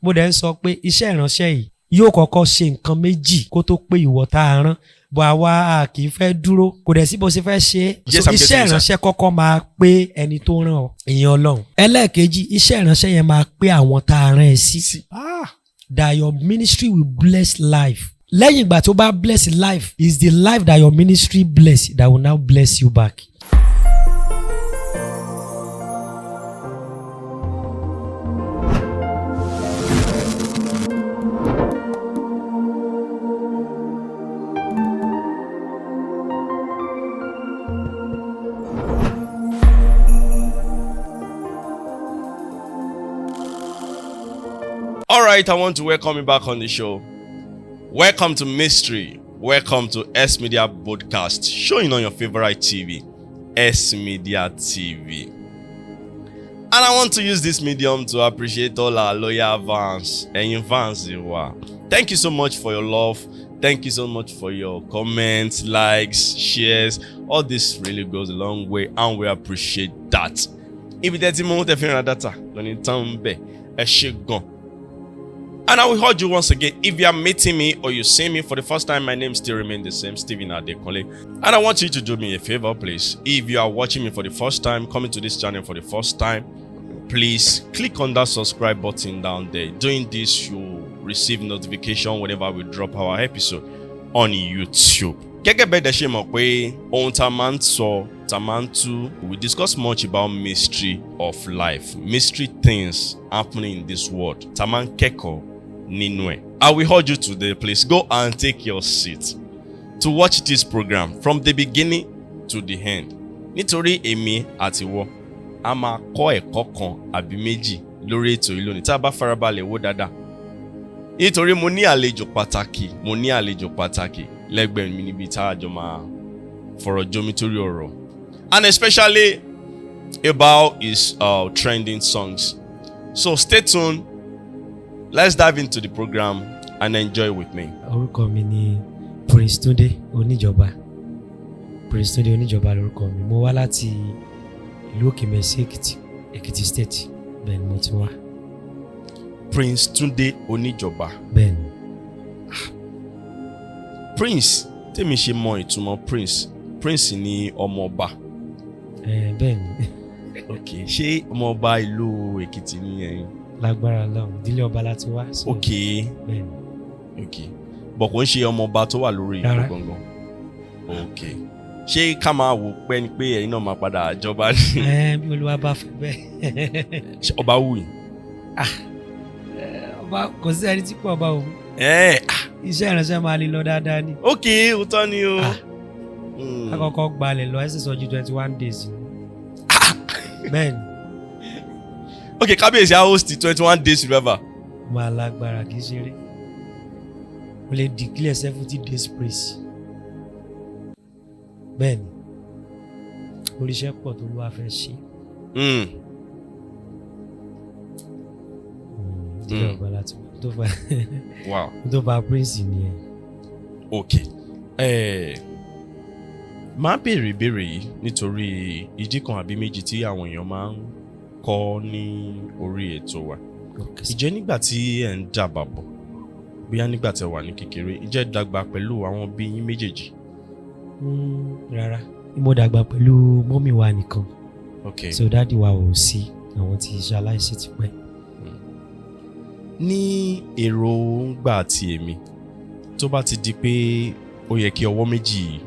Mo dẹ̀ ń sọ pé iṣẹ́ ìránṣẹ́ yìí yóò kọ́kọ́ ṣe nǹkan méjì kó tó pé ìwọ tá a rán bọ̀. Àwa a kì í fẹ́ dúró, kò dẹ̀ sí bó ṣe fẹ́ ṣe é. Yes, So I'm iṣẹ́ getting you, sir. ìránṣẹ́ kọ́kọ́ máa pé ẹni tó rán ọ, ìyẹn Ọlọ́run. Ẹlẹ́ẹ̀kejì, iṣẹ́ ìránṣẹ́ yẹn máa pé àwọn tá a rán ẹ sí, that your ministry will bless life. Lẹ́yìn ìgbà tó bá bless life, is the life that your ministry bless that will now bless you back. All right, I want to welcome you back on the show. Welcome to Mystery. Welcome to S Media Broadcast, showing on your favorite TV, S Media TV. And I want to use this medium to appreciate all our loyal fans. Ẹ̀yin fans wa. Thank you so much for your love. Thank you so much for your comments, likes, shares. All this really goes a long way and we appreciate that. Ibi tẹ́ tí mo ń tẹ́ fi ń ra data lóní tán ń bẹ̀. Ẹ ṣé gan. And I will urge you once again, if you are meeting me or you see me for the first time, my name still remains the same, Stephen Adekunle. And I want you to do me a favor, please. If you are watching me for the first time, coming to this channel for the first time, please click on that subscribe button down there. Doing this, you'll receive notification whenever we drop our episode on YouTube. Gẹ́gẹ́ bẹ́ẹ̀ dẹ̀ ṣe mọ̀ pé ohun tá a máa ń sọ, tá a máa ń tú, we discuss much about mystery of life, mystery things happening in this world, tá a máa ń kẹ́kọ̀ọ́ nínú ẹ̀. I will urge you today, please go and take your seat to watch this program from the beginning to the end. Nítorí èmi àti ìwọ, a máa kọ́ ẹ̀kọ́ kan àbí méjì lórí ètò yìí lónìí tá a bá farabalẹ̀ wò dáadáa. Nítorí mo ní àlejò pàtàkì, mo ní àlejò pàtàkì lẹ́gbẹ̀ẹ́ mi níbi tá a jọ máa fọ̀rọ̀ jomitoro ọ̀rọ̀. And especially about his trending songs. So stay tuned. Let's dive into the program and enjoy with me. Orúkọ mi ni Prince Túndé Oníjọba. Prince Túndé Oníjọba lórúkọ mi. Mo wá láti ìlú Òkèmẹsí, Èkìtì, Èkìtì State. Bẹ́ẹ̀ ni mo ti wá. Prince Túndé Oníjọba. Bẹ́ẹ̀ ni. Prince, tèmi ṣe mọ ìtumọ̀ Prince. Prince ni ọmọọba. Ẹ bẹ́ẹ̀ ni. Ok, ṣé ọmọọba ìlú Èkìtì ni ẹ̀yin? Lágbára Ọlọ́run, ìdílé ọba láti wá. So, bẹ́ẹ̀ ni. Ok. Bọ̀ kò ń ṣe ọmọọba tó wà lórí ipò Rárá. gangan. Ok. Ṣé ká máa wò pẹ́ ni pé ẹ̀yin náà máa padà jọba ní? Ẹ bí Olúwa bá fẹ́ bẹ́ẹ̀. Ṣé ọba wù yín? Ọba, kò sí ẹni tí kò ọba òun. Ẹ Iṣẹ́ ìránṣẹ́ máa lè lọ dáadáa ni. Ok, òótọ́ ni o. Ah. Àkọ́kọ́ gbalẹ̀ lọ ẹsẹ̀ sọ́jú 21 days ni. Bẹ́ẹ̀ ni. Ok, kábíyèsí á host 21 days revival. Máa lágbára, kì í ṣeré. Mo lè declare 70 days praise. Bẹ́ẹ̀ ni, oríṣẹ́ pọ̀ tó ló wá fẹ́ ṣe. Ìdílé ọba láti wá tó fa tó fa prince nìyẹn. Ok, máa béèrè ìbéèrè yìí nítorí ìdí kan àbí méjì tí àwọn èèyàn máa ń kọ́ ní orí ètò wa. Ìjẹ́ nígbà tí ẹ̀ ń dàgbà bọ̀, bóyá nígbà tí ẹ wà ní kékeré, ìjẹ́ dàgbà pẹ̀lú àwọn òbí yín méjèèjì? Rárá, mo dàgbà pẹ̀lú mummy wa nìkan. So daddy wa ò sí, àwọn tí ṣaláìsí ti pẹ́. Ní èròǹgbà ti èmi, tó bá ti di pé ó yẹ kí ọwọ́ méjì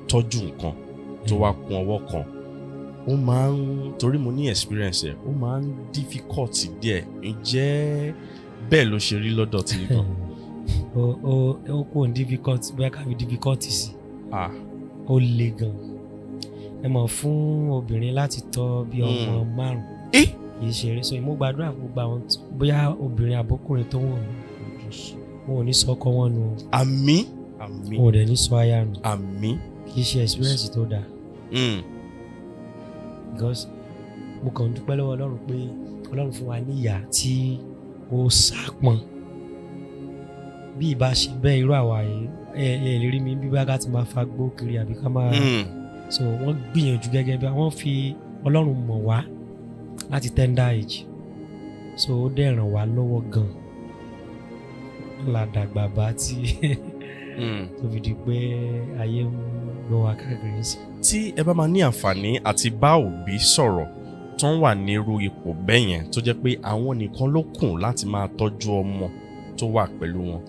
tọ́jú nǹkan tó wá kún ọwọ́ kan, ó máa ń, torí mo ní experience ẹ̀, ó máa ń difficult díẹ̀. Ǹjẹ́ bẹ́ẹ̀ ló ṣe rí lọ́dọ̀ tí gan? Ó kò ní difficult, bóyá ká fi difficult sí. Ah. Ó le gan. Ẹ mọ̀, fún obìnrin láti tọ́ bí ọmọ márùn, kì í ṣeré. So mo gbàdúrà fún gbogbo àwọn bóyá obìnrin àbókùnrin tó ń wò mí, wọn ò ní sọ ọkọ wọn nù o. Àmín, àmín. Wọn ò dẹ̀ ní sọ aya nù. Àmín. Kì í ṣe experience tó dáa, because mo kàn ń dúpẹ́ lọ́wọ́ Ọlọ́run pé Ọlọ́run fún wa ní ìyá tí ó sápọn. Bí ìbá ṣe bẹ́ẹ̀, irú àwa yìí, ẹ lè rí mi bí bá ká ti máa fa gbó kiri àbí ká máa. So wọ́n gbìyànjú gẹ́gẹ́ bí wọ́n fi Ọlọ́run mọ̀ wá láti tender age, so ó dẹ̀ ràn wá lọ́wọ́ gan. La dàgbà bá tí tó fi di pé ayé ń gbọ́ wa káàkiri sí. Tí ẹ bá máa ní àǹfààní àti bá òbí sọ̀rọ̀ tó ń wà nírú ipò bẹ́ẹ̀ yẹn, tó jẹ́ pé àwọn nìkan ló kù láti máa tọ́jú ọmọ tó wà pẹ̀lú wọn,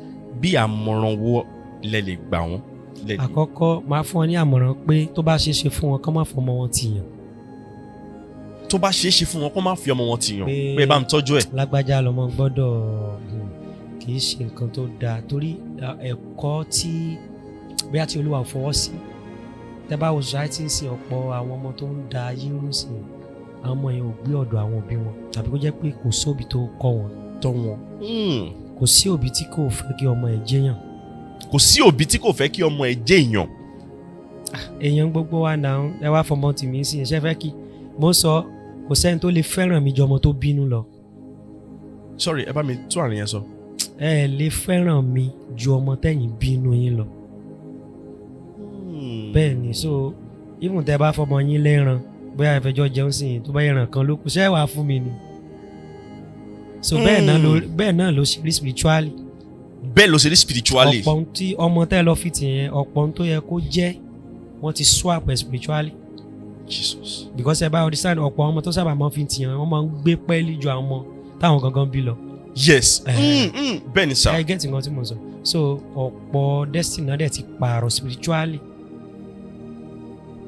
bí àmọ̀ràn wo lẹ lè gbà wọ́n? Àkọ́kọ́, máa fún wọn ní àmọ̀ràn pé tó bá ṣeé ṣe fún wọn, kán má fọmọ wọn tìyàn. Tó bá ṣeé ṣe fún wọn, kó má fi ọmọ wọn tìyàn pé bá ń tọ́jú ẹ̀. Lágbájá lọmọ gbọ́dọ̀, kì í ṣe nǹkan tó dáa, torí ẹ̀kọ́ tí bóyá tí Olúwa ò fọwọ́ sí. Tẹ́ bá wo society ń sìn, ọ̀pọ̀ àwọn ọmọ tó ń da ayé rú sí, àwọn ọmọ yẹn ò gbé ọ̀dọ̀ àwọn òbí wọn, tàbí kó jẹ́ pé kò sóbi tó kọ́ wọn. Tọ́ wọn. Kò sí òbí tí kò fẹ́ kí ọmọ ẹ̀ jẹ́yàn. Kò sí òbí tí kò fẹ́ kí ọmọ ẹ̀ jẹ́ èèyàn. Èèyàn gbogbo wa náà, ẹ wá fọmọ tìmí sí ẹ fẹ́ kí mo sọ, kò sẹ́ni tó lè fẹ́ràn mi ju ọmọ tó bínú lọ. Sorry, ẹ bá mi tún àárín yẹn sọ. Ẹ lè fẹ́ràn mi ju ọmọ tẹ̀yìn bínú yín lọ. Bẹ́ẹ̀ ni. So even tẹ́ bá fọmọ yín lẹ́ran, bóyá ìfẹjọ́ jẹun sí yín, tó bá yẹran kan ló kù, ṣé wàá fún mi ni? So bẹ́ẹ̀ náà ló ṣe rí spiritually. Bẹ́ẹ̀ ló ṣe rí spiritually. Ọ̀pọ̀ ohun tí ọmọ tẹ́ lọ fi tì yẹn, ọ̀pọ̀ ohun tó yẹ kó jẹ́, wọ́n ti swap ẹ̀ spiritually. Jesus. Because ẹ bá understand, ọ̀pọ̀ ọmọ tó sábà máa ń fi tì yẹn, wọ́n máa ń gbé pẹ́ẹ́lí ju àwọn ọmọ táwọn gangan bí lọ. Yes, bẹ́ẹ̀ ni sir. Ẹ get nǹkan tí mo sọ? So ọ̀pọ̀ destiny náà dẹ̀ ti pààrọ̀ spiritually.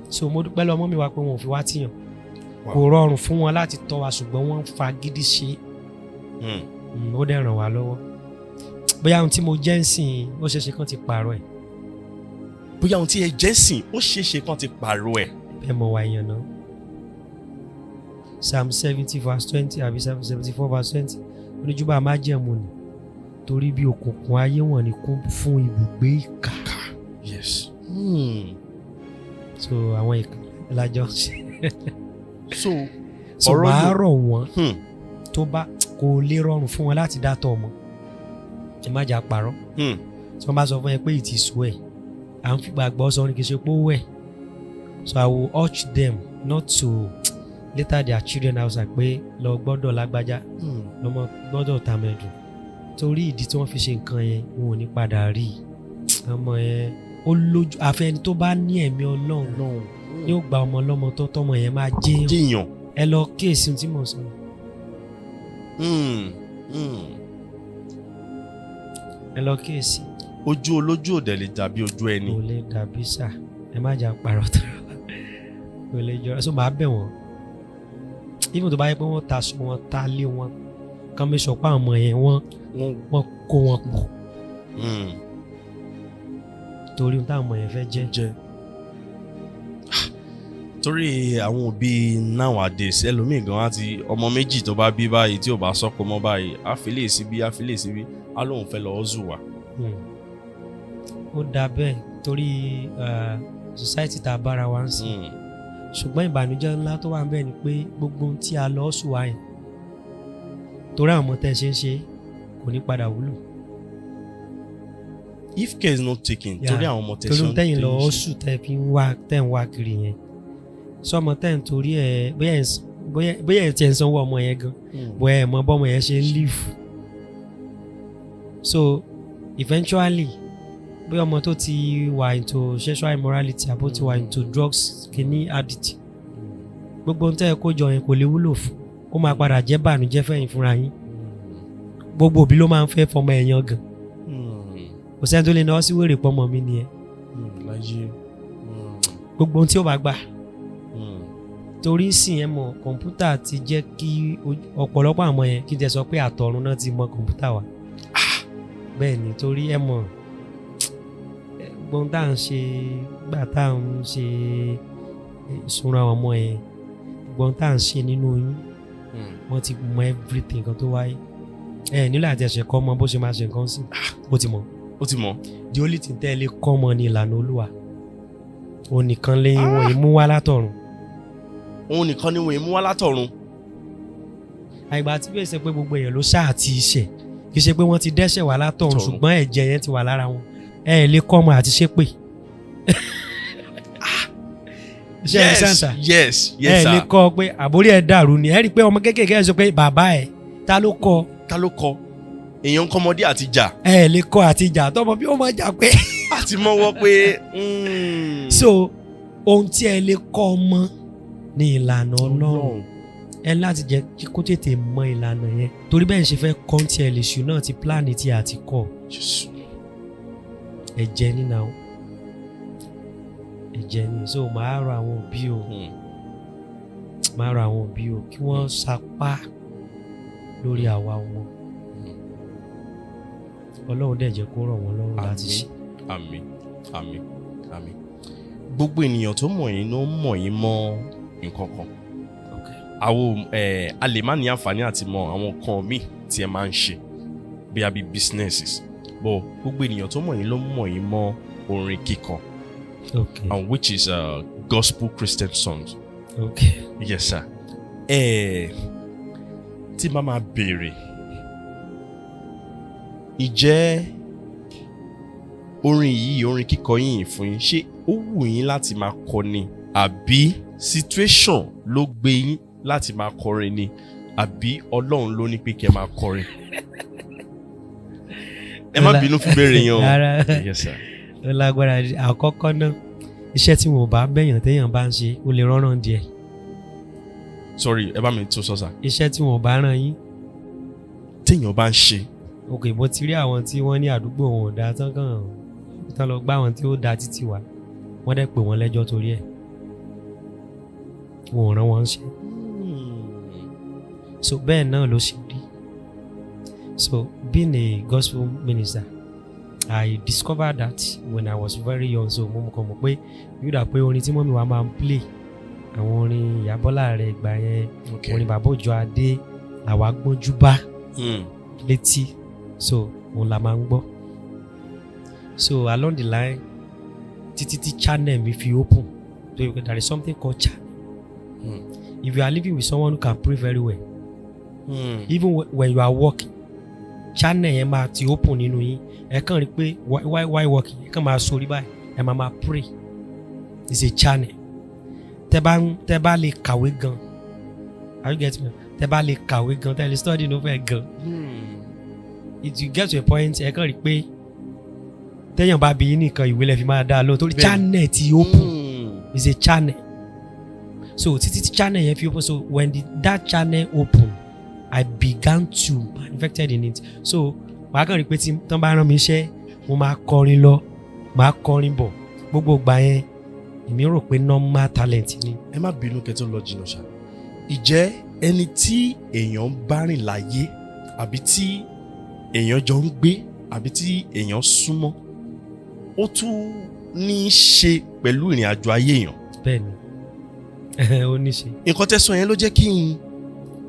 So mo dúpẹ́ lọ́mọ mi wá pé wọn ò fi wá tìyàn. Kò rọrùn fún wọn láti tọ́ wa, ṣùgbọ́n wọ́n ń fagídí ṣe. Ó dẹ̀ ràn wá lọ́wọ́. Bóyá ohun tí mo jẹ́ ń sìn, ó ṣeé ṣe kán ti pààrọ̀ ẹ̀. Bóyá ohun tí ẹ jẹ́ sìn, ó ṣeé ṣe kán ti pààrọ̀ ẹ̀. Ẹ mọ̀ wá èèyàn náà. Psalm 70 verse 20 àbí Psalm 74 verse 20, oníjúbà májẹ̀mú ni, torí bí òkùnkùn ayé wọ̀n ní kún fún ibùgbé ìkà. So àwọn ìkà lájọ ṣe. So So ọ̀rọ̀ màá yóò- rọ̀ wọ́n, tó bá kò lè rọrùn fún wọn láti dá tọ́ ọmọ, ẹ má jà parọ́. Tí wọ́n bá sọ fún ẹ pé it is well, à ń fìgbà gbọ́ sọ ní kì í ṣe pé ó wẹ̀. So I will urge them not to later their children outside pé lọ gbọ́dọ̀ lágbájá, lọ́mọ gbọ́dọ̀ tàmẹ̀dù, torí ìdí tí wọ́n fi ṣe nǹkan yẹn, wọn ò ní padà rí i. Ọmọ yẹn ó lójú àfẹni tó bá ní ẹ̀mí Ọlọ́run ní ó gba ọmọ ọlọ́mọ tó tọmọ yẹn máa jẹ́yàn. Jẹ́yàn. Ẹ lọ kíyèsí ohun tí mò ń sọ. Ẹ lọ kíyèsí. Ojú olójú ò dẹ̀ lè dàbí ojú ẹni. Kò lè dàbí sà, ẹ má jà parọ́ tara, kò lè jọra. So màá bẹ̀ wọ́n, even tó bá yẹ pé wọ́n ta aṣọ wọn, ta lé wọn, kàn mí sọ pé àwọn ọmọ yẹn wọ́n kó wọn pọ̀, torí ohun táwọn ọmọ yẹn fẹ́ jẹ́. Jẹ́ torí àwọn òbí nowadays, ẹlòmíì gan á ti ọmọ méjì tó bá bí báyìí, tí ò bá sọ́kọ mọ́ báyìí, á fi lè síbí, á fi lè síbí, á lóun fẹ́ lọ́ọ́ zù wá. Ó dáa bẹ́ẹ̀ torí society tá a bára wa ń sìn. Ṣùgbọ́n ìbànújẹ́ ńlá tó wà ń bẹ̀ ni pé gbogbo ohun tí a lọ sùn wá yẹn, torí àwọn ọmọ tẹ́ ẹ ṣe ń ṣe, kò ní padà wúlò. If care is not taken, torí àwọn ọmọ torí tẹ̀sán ohun tẹ́yìn lọ sùn, tẹ́ fi ń wá, tẹ́ ń wá kiri yẹn, sọmọ tẹ́ ń torí ẹ̀, bóyá ẹ̀ tiẹ̀ ń sanwó ọmọ yẹn gan, bóyá ẹ̀ mọ bọ́mọ yẹn ṣe ń live. So eventually, bóyá ọmọ tó ti wà into sexual immorality àbó ti wà into drugs, kìíní addict, gbogbo ohun tẹ́ ẹ kó jọ yẹn kò lè wúlò fún, ó máa padà jẹ́ bànújẹ́ fẹ̀yìn fúnra yín. Gbogbo òbí ló máa ń fẹ́ fọmọ ẹ̀yàn gan. Kò sẹ́ni tó lè náwó sí wèrè pọ́mọ mi nìyẹn. Láyé. Gbogbo ohun tí ó bá gbà, torí sì ẹ mọ̀, kọ̀ǹpútà ti jẹ́ kí ọ̀pọ̀lọpọ̀ àwọn yẹn, kí n tẹ sọ pé àtọ̀run náà ti mọ kọ̀ǹpútà wa. Bẹ́ẹ̀ ni, torí ẹ mọ̀, gbọ́n tá à ń ṣe gbà tá à ń ṣe ìṣúra àwọn ọmọ yẹn, gbọ́n tá à ń ṣe nínú oyún, wọ́n ti mọ everything kan tó wáyé. Ẹ nílò àti ẹ̀ṣẹ̀ kọ́ ọmọ bó ṣe máa ṣe nǹkan sí, ó ti mọ̀. Ó ti mọ̀. The only thing tẹ́ ẹ lè kọ́ ọmọ ní ìlànà Olúwa, òun nìkan lè wọ́n yìí mú wá látọ̀run. Òun nìkan ni wọ́n mú wá látọ̀run. Àìgbà tí bẹ́ẹ̀ ṣe pé gbogbo èèyàn ló ṣáà ti ṣẹ̀, kì í ṣe pé wọ́n ti dẹ́ṣẹ̀ wá látọ̀run, Tọ̀run. ṣùgbọ́n ẹ̀jẹ̀ yẹn ti wà lára wọn. Ẹ ẹ̀ lè kọ́ ọmọ àti ṣépè. Ṣé ẹ sàǹsà? Yes. Ẹ lè sir. kọ́ ọ pé àbórí ẹ̀ dàrú ni. Ẹ rí i pé ọmọ kéékèèké ẹ sọ pé bàbá ẹ̀, ta ló kọ́? Ta ló kọ́? Èèyàn kọ́mọdé àti jà. Ẹ lè kọ́ àti jà tọmọ bí ó máa jà pé. Àti mọ́wọ́ pé. So ohun tí ẹ lè kọ́ ọmọ ní ìlànà Ọlọ́run, ẹ láti jẹ́ kí kó tètè mọ ìlànà yẹn, torí bẹ́ẹ̀ ń ṣe fẹ́ kọ́ tí ẹ lè ṣù náà ti plan tí a ti kọ́. Jésù. Ẹ̀jẹ̀ nínà o, ẹ̀jẹ̀ ni. So màá rọ àwọn òbí o, màá rọ àwọn òbí o kí wọ́n sapá lórí àwa ọmọ. Ọlọ́run dẹ̀ jẹ́ kó rọ̀ wọ́n lọ́rùn láti ṣe. Àmín, àmín, àmín. Gbogbo ènìyàn tó mọ̀ yín ló mọ̀ yín mọ́ nǹkan kan. Àwọn ẹ a lè má ní àǹfààní àti mọ àwọn nǹkan míì tí ẹ máa ń ṣe bí a bí businesses, but gbogbo ènìyàn tó mọ̀ yín ló mọ̀ yín mọ́ orin kíkọ and which is gospel Christian songs. Yes sir. Ẹ tí màá máa béèrè, ìjẹ́ orin yìí, orin kíkọ yìí fún yín, ṣé ó wù yín láti máa kọ ni, àbí situation ló gbé yín láti máa kọrin ni, àbí Ọlọ́run ló ní pé kẹ́ máa kọrin? Ẹ má bínú fún béèrè yẹn o. Rárá. Yes sir. Ó lágbára. Àkọ́kọ́ náà, iṣẹ́ tí wọn ò bá bẹ̀yàn téèyàn bá ń ṣe, ó lè rọ́rùn díẹ̀. Sorry, ẹ bá mi tún sọ sà. Iṣẹ́ tí wọn ò bá rán yín Téèyàn bá ń ṣe. Ok, mo ti rí àwọn tí wọ́n ní àdúgbò wọn ò dáa tán, kàn tán lọ gbá àwọn tí ó da títì wá, wọ́n dẹ̀ pè wọ́n lẹ́jọ́ torí ẹ̀, wọn ò rán wọn ṣe. So bẹ́ẹ̀ náà ló ṣe rí. So being a gospel minister, I discovered that when I was very young. So mo kàn mọ̀ pé yóò dà pé orin tí mummy wa máa ń play, àwọn orin Ìyábọ́lá rẹ̀ ìgbà yẹn, orin Bàbá Òjó Adé làwa gbọ́njú bá létí, so òun la máa ń gbọ́. So along the line, títí tí channel mi fi open, so there is something called channel. If you are living with someone who can pray very well, even when you are working, channel yẹn máa ti open nínú yín. Ẹ kàn rí pé why working, ẹ kàn máa sori báyìí, ẹ máa máa pray. It's a channel. Tẹ bá lè kàwé gan, are you getting me? Tẹ bá lè kàwé gan, tẹ lè study novel gan, it will get to a point, ẹ kàn rí pé téèyàn bá bí yín nìkan, ìwé lẹ fi máa dá a lóhùn, torí channel ti open. Is a channel. So títí tí channel yẹn fi open, so when that channel open, I began to manifested in it. So màá kàn rí pé tí tán bá rán mi iṣẹ́, mo máa kọrin lọ, màá kọrin bọ̀. Gbogbo ìgbà yẹn, èmi rò pé normal talent ni. Ẹ má bínú kẹ́ tó lọ jìnnà ṣá. Ìjẹ́ ẹni tí èèyàn ń bá rìn láyé, àbí tí èèyàn jọ ń gbé, àbí tí èèyàn súnmọ́, ó tún ní í ṣe pẹ̀lú ìrìn àjò ayé èèyàn? Bẹ́ẹ̀ ni, ó ní ṣe. Nǹkan tẹ́ sọ yẹn ló jẹ́ kí n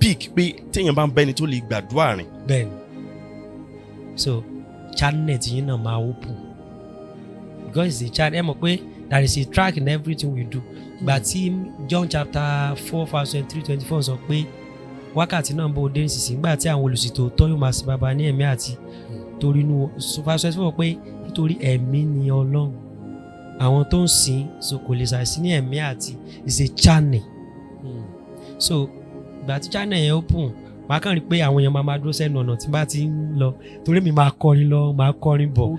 pick pé téèyàn bá ń bá ẹni tó lè gbàdúrà rìn. Bẹ́ẹ̀ ni. So channel tí yín náà máa open because it's a channel. Ẹ mọ̀ pé there is a track in everything we do. Ìgbà tí John chapter 4 verse 23 24 sọ pé wákàtí náà ń bọ̀ dé nísinsìnyí nígbà tí àwọn olùsìn tòótọ́ yóò máa sin Baba ní ẹ̀mí àti torí inú. Verse 24 pé nítorí ẹ̀mí ni Ọlọ́run, àwọn tó ń sìn so kò lè ṣàìsí ní ẹ̀mí àti. Is a channel. So ìgbà tí channel yẹn open, màá kàn rí pé àwọn èèyàn máa máa dúró sẹ́nu ọ̀nà tí bá ti ń lọ, torí mi máa kọrin lọ, máa kọrin bọ̀.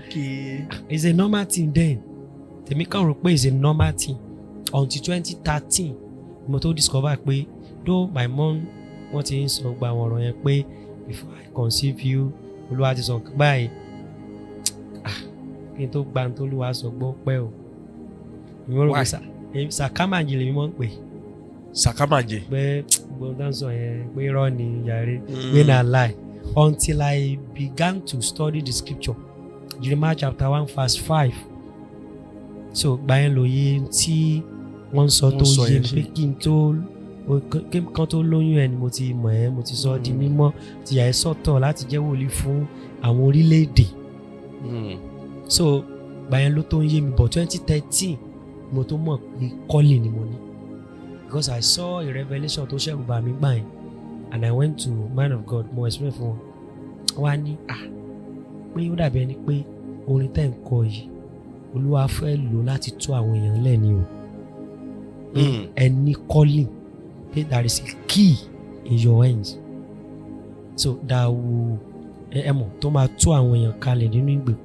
It's a normal thing then. Tèmi kàn rò pé it's a normal thing until 2013 mo tó discover pé though my mom, wọ́n ti ń sọ gba àwọn ọ̀rọ̀ yẹn pé before I conceive you, Olúwa ti sọ nǹkan báyìí. Ah, kí n tó gba ohun tó Olúwa sọ gbọ́ pẹ́ o. Èmi rò pé Why? Sàkámàjì lèmi mọ̀ ń pè. Sàkámàjẹ. Pé gbọ́n tó ń sọ yẹn pé irọ́ ni yàrá, pé na lie, until I began to study the scripture, Jeremiah chapter 1 verse 5. So gba yẹn lóye tí wọ́n ń sọ Wọ́n tó sọ yé yẹn mi ṣe. pé kí n tó kí kan tó lóyún ẹ ni mo ti mọ̀ ẹ́, mo ti sọ ọ́ di mímọ́, ti yà ẹ́ sọ́tọ̀ láti jẹ́ wòlíì fún àwọn orílẹ̀-èdè. So gba yẹn ló tó ń yé mi, but 2013 mo tó mọ̀ pé calling ni mo ní, because I saw a revelation tó ṣẹ̀rù bà mí gbà yẹn, and I went to man of God, mo explain fún wọn. Wọ́n á ní ah, pé ó dàbí ẹni pé orin tẹ́ ń kọ yìí, Olúwa fẹ́ lò láti tú àwọn èèyàn lẹ́ni o, pé ẹni calling, pé there is a key in your hands, so that will Ẹ mọ̀, tó máa tú àwọn èèyàn kalẹ̀ nínú ìgbèkùn.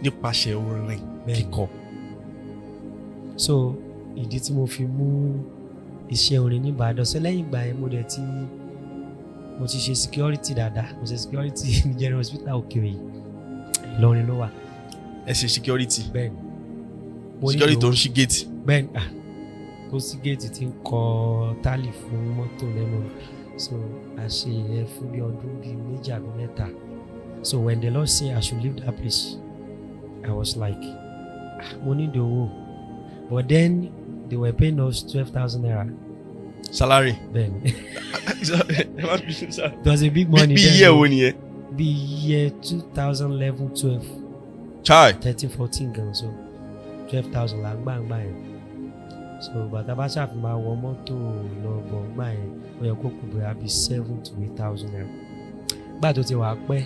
Nípasẹ̀ orin Bẹ́ẹ̀ni. kíkọ. So ìdí tí mo fi mú iṣẹ́ orin ní Ìbàdàn. So lẹ́yìn ìgbà yẹn, mo dẹ̀ ti mo ti ṣe security dáadáa. Mo ṣe security ní General Hospital Òkè Òyì, Ìlọrin ló wà. Ẹ ṣe security? Bẹ́ẹ̀ni. Mo ní Security tó ìlò- ń ṣí gate? Bẹ́ẹ̀ni, ah, tó sí géètì, tí ń kọ tálì fún mọ́tò lẹ́nu. So a ṣe ìyẹn fún bí ọdún 2 àbí 3. So when the Lord say I should leave that place, I was like, ah, mo need owó. But then they were paying us ₦12,000. Salary? Bẹ́ẹ̀ni. Ẹ má bínú sá. It was a big money Bí then iye o. wo nìyẹn? Bí year 2011, 12, Chai. 13, 14 gan. So 12,000 là ń gbà ń gbà yẹn. So bàtà bá ṣàfihàn máa wọ mọ́tò lọ bọ̀ ń gbà yẹn, ó yẹ kó kù bóyá bíi 7,000 to 8,000 naira. Gbà tó ti wà pẹ́,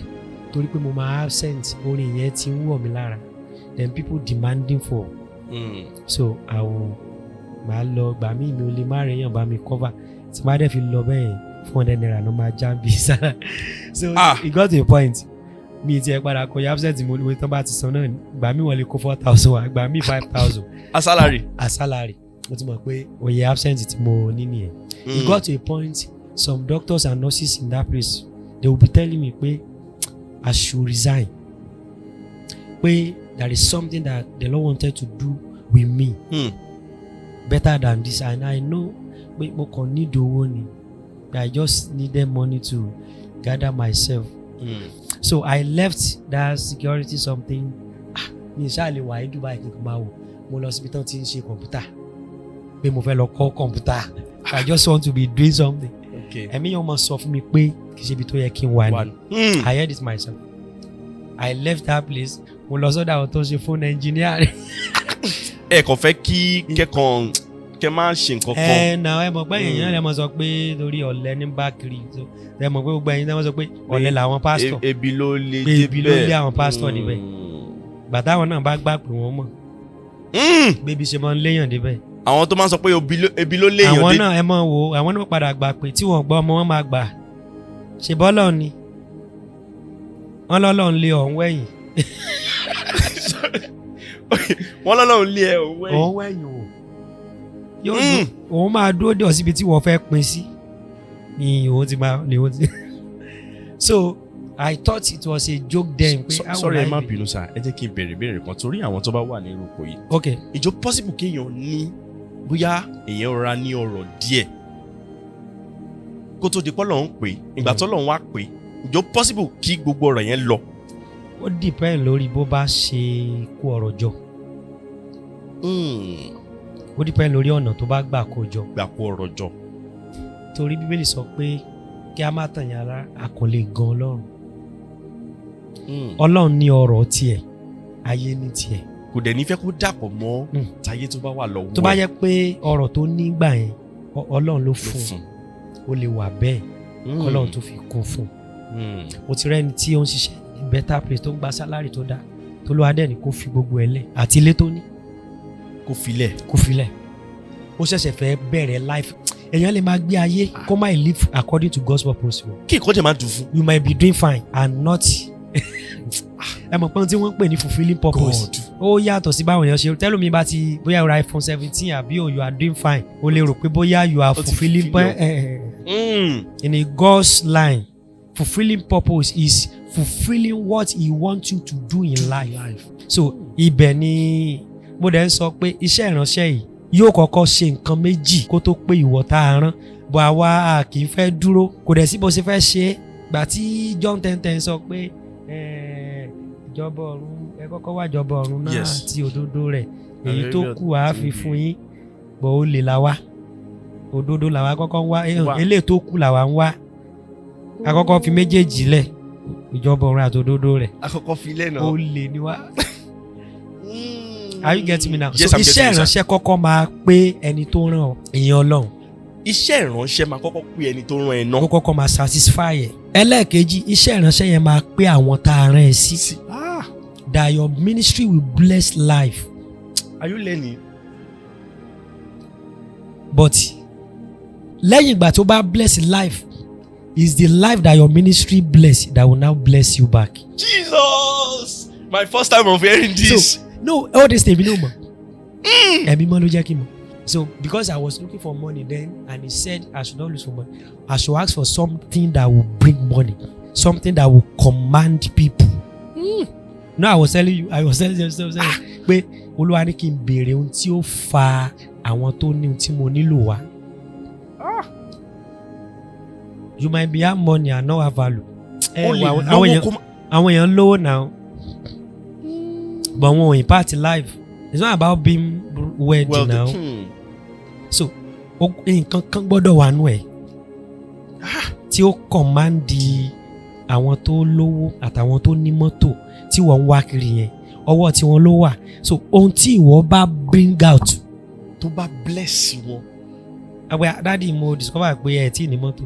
torí pé mo máa absent, orin yẹn ti ń wọ̀ mí lára, then people demanding for. So àwọn màá lọ gbà mí, mi ò lè má rèéyàn bá mi cover. Tí má dẹ̀ fi lọ bẹ́ẹ̀ yẹn, ₦400 ló máa já bí sára. So it got to a point, mi ti ẹ̀ padà kọ absent. Mo ní tán bá ti san náà ni. Gbà mí, wọ́n lè kó 4,000 wá, gbà mí 5,000. A salary. As salary. Mo ti mọ̀ pé oye absent tí mo ní nìyẹn. It got to a point, some doctors and nurses in that place, they will be telling me pé I should resign, pé there is something that the Lord wanted to do with me better than this, and I know pé mo kàn need owó ni. I just needed money to gather myself. So I left that security something. Ah, mi ṣáà lè wà ní Dubai kí n kàn máa wò. Mo lọ síbi tán tí ń ṣe kọ̀ǹpútà, pé mo fẹ́ lọ kọ́ kọ̀ǹpútà. I just want to be doing something. Ẹ̀mí yẹn máa sọ fún mi pé kì í ṣe ibi tó yẹ kí n wà ní. One. I heard it myself. I left that place. Mo lọ sọ́dọ̀ àwọn tó ń ṣe phone engineer. Ẹ kàn fẹ́ kí kẹ́kàn kẹ́ máa ṣe nǹkan kan. Ẹ nà, ẹ mọ̀ pé èèyàn lè mọ̀ sọ pé torí ọ̀lẹ ní bá kiri. So, ẹ mọ̀ pé gbogbo ẹ̀yin náà wọ́n sọ pé ọ̀lẹ làwọn pásítọ̀. Ebi ló lé Pé ebi ló débẹ̀. lé àwọn pásítọ̀ níbẹ̀. Gbàtà àwọn náà bá gbà pé wọ́n mọ̀ bébí ṣe máa ń léèyàn débẹ̀. Àwọn tó máa ń sọ pé ebi ló léèyàn Àwọn dé. náà, ẹ mọ̀ wo, àwọn náà padà gbà pé tí wọ́n gbọ́ ọmọ wọn máa gbà. Ṣe bọ́lọ̀ ni wọ́n lọ́lọ́ ń lé ọ̀hún wẹ̀yìn. Wọ́n lọ́lọ́run lé ẹ òun wẹ̀yìn. Ọ̀hún wẹ̀yìn o. Yóò òun máa dúró dé ọ síbi tí wọ́n fẹ́ pín sí ni òun ti máa ni òun ti. So I thought it was a joke then pé how Sorry, will ẹ I má be- bínú sá, ẹ jẹ́ kí n béèrè ìbéèrè kan torí àwọn tó bá wà ní irú ipò yìí. Ìjọ possible kéèyàn ní, bóyá èèyàn rọra ní ọrọ̀ díẹ̀ kó tó di pọ́lọ̀ ń pè é, ìgbà tó lọ́n wá pè é, ìjọ possible kí gbogbo ọ̀rọ̀ yẹn lọ? Ó depend lórí bó bá ṣe kó ọrọ̀ jọ. Ó depend lórí ọ̀nà tó bá gbà kó jọ. Gbà kó ọrọ̀ jọ. Torí Bíbélì sọ pé kí a má tàn yín ara, a kò lè gan Ọlọ́run. Ọlọ́run ní ọrọ̀ tiẹ̀, ayé ní tiẹ̀. Kò dẹ̀ ní fẹ́ kó dàpọ̀ mọ́ táyé tó bá wà lọ́wọ́ Tó bá ẹ̀. jẹ́ pé ọrọ̀ tó nígbà yẹn, Ọlọ́run ló Ló fún un, fún. ó lè wà bẹ́ẹ̀ kọ́lọ́run tó fi kún fún un. Mo ti rẹ́ni tí ó ń ṣiṣẹ́ ní better place, tó ń gba salary tó dáa, tó ló wá dẹ̀ ní kó fi gbogbo ẹ̀ lẹ̀ àti ilé tó ní. Kó filẹ̀. Kó filẹ̀. Ó ṣẹ̀ṣẹ̀ fẹ́ bẹ̀rẹ̀ life. Èèyàn lè máa gbé ayé kó má live according to God's purpose o. Kí nǹkan jẹ́ máa dùn fún. You might be doing fine and not, ẹ mọ̀ pé ohun tí wọ́n ń pè ní fulfilling purpose, God. ó yàtọ̀ sí báwọn èèyàn ṣe tẹ́lómi. Bá ti bóyá o ra iPhone 17 àbí o, you are doing fine, o lè rò pé bóyá you are Ó ti fulfilling fulfill. In a God's line, fulfilling purpose is fulfilling what he wants you to do in life. So ibẹ̀ ni mo dẹ̀ ń sọ pé iṣẹ́ ìránṣẹ́ yìí yóò kọ́kọ́ ṣe nǹkan méjì kó tó pé ìwọ tá a rán bọ̀. Àwa a kì í fẹ́ dúró, kò dẹ̀ sí bó ṣe fẹ́ ṣe é. Gbà tí John 10:10 sọ pé ìjọba ọ̀run, ẹ kọ́kọ́ wá ìjọba ọ̀run náà àti òdodo rẹ̀, èyí tó kù á fi fún yín. Bọ̀ ó lè là wá, òdodo làwa kọ́kọ́ ń wá. Wá. Eléyìí tó kù làwa ń wá. Àkọ́kọ́ fi méjèèjì lẹ̀, ìjọba ọ̀run àti òdodo rẹ̀. Àkọ́kọ́ filẹ̀ náà. Ó lè ní wá. Are you getting me now? Yes, So I'm iṣẹ́ getting you, sir. ìránṣẹ́ kọ́kọ́ máa pé ẹni tó rán ọ, ìyẹn Ọlọ́run. Iṣẹ́ ìránṣẹ́ máa kọ́kọ́ pé ẹni tó rán ẹ náà. Ó kọ́kọ́ máa satisfy ẹ̀. Ẹlẹ́ẹ̀kejì, iṣẹ́ ìránṣẹ́ yẹn máa pé àwọn tá a rán ẹ sí, that your ministry will bless life. Are you learning? But lẹ́yìn ìgbà tó bá bless life It's the life that your ministry bless that will now bless you back. Jesus, my first time of hearing this. So no, all this thing, no mọ̀. Ẹ̀mí mọ́ ló jẹ́ kí n mọ̀. So because I was looking for money then, and he said I should not look for money, I should ask for something that will bring money, something that will command people. No, I was telling you, I was telling you saying pé Olúwa ní kí n béèrè ohun tí ó fa àwọn tó ní ohun tí mo nílò wá. You might be have money and not have value. Ẹ Ó lè wo àwọn lówó èèyàn, kó má. Àwọn èèyàn lówó now, but wọn ò impact life. It's not about being wealthy Well, now. So nǹkan kan gbọ́dọ̀ wà nù ẹ̀ tí ó command àwọn tó lówó àtàwọn tó ní mọ́tò tí wọ́n ń wá kiri yẹn, ọwọ́ tí wọ́n ló wà. So ohun tí ìwọ bá bring out tó bá bless wọn. Àgbẹ̀ daddy, mo discover pé ẹ tí ì ní mọ́tò,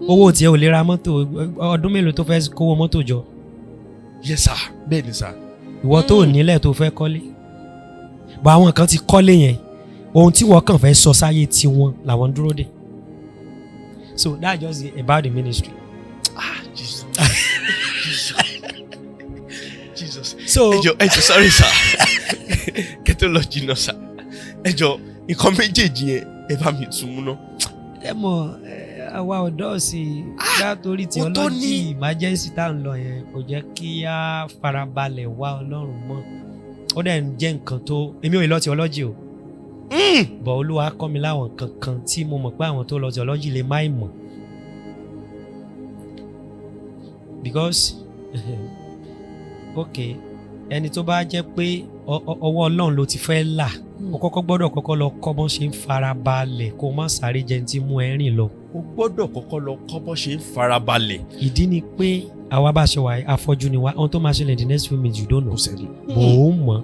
owó tiẹ̀ ò lè ra mọ́tò. Ọdún mélòó tó fẹ́ kówó mọ́tò jọ? Yes sir, bẹ́ẹ̀ ni sir. Ìwọ tó nílẹ̀ tó fẹ́ kọ́lé bọ̀, àwọn kan ti kọ́lé yẹn. Ohun tí wọ́n kàn fẹ́ sọ sáyé tiwọn làwọn ń dúró dè. So that's just about the ministry. Ah, Jesus, Jesus, Jesus. So Ẹ jọ̀ọ́, ẹ jọ̀ọ́, sorry sir, kẹ́ tó lọ jìnnà sir, ẹ jọ̀ọ́, nǹkan méjèèjì yẹn, ẹ bá mi tún mú ná. Ẹ mọ̀ ẹ, àwa ọ̀dọ́ sì látòrí ó tó theology ní. Emergency tá à ń lọ yẹn kò jẹ́ kí á farabalẹ̀ wá Ọlọ́run mọ́. Ó dẹ̀ ń jẹ́ nǹkan tó èmi ò lọ theology o, but Olúwa kọ́ mi láwọn nǹkan kan tí mo mọ̀ pé àwọn tó lọ theology lè má mọ̀, because ok, ẹni tó bá jẹ́ pé ọwọ́ Ọlọ́run ló ti fẹ́ là, ó kọ́kọ́ gbọ́dọ̀ kọ́kọ́ lọ kọ́ bọ́n ṣe ń farabalẹ̀, kó má sáré jẹun tí mú ẹ rìn lọ. O gbọ́dọ̀ kọ́kọ́ lọ kọ́ bọ́ ṣe ń farabalẹ̀. Ìdí ni pé àwa bá ṣe wà yìí, afọ́jú ni wá. Ohun tó máa ṣẹlẹ̀ the next few minutes, you don't know. Kò sẹ́ni. Bò ó mọ̀.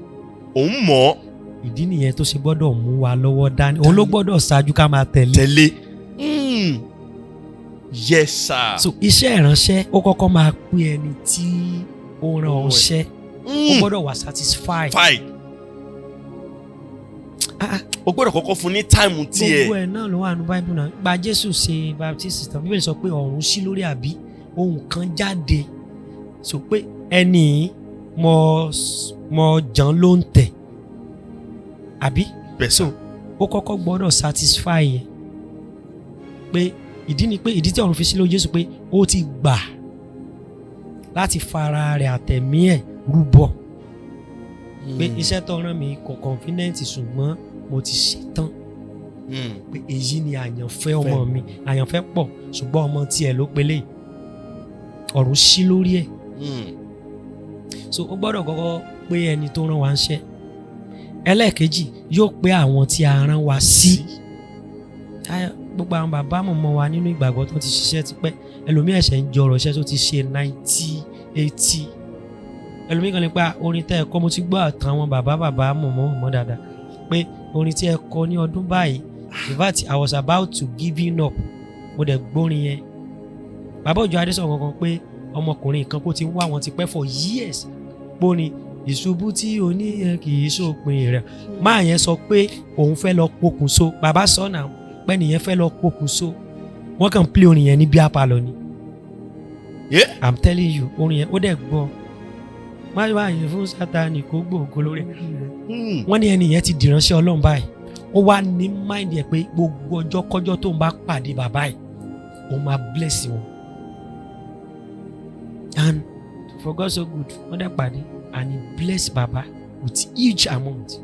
Òun mọ̀ ọ́. Ìdí nìyẹn tó ṣe gbọ́dọ̀ mú wa lọ́wọ́ dání. Òun ló gbọ́dọ̀ ṣáájú ká máa tẹ̀lé. Tẹ̀lé. Yes sir. So iṣẹ́ ìránṣẹ́, ó kọ́kọ́ máa pé ẹni tí ó rán ọ ṣẹ́, ó gbọ́dọ̀ wà satisfied. Fine. Ah, ah. O gbọ́dọ̀ kọ́kọ́ fún ní time tiẹ̀. Gbogbo ẹ̀ náà ló wà ní Bible náà. Gba Jésù ṣe baptist tán, Bíbélì sọ pé ọ̀run ṣí lórí àbí ohun kan jáde sọ pé ẹni yìí, mọ jàn ló ń tẹ̀ àbí. Bẹ́ẹ̀ So sir. ó kọ́kọ́ gbọ́dọ̀ satisfy yẹn pé ìdí ni pé ìdí tí ọ̀run fi sí lórí Jésù pé ó ti gbà láti fara rẹ̀ àtẹ̀mí ẹ̀ rúbọ pé iṣẹ́ tó rán mi kò convenient, ṣùgbọ́n mo ti ṣe tán, pé èyí ni àyànfẹ́ ọmọ mi. Àyànfẹ́ pọ̀, ṣùgbọ́n ọmọ tiẹ̀ ló pélé, ọ̀run ṣí lórí ẹ̀. So ó gbọ́dọ̀ kọ́kọ́ pé ẹni tó rán wa ń ṣẹ́. Ẹlẹ́ẹ̀kejì, yóò pé àwọn tí a rán wa sí. Gbogbo àwọn bàbá mọ̀mọ́ wa nínú ìgbàgbọ́ tó ti ṣiṣẹ́ tipẹ́, ẹlòmíì ẹ̀ṣẹ̀ ń jọrọ̀ iṣẹ́ tó ti ṣe 90, 80. Ẹlòmíì kan lè pa orin tẹ́ ẹ kọ́. Mo ti gbọ́ àtàn àwọn bàbá bàbá mọ̀mọ́ mọ̀mọ́ dáadáa pé orin tí ẹ kọ ní ọdún báyìí, in fact, I was about to giving up, mo dẹ̀ gbórin yẹn. Bàbá Òjò Adé sọ̀rọ̀ kankan pé ọmọkùnrin kan kó ti ń wá wọn ti pẹ́ for years, póni ìṣubú tí o ní yẹn kì í ṣòpin rẹ̀. Máa yẹn sọ pé òun fẹ́ lọ pokùnso. Bàbá sọ náà pé nìyẹn fẹ́ lọ pokùnso. Wọ́n kàn play orin yẹn ní beer parlour ni. I'm telling you, orin yẹn, ó dẹ̀ gbọ́, má wá yẹn fún Sátani kó gbòògó lórí ẹ̀. Wọ́n ní ẹni yẹn ti dìránṣẹ́ Ọlọ́run báyìí. Ó wá ní mind yẹn pé gbogbo ọjọ́ kọjọ́ tó ń bá pàdé bàbá yìí, òun máa bless wọn. And for God so good, wọ́n dẹ̀ pàdé and he bless bàbá with huge amount.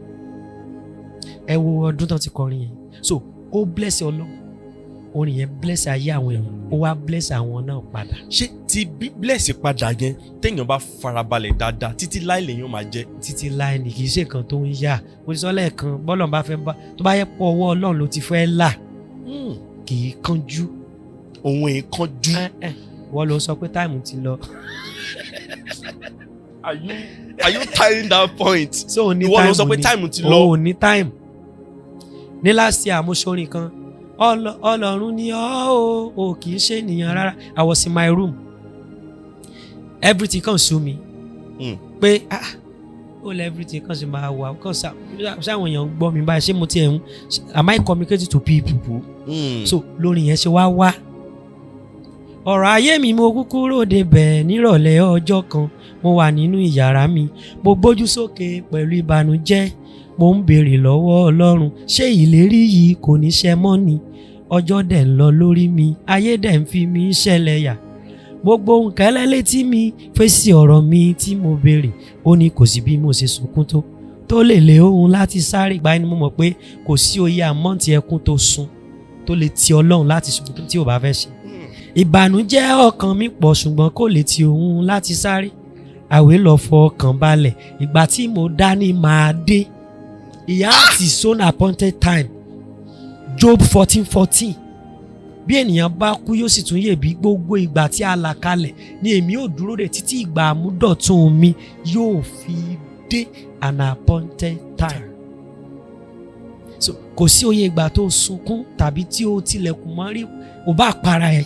Ẹ wo ọdún tó ti kọrin yẹn. So ó bless Ọlọ́run, orin yẹn bless ayé àwọn èèyàn, ó wá bless àwọn náà padà. Ṣé ti bí bless padà yẹn, téèyàn bá farabalẹ̀ dáadáa, títí láì lèèyàn máa jẹ́? Títí láì ní, kì í ṣe nǹkan tó ń yá. Mo ti sọ lẹ́ẹ̀kan, bọ́lọ̀ bá fẹ́ bá tó bá yẹ pọ̀, ọwọ́ Ọlọ́run ló ti fẹ́ là, kì í kánjú. Òun èèkánjú. Wọ́n ló sọ pé time ti lọ. Are you tying that point? So ò ní Ìwọ ló sọ pé ni. Time ti lọ. Òun ò ní time. Ní last year, mo ṣorin kan, Ọlọ́run ni ọ́ o, ò kì í ṣe ènìyàn rárá. I was in my room, everything kàn sú mi pé ah, ó lẹ everything kàn sí máa wà kàn sáwọn èèyàn ń gbọ́ mi báyìí. Ṣé mo tiẹ̀ ń, am I communicating to people? So lórí yẹn ṣe wá wá Ọ̀rọ̀ ayé mi, mo kúkú ròde bẹ̀ nírọ̀lẹ́ ọjọ́ kan. Mo wà nínú ìyàrá mi, mo gbójú sókè pẹ̀lú ìbànújẹ́. Mo ń béèrè lọ́wọ́ Ọlọ́run, ṣé ìlérí yìí kò ní ṣẹ mọ́ ni? Ọjọ́ dẹ̀ ń lọ lórí mi, ayé dẹ̀ ń fi mí ṣẹlẹ̀yà. Gbogbo nkẹ́lẹ́ létí mi fèsì ọ̀rọ̀ mi tí mo béèrè. Ó ní kò sí bí mo ṣe sunkún tó lè lé òun láti sáré. Ìgbà ni mo mọ̀ pé kò sí oyè àmọ́ǹtì ẹkún tó sun tó lè ti Ọlọ́run láti sunkún tí ò bá fẹ́ ṣe. Ìbànújẹ́ ọkàn mi pọ̀, ṣùgbọ́n kò lè ti òun láti sáré. Àwé lọ fọ ọkàn balẹ̀. Ìgbà tí mo dá ní máa dé. He has his own appointed time. Job 14:14. Bí ènìyàn bá kú, yóò sì tún yè bí? Gbogbo ìgbà tí a là kalẹ̀ ni èmi ò dúró de títí ìgbà àmúdọ̀tun mi yóò fi dé. An appointed time. So kò sí oye ìgbà tó sunkún tàbí tí o tilẹ̀kùn mọ́ rí, o bá para ẹ̀,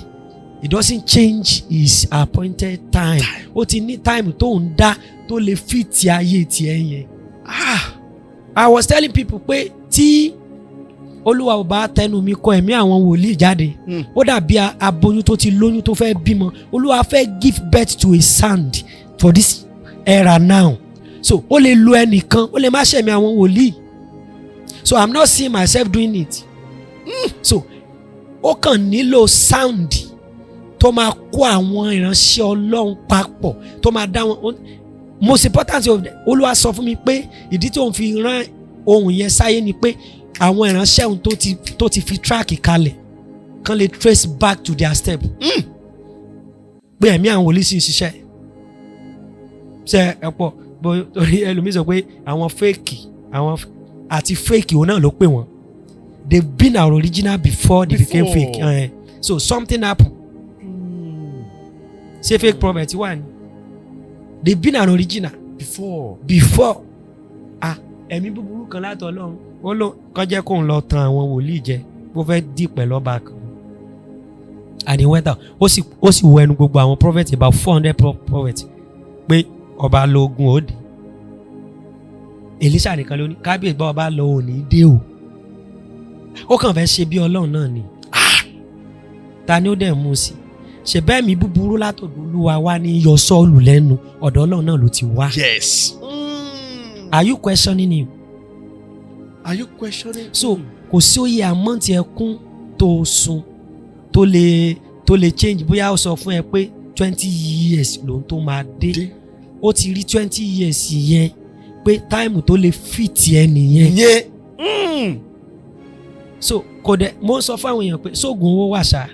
it doesn't change his appointed time. Ó ti ní time tó ń dá tó lè fit ayé tiẹ̀ yẹn. Ah. I was telling people pé tí Olúwa ò bá tẹnu mi kọ ẹ̀mí àwọn wòlíì jáde, ó dàbí aboyún tó ti lóyún tó fẹ́ bímọ. Olúwa fẹ́ give birth to a sound for this era now, so ó lè lo ẹnìkan, ó lè má ṣẹ̀mí àwọn wòlíì. So I'm not seeing myself doing it. So ó kàn nílò sound tó máa kó àwọn ìránṣẹ́ Ọlọ́run papọ̀, tó máa dá wọn. Most important of the, Olúwa sọ fún mi pé ìdí tí òun fi rán ohun yẹn sáyé ni pé àwọn ìránṣẹ́ òun tó ti fi track kalẹ̀ kán lè trace back to their step, pé ẹ̀mí àwọn wòlíì sì ń ṣiṣẹ́. Ṣe ẹ pọ̀ bó? Torí ẹlòmíì sọ pé àwọn fake, àwọn àti fake, òun náà ló pè wọ́n. They been our original before they became Before. fake. So something happen. Ṣé fake prophet wà ní? They been an original Before. before. Ah, ẹ̀mí búburú kan látọ̀ Ọlọ́run, ó ló kàn jẹ́ kóun lọ tan àwọn wòlíì jẹ bó fẹ́ dì pẹ̀lú ọba kan, and he went out, ó sì wọ ẹnu gbogbo àwọn prophet, about 400 prophet, pé ọba lọ ogun òde. Èlíṣà nìkan ló ní kábíyèsí, bá ọba lọ òní dé o. Ó kàn fẹ́ ṣe bí Ọlọ́run náà ni. Ah, ta ni ó dẹ̀ mú sí ṣe bẹ́ẹ̀? Mi búburú látọ̀dọ̀ Olúwa wá ní yọ Sọ́ọ̀lù lẹ́nu, ọ̀dọ̀ Ọlọ́run náà ló ti wá. Yes. Are you questioning him? Are you questioning? So kò sí òye àmọ́ǹtì ẹkún tó sun tó lè change. Bóyá ó sọ fún ẹ pé 20 years lòun tó máa dé, Dé. ó ti rí 20 years yẹn pé time tó lè fit ẹ nìyẹn. Yẹn. So kò dẹ̀, mo ń sọ fún àwọn èèyàn pé sóògùn owó wà ṣá.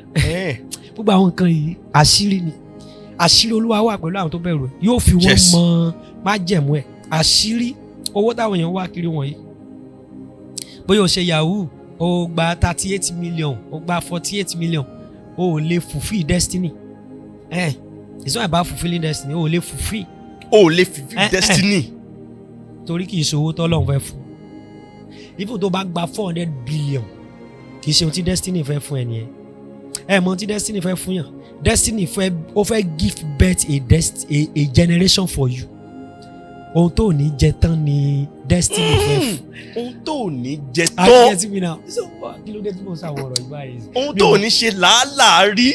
Gbogbo àwọn nǹkan yìí, àṣírí ni. Àṣírí Olúwa wà pẹ̀lú àwọn tó bẹ̀rù ẹ̀, yóò fi wọ́n mọ májẹ̀mú ẹ̀. Àṣírí owó táwọn èèyàn wá kiri wọ̀nyí, bóyá o ṣe yahoo, o gba 38 million, o gba 48 million, o ò lè fulfill destiny. It's not about fulfilling destiny. O ò lè fulfill. O ò lè fulfill destiny. Torí kì í ṣe owó tọ́lọ́run fẹ́ fún. Even tó bá gba 400 billion, kì í ṣe ohun tí destiny fẹ́ fún ẹ nìyẹn. Ẹ mọ ohun tí destiny fẹ́ fún yàn. Destiny fẹ́, ó fẹ́ give birth a generation for you. Ohun tó ò ní jẹ tán ni destiny fẹ́ fún. Ohun tó ò ní jẹ Are you tán. getting me now? So kí ló dé tí mo sàwọn ọ̀rọ̀ yìí báyìí? Ohun tó ò ní ṣe làálàá rí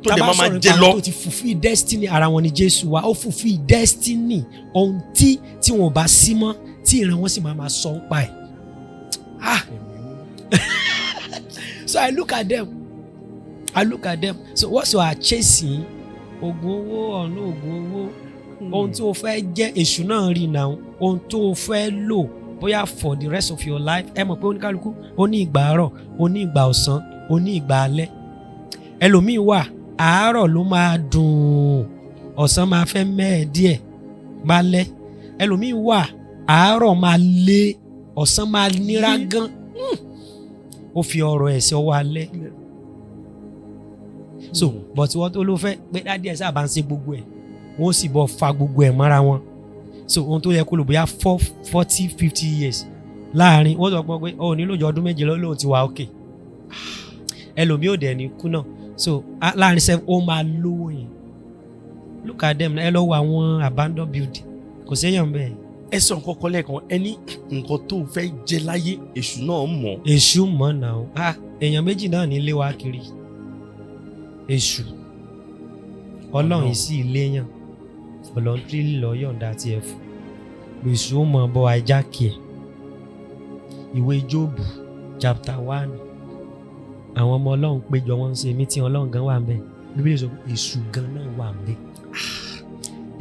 tó dẹ̀ máa máa jẹ Tá bá lọ. sọ̀rọ̀ nípa àwọn tó ti fulfill destiny ara wọn ni Jésù wa. Ó fulfill destiny, ohun tí wọn ò bá sí mọ́, tí ìran wọn sì máa máa sọ ń pa ẹ̀. Ah, so I look at them, I look at them. So what you are chasing, oògùn owó, ọ̀nà oògùn owó, ohun tí o fẹ́ jẹ́, èṣù náà rí náà. Ohun tó o fẹ́ lò bóyá for the rest of your life. Ẹ mọ̀ pé oníkálukú ó ní ìgbà àárọ̀, ó ní ìgbà ọ̀sán, ó ní ìgbà alẹ́. Ẹlòmíín wà, àárọ̀ ló máa dùn, ọ̀sán máa fẹ́ mẹ́ẹ̀ díẹ̀, máa lẹ́. Ẹlòmíín wà, àárọ̀ máa lé, ọ̀sán máa nira gan. Ó fi ọrọ̀ ẹ̀ sí ọwọ́ alẹ́. So but wọ́n tó ló fẹ́ pé daddy ẹ̀ sábà ń ṣe gbogbo ẹ̀, wọ́n sì bọ́ fa gbogbo ẹ̀ mọ́ra wọn. So ohun tó yẹ kó lò bóyá four 40 50 years láàrin, wọ́n sọ pé ó nílò jọ ọdún 7 lọ, lóun ti wà òkè. Ẹlòmíì ò dẹ̀ ní kú náà. So láàrin seven, ó máa lówó yẹn. Look at them. Ẹ lọ wo àwọn abandoned building, kò séèyàn bẹ́ẹ̀. Ẹ sọ nǹkan kan lẹ́ẹ̀kan, ẹ ní nǹkan tó fẹ́ jẹ láyé, èṣù náà mọ̀. Èṣù mọ̀ náà. Ah, èèyàn méjì náà ní lé wa kiri, èṣù. Ọlọ́run yìí sì léyàn voluntarily lọ yọ̀ǹda tiẹ̀ fún. Èṣù ó mọ̀ bọ́ hijack ẹ̀. Ìwé Jóòbù chapter 1, àwọn ọmọ Ọlọ́run péjọ, wọ́n ń ṣe meeting, Ọlọ́run gan wà ń bẹ̀. Bíbélì sọ pé Èṣù gan náà wà ń bẹ̀.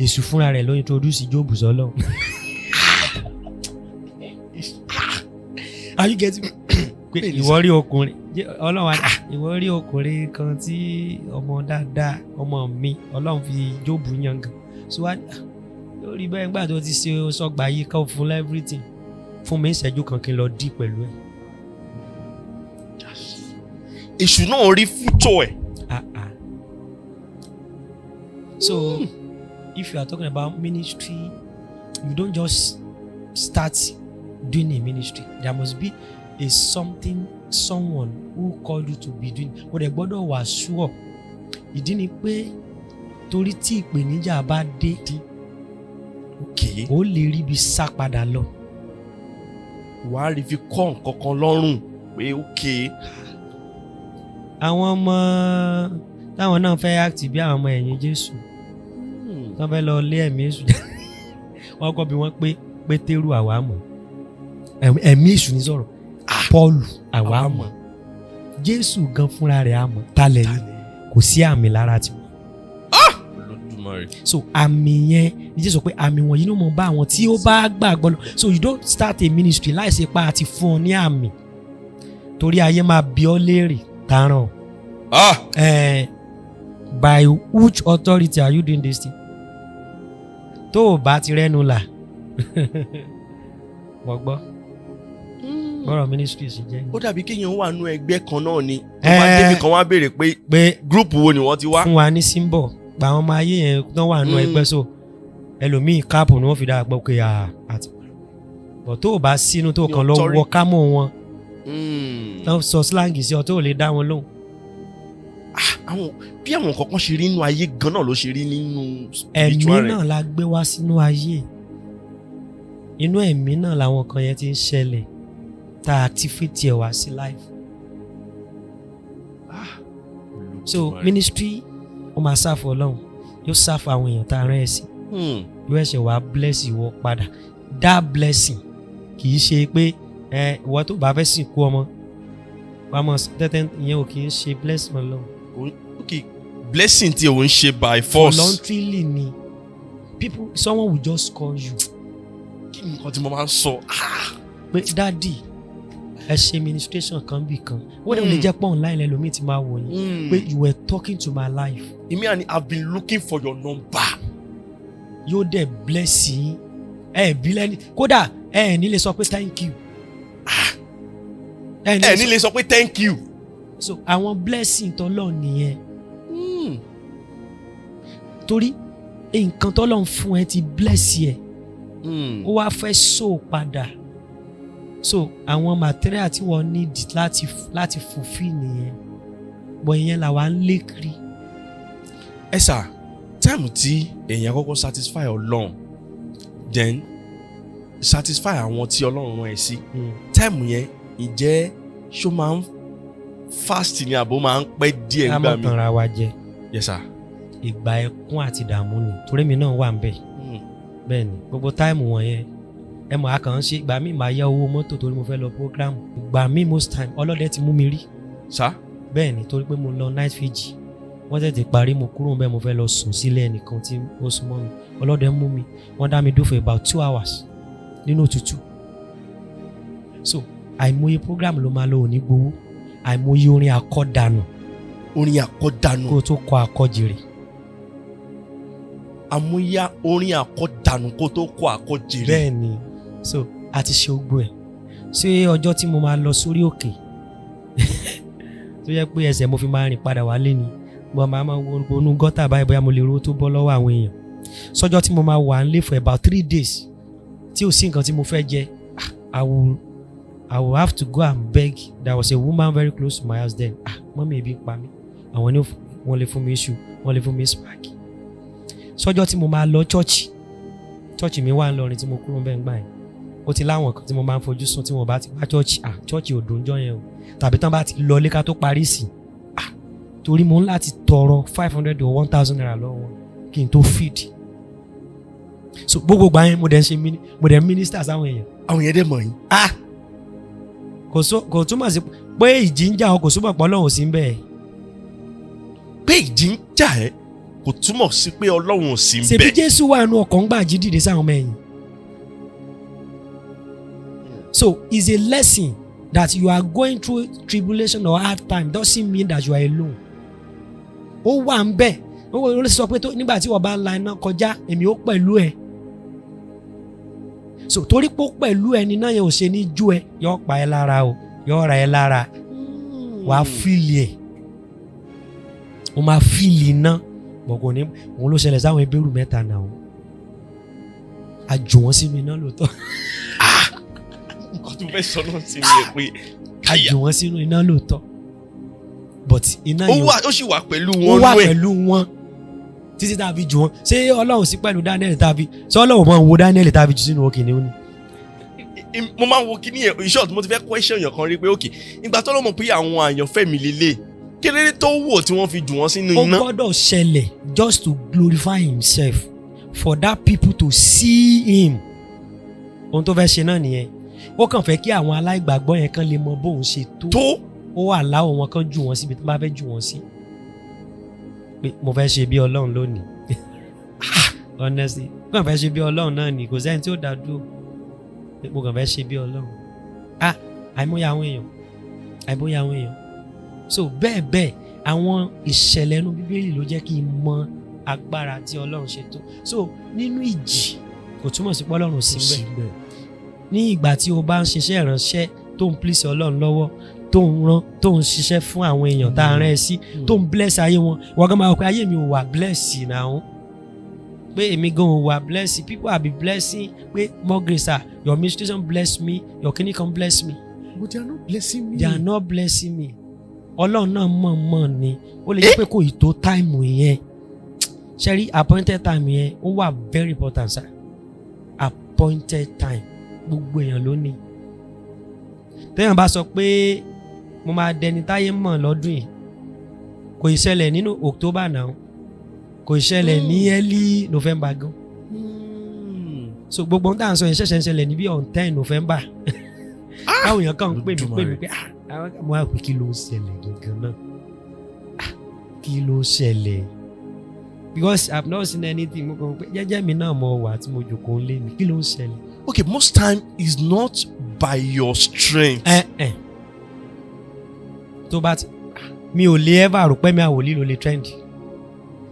Èṣù fúnra rẹ̀ ló introduce Jóòbù sọ́lọ́run. Are you getting me? Pé Bẹ́ẹ̀ni. ìwọ rí ọkùnrin Ọlọ́run wa ní, "Ah, ìwọ rí ọkùnrin kan tí ọmọ dáadáa, ọmọ mi." Ọlọ́run fi Jóòbù yangàn. So wá ní, "Ah, lórí bẹ́ẹ̀, nígbà tó ti ṣe sọgbà yìí kan fún everything, fún mi ìṣẹ́jú kan kí n lọ dí pẹ̀lú ẹ̀." Èṣù náà rí future ẹ̀. Ah ah. So if you are talking about ministry, you don't just start doing a ministry. There must be a something, someone who called you to be doing. O dẹ̀ gbọ́dọ̀ wà sure. Ìdí ni pé torí tí ìpèníjà bá dé, ó lè rí ibi sá padà lọ. Wàá rí fi kọ́ nǹkan kan lọ́rùn pé ok. Àwọn ọmọ táwọn náà fẹ́ act bí àwọn ọmọ ẹ̀yìn Jésù, tán fẹ́ lọ lé ẹ̀mí èṣù jáde, wọ́n kọ́ bí wọ́n pé Pétérù àwa mọ̀, ẹ̀mí èṣù ní sọ̀rọ̀, Pọ́ọ̀lù àwa Àwa mọ̀, Jésù gan fúnra rẹ̀ á mọ̀, talẹ̀ yìí kò sí àmì lára tiwọn. Olódùmarè. So àmì yẹn ní Jésù sọ pé àmì wọ̀nyí ló mọ̀ bá àwọn tí ó bá gbàgbọ́ lọ. So you don't start a ministry láìsí pa àti fún ọ ní àmì, torí ayé máa bi ọ́ léèrè tààràn. By which authority are you doing this thing? Tó o bá ti rẹ́nu là, wọ́n gbọ́ bọ́rọ̀ ministry sì jẹ́. Ó dàbí kéèyàn wà nú ẹgbẹ́ kan náà ni tó bá débi kan, wá béèrè pé pé group wo ni wọ́n ti wá. Fún wa ní symbol gba àwọn ọmọ ayé yẹn tó wà nù ẹgbẹ́. So ẹlòmíì, cap ni wọ́n fi dáa gbọ́ pé àti bọ̀ tó o bá sínú tó Ní kàn lọ authority. Wọ kámọ̀ wọn tó sọ slang sí ọ, tó o lè dá wọn lóhùn. Àwọn bí àwọn nǹkan kan ṣe rí nínú ayé gan náà ló ṣe rí nínú Ẹ̀mí spiritual realm. náà la gbé wá sínú ayé. Inú ẹ̀mí náà làwọn kan yẹn ti ń ṣẹlẹ̀ tá a activate ẹ̀ wá sí life. So Olódùmarè. ministry, ó máa serve Ọlọ́run, yóò serve àwọn èèyàn tá a rán ẹ sí, yóò ẹsẹ̀ wá bless ìwọ padà. That blessing kì í ṣe pé ẹ ìwọ tó bá fẹ́ sìnkú ọmọ wàá mọ tẹ́tẹ́, ìyẹn ò kì í ṣe blessing Ọlọ́run. Ok, blessing tí òun ṣe by force. Voluntarily ni. People, someone will just call you Kí ni nǹkan tí mo máa ń sọ? Pé, "Daddy, ẹ ṣe ministration kan bì kan." Ó dẹ̀ lè jẹ́ pọ̀ online lẹ́lòmíì tí máa wò yín pé, "You were talking to my life." Èmi àní, "I've been looking for your number." Yóò dẹ̀ bless yín. Ẹ bí lẹ́ni kódà ẹ ní lè sọ pé thank you. Ẹ Ẹ ní lè sọ pé thank you. So àwọn blessing tọ́lọ́run nìyẹn, torí nǹkan tọ́lọ́run fún ẹ ti bless ẹ, ó wá fẹ́ so padà. So àwọn material tí wọ́n need láti fulfill nìyẹn, bọ̀ ìyẹn làwa ń lé kiri. Ẹ sà, time tí èèyàn kọ́kọ́ satisfy Ọlọ́run, then satisfy àwọn tí Ọlọ́run rán ẹ sí, time yẹn, ǹjẹ́ ṣó máa ń fast ni àbó máa ń pẹ́ díẹ̀ Ká nígbà má mi? tanra wa jẹ. Yes sir. Ìgbà ẹkún àti ìdààmú ni, torí mi náà wà ń bẹ̀. Bẹ́ẹ̀ ni, gbogbo time wọ̀nyẹn, ẹ mọ̀, a kàn ń ṣe. Ìgbà míì máa yá owó mọ́tò torí mo fẹ́ lọ program. Ìgbà míì, most time, ọlọ́dẹ ti mú mi rí. Sá. Bẹ́ẹ̀ ni, torí pé mo lọ night vigil, wọ́n tètè parí, mo kúrò bẹ́ẹ̀, mo fẹ́ lọ sùn sílé ẹnìkan tí ó súnmọ́ mi. Ọlọ́dẹ mú mi, wọ́n dá mi dúró for about 2 hours nínú òtútù. So àìmọye program ló máa lọ òní gbowó, àìmọye orin àkọdànù. Orin àkọdànù. Kó o tó kọ àkọjèrè. Àmúyá orin àkọdànù kó tó kọ àkọjèrè. Bẹ́ẹ̀ ni. So a ti ṣe ogun ẹ̀. Ṣé ọjọ́ tí mo máa lọ sórí òkè tó yẹ pé ẹsẹ̀ mo fi máa rìn padà wálé ni, mo máa wo inú gọ́tà báyìí bóyá mo lè rówó tó bọ́ lọ́wọ́ àwọn èèyàn. Sọjọ́ tí mo máa wà nílé for about 3 days tí ò sí nǹkan tí mo fẹ́ jẹ, ah, I will have to go and beg. There was a woman very close to my house then. "Ah, mummy, ebi ń pa mí." Àwọn ní wọ́n lè fún mi iṣu, wọ́n lè fún mi spag. Sọjọ́ tí mo máa lọ church, church mi wà ńlọrin tí mo kúrò bẹ́ẹ̀ ń gbà yẹn, ó ti láwọn kan tí mo máa ń fojú sùn tí wọn bá ti wá church, ah, church ò dùn jọ yẹn o, tàbí tán bá ti lọ ilé ká tó parí sí, ah, torí Torí mo ń láti tọrọ ₦500 or ₦1,000 lọ́wọ́ wọn kí n tó feed. So gbogbo ìgbà yẹn, mo dẹ̀ ń minister sáwọn èèyàn. Àwọn yẹn dẹ̀ mọ̀ yín. Ah, kò túmọ̀ sí pé ìjì ń jà ọ, kò túmọ̀ pé Ọlọ́run sí ń bẹ̀. Pé ìjì ń jà ẹ́ kò túmọ̀ sí pé Ọlọ́run ò sí ń Ṣebí bẹ̀. Jésù wà nù ọkọ̀ ńgbà jí dìde sáwọn ọmọ ẹ̀yìn. So it's a lesson that you are going through tribulation or hard time doesn't mean that you are alone. Ó wà ń bẹ̀. Ó lè sọ pé nígbà tí wọ́n bá la iná kọjá, èmi ó pẹ̀lú ẹ. So torí pé ó pẹ̀lú ẹni náà yẹn, ò ṣe ní jú ẹ, yọ pa ẹ lára o, yọ ra ẹ lára, wàá feel ẹ̀, o máa feel iná bọ̀. Kò ní òun ló ṣẹlẹ̀ sáwọn Hébérù mẹ́ta náà. O a jù wọ́n sínú iná lóòótọ́. Nǹkan tó fẹ́ sọ náà sí mi pé A jù wọ́n sínú iná lóòótọ́, but iná ó yẹn wà, ó sì wà pẹ̀lú ó wọn wà nú ẹ̀. Pẹ̀lú wọn títí tá a fi jù wọ́n. Ṣé Ọlọ́run sí pẹ̀lú Daniel tá a fi ṣé Ọlọ́run máa ń wo Daniel tá a fi jù sínú kìnìún ni? Mo máa ń wo kíní yẹn. In short, mo ti fẹ́ question yàn kan rí pé, ok, ìgbà tó lọ́mọ pé àwọn àyànfẹ́ mi lélẹ̀, kí ló dé tó wò tí wọ́n fi jù wọ́n sínú Ó iná? gbọ́dọ̀ ṣẹlẹ̀ just to glorify himself, for that people to see him. Ohun tó fẹ́ ṣe náà nìyẹn. Ó kàn fẹ́ kí àwọn aláìgbàgbọ́ yẹn kan lè mọ bóun ṣe tó. Tó. Ó wà láwọ̀ wọn kan jù wọ́n síbi tó bá fẹ́ jù wọ́n sí, pé mo fẹ́ ṣe bí Ọlọ́run lónìí. Honestly, mo kàn fẹ́ ṣe bí Ọlọ́run náà ni. Kò sẹ́ni tí ó dá dúró pé mo kàn fẹ́ ṣe bí Ọlọ́run. Ah, àìmọye àwọn èèyàn, àìmọye àwọn èèyàn. So bẹ́ẹ̀ bẹ́ẹ̀, àwọn ìṣẹ̀lẹ̀ inú Bíbélì ló jẹ́ kí n mọ agbára tí Ọlọ́run ṣe tó. So nínú ìjì, kò túmọ̀ sí pé Ọlọ́run ò sí ńbẹ̀. Ní ìgbà tí o bá ń ṣiṣẹ́ ìránṣẹ́, tó ń please Ọlọ́run lọ́wọ́, tó ń rán, tó ń ṣiṣẹ́ fún àwọn èèyàn tá a rán ẹ sí, tó ń bless ayé wọn, wọ́n gan máa wọ pé ayé mi ò wà bless now, pé èmi gan ò wà bless. People are be blessing pé more grace, sir, your administration bless me, your kini kan bless me. But they are not blessing me. They are not blessing me. Ọlọ́run náà mọ̀ mọ̀ ni. Ó lè jẹ́ pé kò ì tó time yẹn. Ṣe rí appointed time yẹn, ó wà very important, sir. Appointed time, gbogbo èèyàn ló ní. Téèyàn bá sọ pé mo máa dẹni táyé mọ̀ lọ́dún yìí, kò ì ṣẹlẹ̀ nínú October náà, kò ì ṣẹlẹ̀ ní early November gan. So gbogbo ohun tá à ń sọ yẹn ṣẹ̀ṣẹ̀ ń ṣẹlẹ̀ níbí on 10 November. Táwọn èèyàn kàn ń pè mí pè mí pé, ah, mo wá pé kí ló ń ṣẹlẹ̀ gangan náà? Ah, kí ló ṣẹlẹ̀? Because I have not seen anything. Mo kàn pé jẹ́jẹ́ mi náà mo wà tí mo jòkó ń lé mi. Kí ló ń ṣẹlẹ̀? Okay, most time is not by your strength. Ẹ ẹ, tó bá ti, mi ò lè ever rò pé mi àwòlí ló lè trend.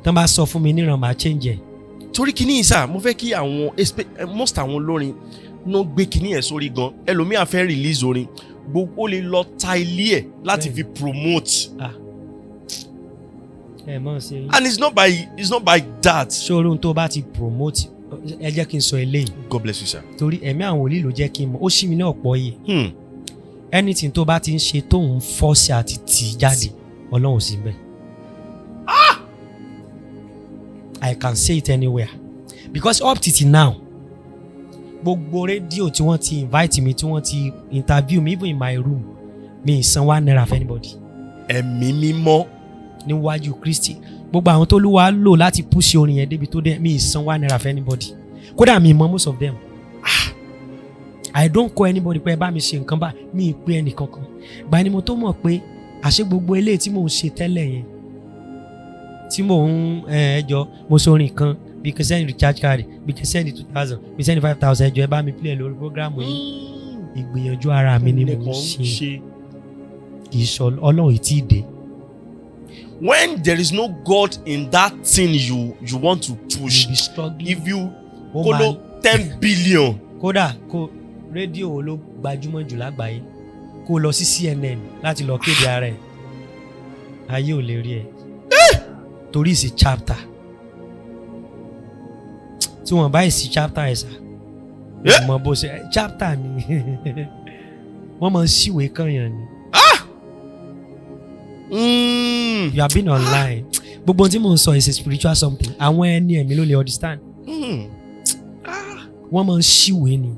Tán bá sọ fún mi níran, màá change ẹ̀. Torí kíní yìí sá, mo fẹ́ kí àwọn most àwọn olórin náà gbé kíní ẹ̀ sórí gan. Ẹlòmíà fẹ́ release orin, gbogbo ó lè lọ ta ilé ẹ̀ láti fi promote. Ẹ mọ̀ ṣe yín. And it's not by that. Sórí ohun tó bá ti promote, ẹ jẹ́ kí n sọ eléyìí. God bless you, sir. Torí ẹ̀mí àwọn wòlíì ló jẹ́ kí n mọ̀, ó ṣí mi ní ọ̀pọ̀ yìí. Anything tó bá ti ń ṣe, tóun force àti tì í jáde, Ọlọ́run ò sí bẹ́ẹ̀. I can say it anywhere because up till now, gbogbo rédíò tí wọ́n ti invite mi, tí wọ́n ti interview me, even in my room, mi ì san ₦1 for anybody. Ẹ̀mí mímọ́. Níwájú Kristi, gbogbo àwọn tó lúwa lò láti push orin yẹn débi tó dé, mi ì san ₦1 for anybody. Kódà mi mọ most of them. Ah, I don't call anybody pé ẹ bá mi ṣe nǹkan bá mi ì pé ẹnì kankan. Gbà ni mo tó mọ̀ pé àṣé gbogbo eléyìí tí mò ń ṣe tẹ́lẹ̀ yẹn, tí mò ń ẹ jọ, mo sọrin kan bí kò send recharge card, bí kò send 2,000, bí send 5,000, ẹ jọ, ẹ bá mi play lórí program yìí, ìgbìyànjú ara mi ni mò ń ṣe, kì í sọ Ọlọ́run ì tí ì dé. When there is no God in that thing you want to push, You be struggling. if you Ó kó máa ló 10 billion. Kódà kó rédíò wo ló gbajúmọ̀ jù lágbàáyé, kó lọ sí CNN láti lọ kéde ara ẹ̀, ayé ò lè rí ẹ, torí ìsì chapter tí wọ́n bá ìsì chapter ẹ̀ sà mọ bó ṣe chapter ni wọ́n máa ń ṣìwé kànyàn ni. You have been online. Gbogbo ohun tí mò ń sọ is a spiritual something. Àwọn ẹni ẹ̀mí ló lè understand. Wọ́n máa ń ṣìwé ni.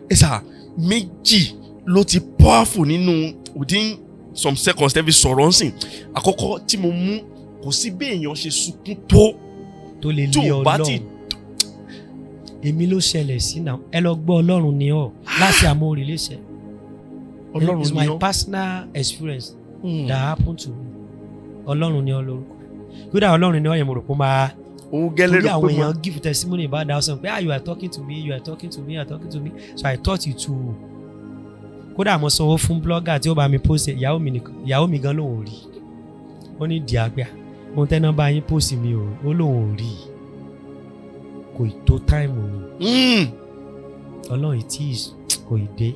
Ẹ sà, méjì ló ti powerful nínú within some seconds tẹ́ fi sọ̀rọ̀ ńsìn, àkọ́kọ́ tí mo mú, kò sí bí èèyàn ṣe sunkún tó tó lè tí lé ò bá Ọlọ́run. Èmi ló ṣẹlẹ̀ sí náà. Ẹ lọ gbọ́, Ọlọ́run ni ọ́ láti àmórí léṣe. Ọlọ́run It's ni my ọ́. personal experience that happened to me. Ọlọ́run ni ọ́ lórúkọ. Kódà Ọlọ́run ni ọ́ yẹn, mo rò pé ó máa Òun gẹ́lẹ́ torí rò àwọn pé mo èèyàn give testimony about that song pé, "Ah, you are talking to me, you are talking to me, you are talking to me." So I thought it too. Kódà mo sanwó fún blogger tí ó bá mi post ẹ̀, ìyàwó mi nìkan, ìyàwó mi gan lòun ò rí. Ó ní di àgbà ohun tẹ́ nọ́mbà yín post mi o, ó lòun ò rí. Kò ì tó time ni. Ọlọ́run tí kò ì dé.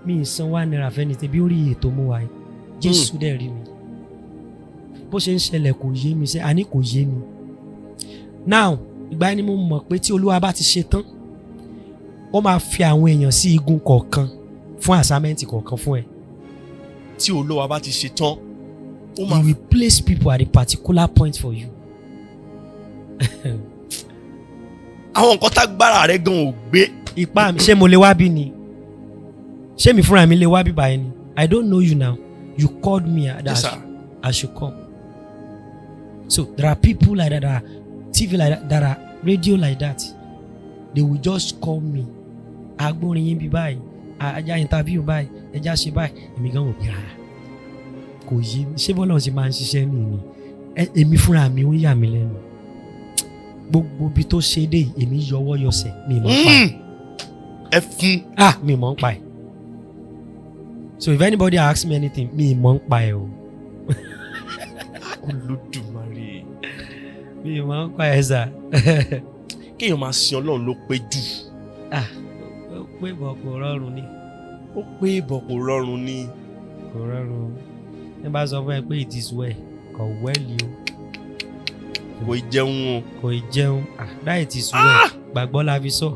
Mi ì san ₦1 fẹ́ni tẹ́bí ó rí ètò mú wa yìí. Jésù dẹ̀ rí mi. Bó ṣe ń ṣẹlẹ̀ kò yé mi sẹ́, àní kò yé mi. Now, ìgbà yẹn ni mo mọ̀ pé tí Olúwa bá ti ṣe tán, ó máa fi àwọn èèyàn sí igun kọ̀ọ̀kan fún assignment kọ̀ọ̀kan fún ẹ. Tí Olúwa bá ti ṣe tán, ó máa He will place people at a particular point for you. Àwọn nǹkan tágbára rẹ gan ò gbé. Ipá mi, ṣé mo lè wá bí ni? Ṣé mi fúnra mi lè wá bí báyìí ni? I don't know you now. You called me that Yes, sir. I should come. So there are people like that, that are TV like that, that are radio like that. They will just call me. Agbórin yín bí báyìí, ajá interview báyìí, ẹja ṣe báyìí. Èmi gan wò pé rárá. Kò yé mi. Ṣé bọ́lá ṣe máa ń ṣiṣẹ́ mi ni? Èmi fúnra mi, ó ń yà mí lẹ́nu. Gbogbo ibi tó ṣe dé yìí, èmi yọwọ́ yọsẹ̀, mi mọ̀ ń pa ẹ̀. Ẹ fún. Ah, mi mọ̀ ń pa ẹ̀. So if anybody asks me anything, mi mọ̀ ń pa ẹ̀ o. Olódùmarè. Mi mọ̀ ń pa ẹ̀ sà. Kéèyàn máa sin Ọlọ́run ló pé jù. Ah, ó pé bọ̀, kò rọrùn ni. Ó pé bọ̀, kò rọrùn ni. Kò rọrùn. Ẹ bá sọ fún ẹ pé it is well, kò well o. Kò ì jẹun o. Kò ì jẹun. Ah, that it is well, gbàgbọ́ la fi sọ.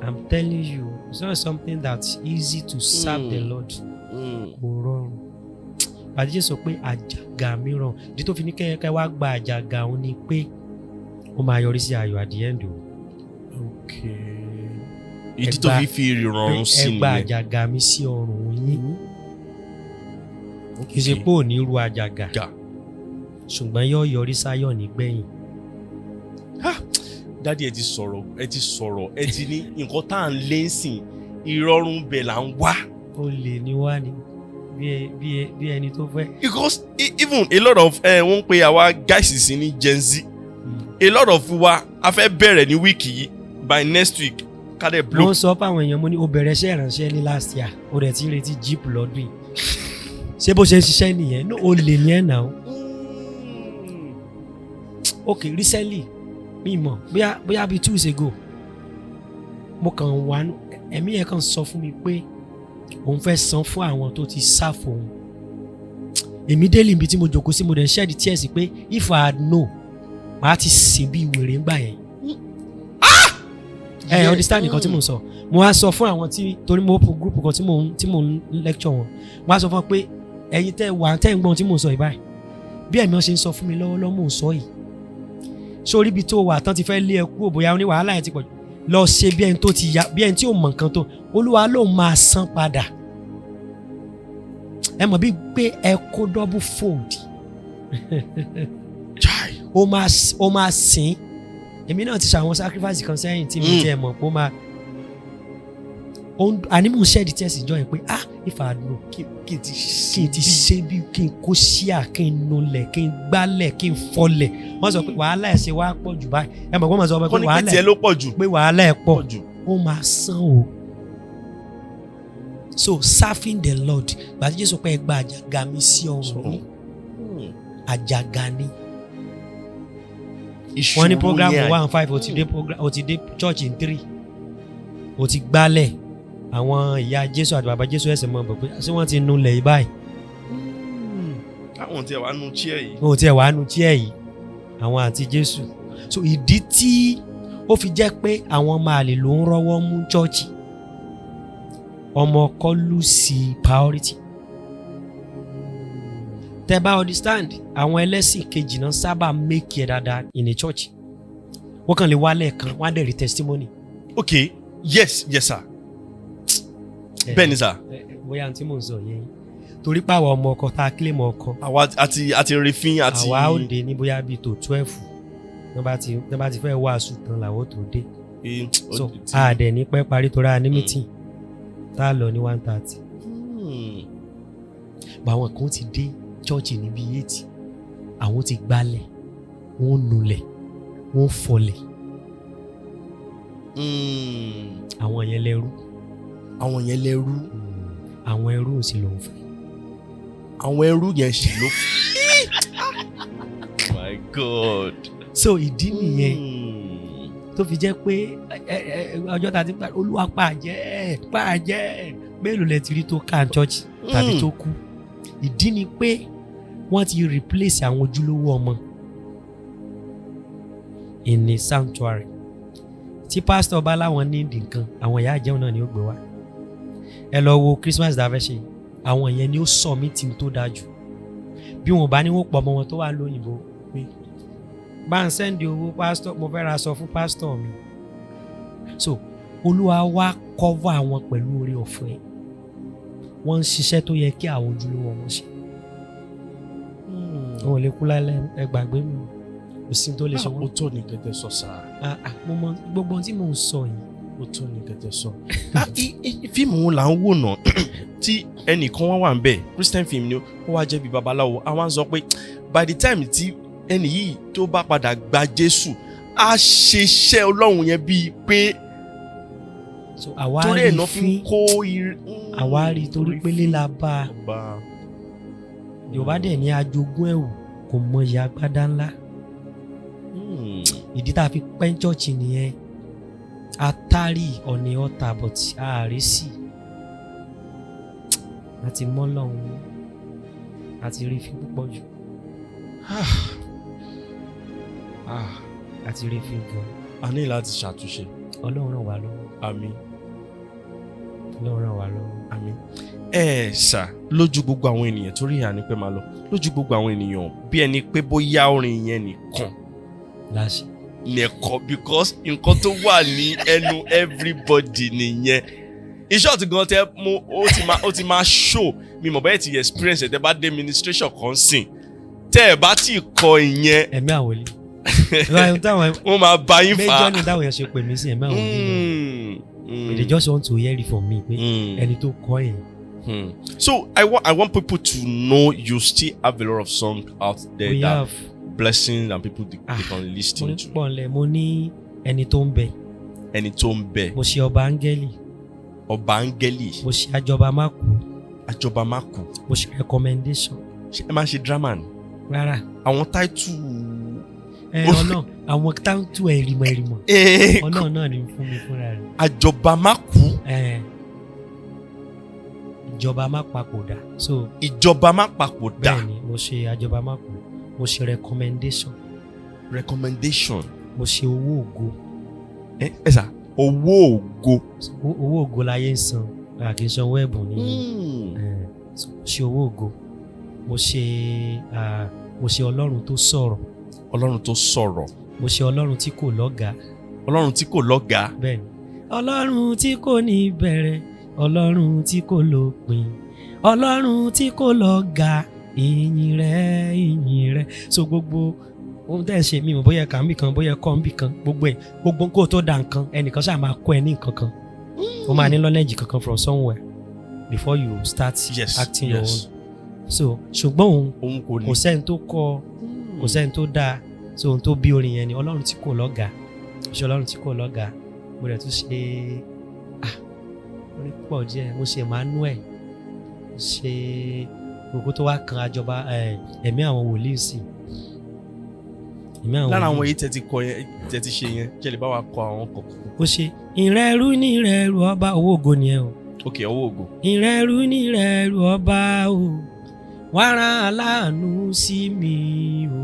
I'm telling you, it's not something that's easy to serve the Lord. Kò rọrùn. Pàdé Jésù sọ pé àjàgà mi rọrùn. Ìdí tó fi ní kẹ́ wá gba àjàgà òun ni pé ó máa yọrí sí ayọ̀ at the end o. Ìdí tó fi ìrọ̀rùn sí Ẹ gba nìyẹn. àjàgà mi sí ọrùn yín. Kì í ṣe pé ò ní ru àjàgà, Gà. ṣùgbọ́n yóò yọrí sáyọ̀ nígbẹ̀yìn. Daddy, ẹ ti sọ̀rọ̀, ẹ ti sọ̀rọ̀, ẹ ti ní nǹkan tá à ń lé ń sìn, ìrọ̀rùn bẹ̀ là ń wá. Ó lè ní wá ni bí ẹni tó fẹ́. Because even a lot of wọ́n ń pe àwa guys sí ní Gen Z. A lot of wa a fẹ́ bẹ̀rẹ̀ ní week yìí, by next week ká dẹ̀ blow. Mo ń sọ fáwọn èèyàn, mo ní o bẹ̀rẹ̀ iṣẹ́ ìránṣẹ́ ní last year, o dẹ̀ ti ń retí jeep lọ́dún yìí. Ṣé bó ṣe ń ṣiṣẹ́ nìyẹn? No, o lè ní ẹ̀ náà. Ok, recently, mi mọ̀ bóyá bíi 2 weeks ago, mo kàn wá, ẹ̀mí yẹn kàn sọ fún mi pé òun fẹ́ san fún àwọn tó ti sá fóun. Immediately, ibi tí mo jókòó sí, mo dẹ̀ ń shed tears pé if I had know, màá ti sìn bí wèrè ńgbà yẹn. Ẹ understand nǹkan tí mo ń sọ? Mo wá sọ fún àwọn tí, torí mo open group kan tí mo ń lecture wọn, mo wá sọ fún wọn pé ẹ̀yin tẹ́ wà, tẹ́ ń gbọ́n tí mo ń sọ yìí báyìí, bí ẹ̀mí wọn ṣe ń sọ fún mi lọ́wọ́lọ́wọ́ mò ń sọ yìí, sórí ibi tó wà tán ti fẹ́ lé ẹ kúrò, bóyá ní wàhálà yẹn ti pọ̀ jù, lọ ṣe bí ẹni tó ti ya, bí ẹni tí ò mọ̀ nǹkan tó Olúwa ló máa san padà. Ẹ mọ̀ bí pé ẹ kó double fold. Chai. Ó máa sìn. Èmi náà ti ṣe àwọn sacrifice kan sẹ́yìn tí mi tiẹ̀ mọ̀ pé ó máa àní mò ń shed tears ìjọ yẹn pé, ah, if I had known, kí n ti kí n ti ṣe bí kí n kó ṣíà, kí n nulẹ̀, kí n gbálẹ̀, kí n fọlẹ̀. Wọ́n sọ pé wàhálà ẹ̀ ṣe wá pọ̀ jù báyìí. Ẹ mọ̀ pé wọ́n sọ pé Kọ́ ní pé wàhálà tiẹ̀ ẹ̀ ló pọ̀ jù. pé wàhálà ẹ̀ pọ̀. Pọ̀ jù. Ó máa san o. So serving the Lord, gbàtí Jésù pé ẹ gba àjàgà mi sí ọrùn yín, àjàgà ni. Wọ́n ní Ìṣòro program yẹn. 1:05, o ti dé program, o ti dé church in 3, o ti gbálẹ̀. Àwọn ìyá Jésù àti bàbá Jésù ẹsẹ̀ mọ̀ bọ̀ pé ṣé wọ́n ti nulẹ̀ yìí báyìí? Táwọn tiẹ̀ wá nu chair yìí. Wọn ò tiẹ̀ wàá nu chair yìí, àwọn àti Jésù. So ìdí tí ó fi jẹ́ pé àwọn ọmọ àlè ló ń rọ́wọ́ mú church, ọmọ ọkọ lose priority. Tẹ́ bá understand, àwọn ẹlẹ́sìn kejì náà sábà make it dáadáa in a church. Wọ́n kàn lè wá lẹ́ẹ̀kan, wọ́n á dẹ̀ rí testimony. Ok, yes, yes sir, bẹ́ẹ̀ ni sir. Bóyá ohun tí mò ń sọ yẹn, torí pàwọ̀ ọmọ ọkọ tá a kílè mọ ọkọ, Àwa àti rìfín àti. Àwa ó dé ní bóyá bíi tó 12, tó bá ti fẹ́ wàásù tán làwọn ó tó dé. So a dẹ̀ ní pẹ́ parí torí a ní meeting tá a lọ ní 1:30. Báwọn kan ti dé chọ́ọ̀chì ní bíi 8, àwọn ti gbálẹ̀, wọ́n nulẹ̀, wọ́n fọlẹ̀. Àwọn yẹn lẹ́rú. Àwọn yẹn lẹ́rú. Àwọn ẹrú sì ló ń fẹ́. Àwọn ẹrú yẹn sì ló. My God. So ìdí nìyẹn tó fi jẹ́ pé ẹ ọjọ́ tá a ti ń parí, Olúwa pàjẹ́ pàjẹ́, mélòó lẹ ti rí tó ká church tàbí tó kú? Ìdí ni pé wọ́n ti replace àwọn ojúlówó ọmọ in a sanctuary. Tí pásítọ̀ bá láwọn ní ìdí nǹkan, àwọn ìyá àjẹun náà ni ó gbé wá. Ẹ lọ wo Christmas tá a fẹ́ ṣe, àwọn yẹn ni ó sọ meeting tó dáa jù. Bí wọn bá ní wọn pọ̀ ọmọ wọn tó wà lóyìnbó pé bá ń send owó pásítọ̀, mo fẹ́ ra aṣọ fún pásítọ̀ mi. So Olúwa wá cover àwọn pẹ̀lú oore ọ̀fẹ́, wọ́n ń ṣiṣẹ́ tó yẹ kí àwọn ojúlówó wọn ṣe. Wọn ò lè kú lálẹ́, ẹ gbàgbé mi, kò sí tó lè ṣe Ó wọ́n. tó ní kẹtẹ sọ sáà. Ah, ah, mo mọ gbogbo ohun tí mò ń sọ yìí. Ó tó ní kẹtẹ sọ. Ah, fíìmù wo là ń wò náà tí ẹnìkan wá wà ń bẹ̀? Christian film ni, ó wá jẹ́ bí babaláwo. Àwọn sọ pé by the time tí ẹnì yìí tó bá padà gba Jésù, á ṣiṣẹ́ Ọlọ́run yẹn bíi pé So àwa torí ẹ̀ rí náà fi ń fín kó ir. Àwa rí torí pé líla bá a. Bá Yorùbá dẹ̀ ní ajogún ẹ̀wù kò mọyì agbádá ńlá. Ìdí tá a fi pẹ́ ń church nìyẹn. Atari ọ̀nì ọ̀tà, but ààrẹ sí àti mọ́ lọ́hùn, àti rí fín púpọ̀ jù. Ah, Àti rí fín gan. A ní láti ṣàtúnṣe. Ọlọ́run ràn wá lọ́wọ́. Àmín. Ọlọ́run ràn wá lọ́wọ́. Àmín. Ẹ ṣá, lójú gbogbo àwọn ènìyàn, torí ìhà ni pé máa lọ, lójú gbogbo àwọn ènìyàn, bí ẹni pé bóyá orin yẹn nìkan Láṣẹ. nìkan, because nǹkan tó wà ní ẹnu everybody nìyẹn. In short gan, tẹ mo ó ti máa show mi mọ̀ bẹ́ẹ̀ ti experience ẹ̀. Tẹ bá dé ministration kan sìn, tẹ ẹ bá ti kọ ìyẹn, Ẹ̀mí àwòlí ìwà táwọn wọ́n máa bá yín fà méjọ́ á. ní táwọn yẹn ṣe pè mí sí ẹ̀mí àwòlí náà. They just want to hear it from me pé ẹni tó kọ́ yẹn. So I want people to know you still have a lot of songs out there We that have blessings and people they Ah, can mo listen ní to. pọ̀ nlẹ̀. Mo ní Ẹni tó ń bẹ. Ẹni tó ń bẹ. Mo ṣe Ọba Áńgẹ́lì. Ọba Áńgẹ́lì. Mo ṣe Àjọba Má Kú. Àjọba Má Kú. Mo ṣe Recommendation. Ṣé ẹ máa ń ṣe drama ni? Rárá. Àwọn táìtù. Ẹ Ọlọ́run, àwọn táǹtù ẹ̀rìmọ̀ ẹ̀rìmọ̀, Ọlọ́run náà ni fún mi fúnra rẹ̀. Àjọba Má Kú. Ẹ Ìjọba Má Papòdà, so Ìjọba Má Papòdà. Bẹ́ẹ̀ ni, mo ṣe Àjọba Má Kú, mo ṣe Recommendation. Recommendation. Mo ṣe Owó Ògo. Ẹ sà, Owó Ògo. Owó ògo láyé ń san, a kì í sanwó ẹ̀bùn ní. So, mo ṣe Owó Ògo, mo ṣe mo ṣe Ọlọ́run tó sọ̀rọ̀. Ọlọ́run tó sọ̀rọ̀. Mo ṣe Ọlọ́run tí kò lọ́gàá. Ọlọ́run tí kò lọ́gàá. Bẹ́ẹ̀ ni, Ọlọ́run tí kò ní bẹ̀rẹ̀, Ọlọ́run tí kò lópin, Ọlọ́run tí kò lọ́gàá, ìyìn rẹ̀, ìyìn rẹ̀. So gbogbo ohun tẹ́ ẹ ṣe, mi mọ̀ bóyá kà ń bì kan, bóyá kọ́ ń bì kan, gbogbo ẹ̀, gbogbo kó o tó da nǹkan, ẹnìkan ṣáà máa kọ́ ẹ ní nǹkan kan, ó máa ní knowledge kankan from somewhere before you start acting your own. So ṣùgbọ́n òun Òun kò ní. kò sẹ́ni tó kọ́, kò sẹ́ni tó dáa. So ohun tó bí orin yẹn ni Ọlọ́run tí kò lọ́gàá. Ṣe Ọlọ́run tí kò lọ́gàá. Mo dẹ̀ tún ṣe, ah, orin pọ̀ díẹ̀. Mo ṣe Emmanuel, mo ṣe gbogbo tó wá kan àjọba ẹ̀mí àwọn wòlíì sí, ẹ̀mí àwọn Lára àwọn wòlíì. èyí tẹ́ ti kọ yẹn, tẹ́ ti ṣe yẹn, ṣe lè bá wa kọ àwọn kọ̀ọ̀kan? Ó ṣe Ìrẹ́rù ní Ìrẹ́rù Ọba, Owó Ògo nìyẹn o. Ok, Owó Ògo. Ìrẹ́rù ní Ìrẹ́rù Ọba o, wá rán aláàánú sí mi o,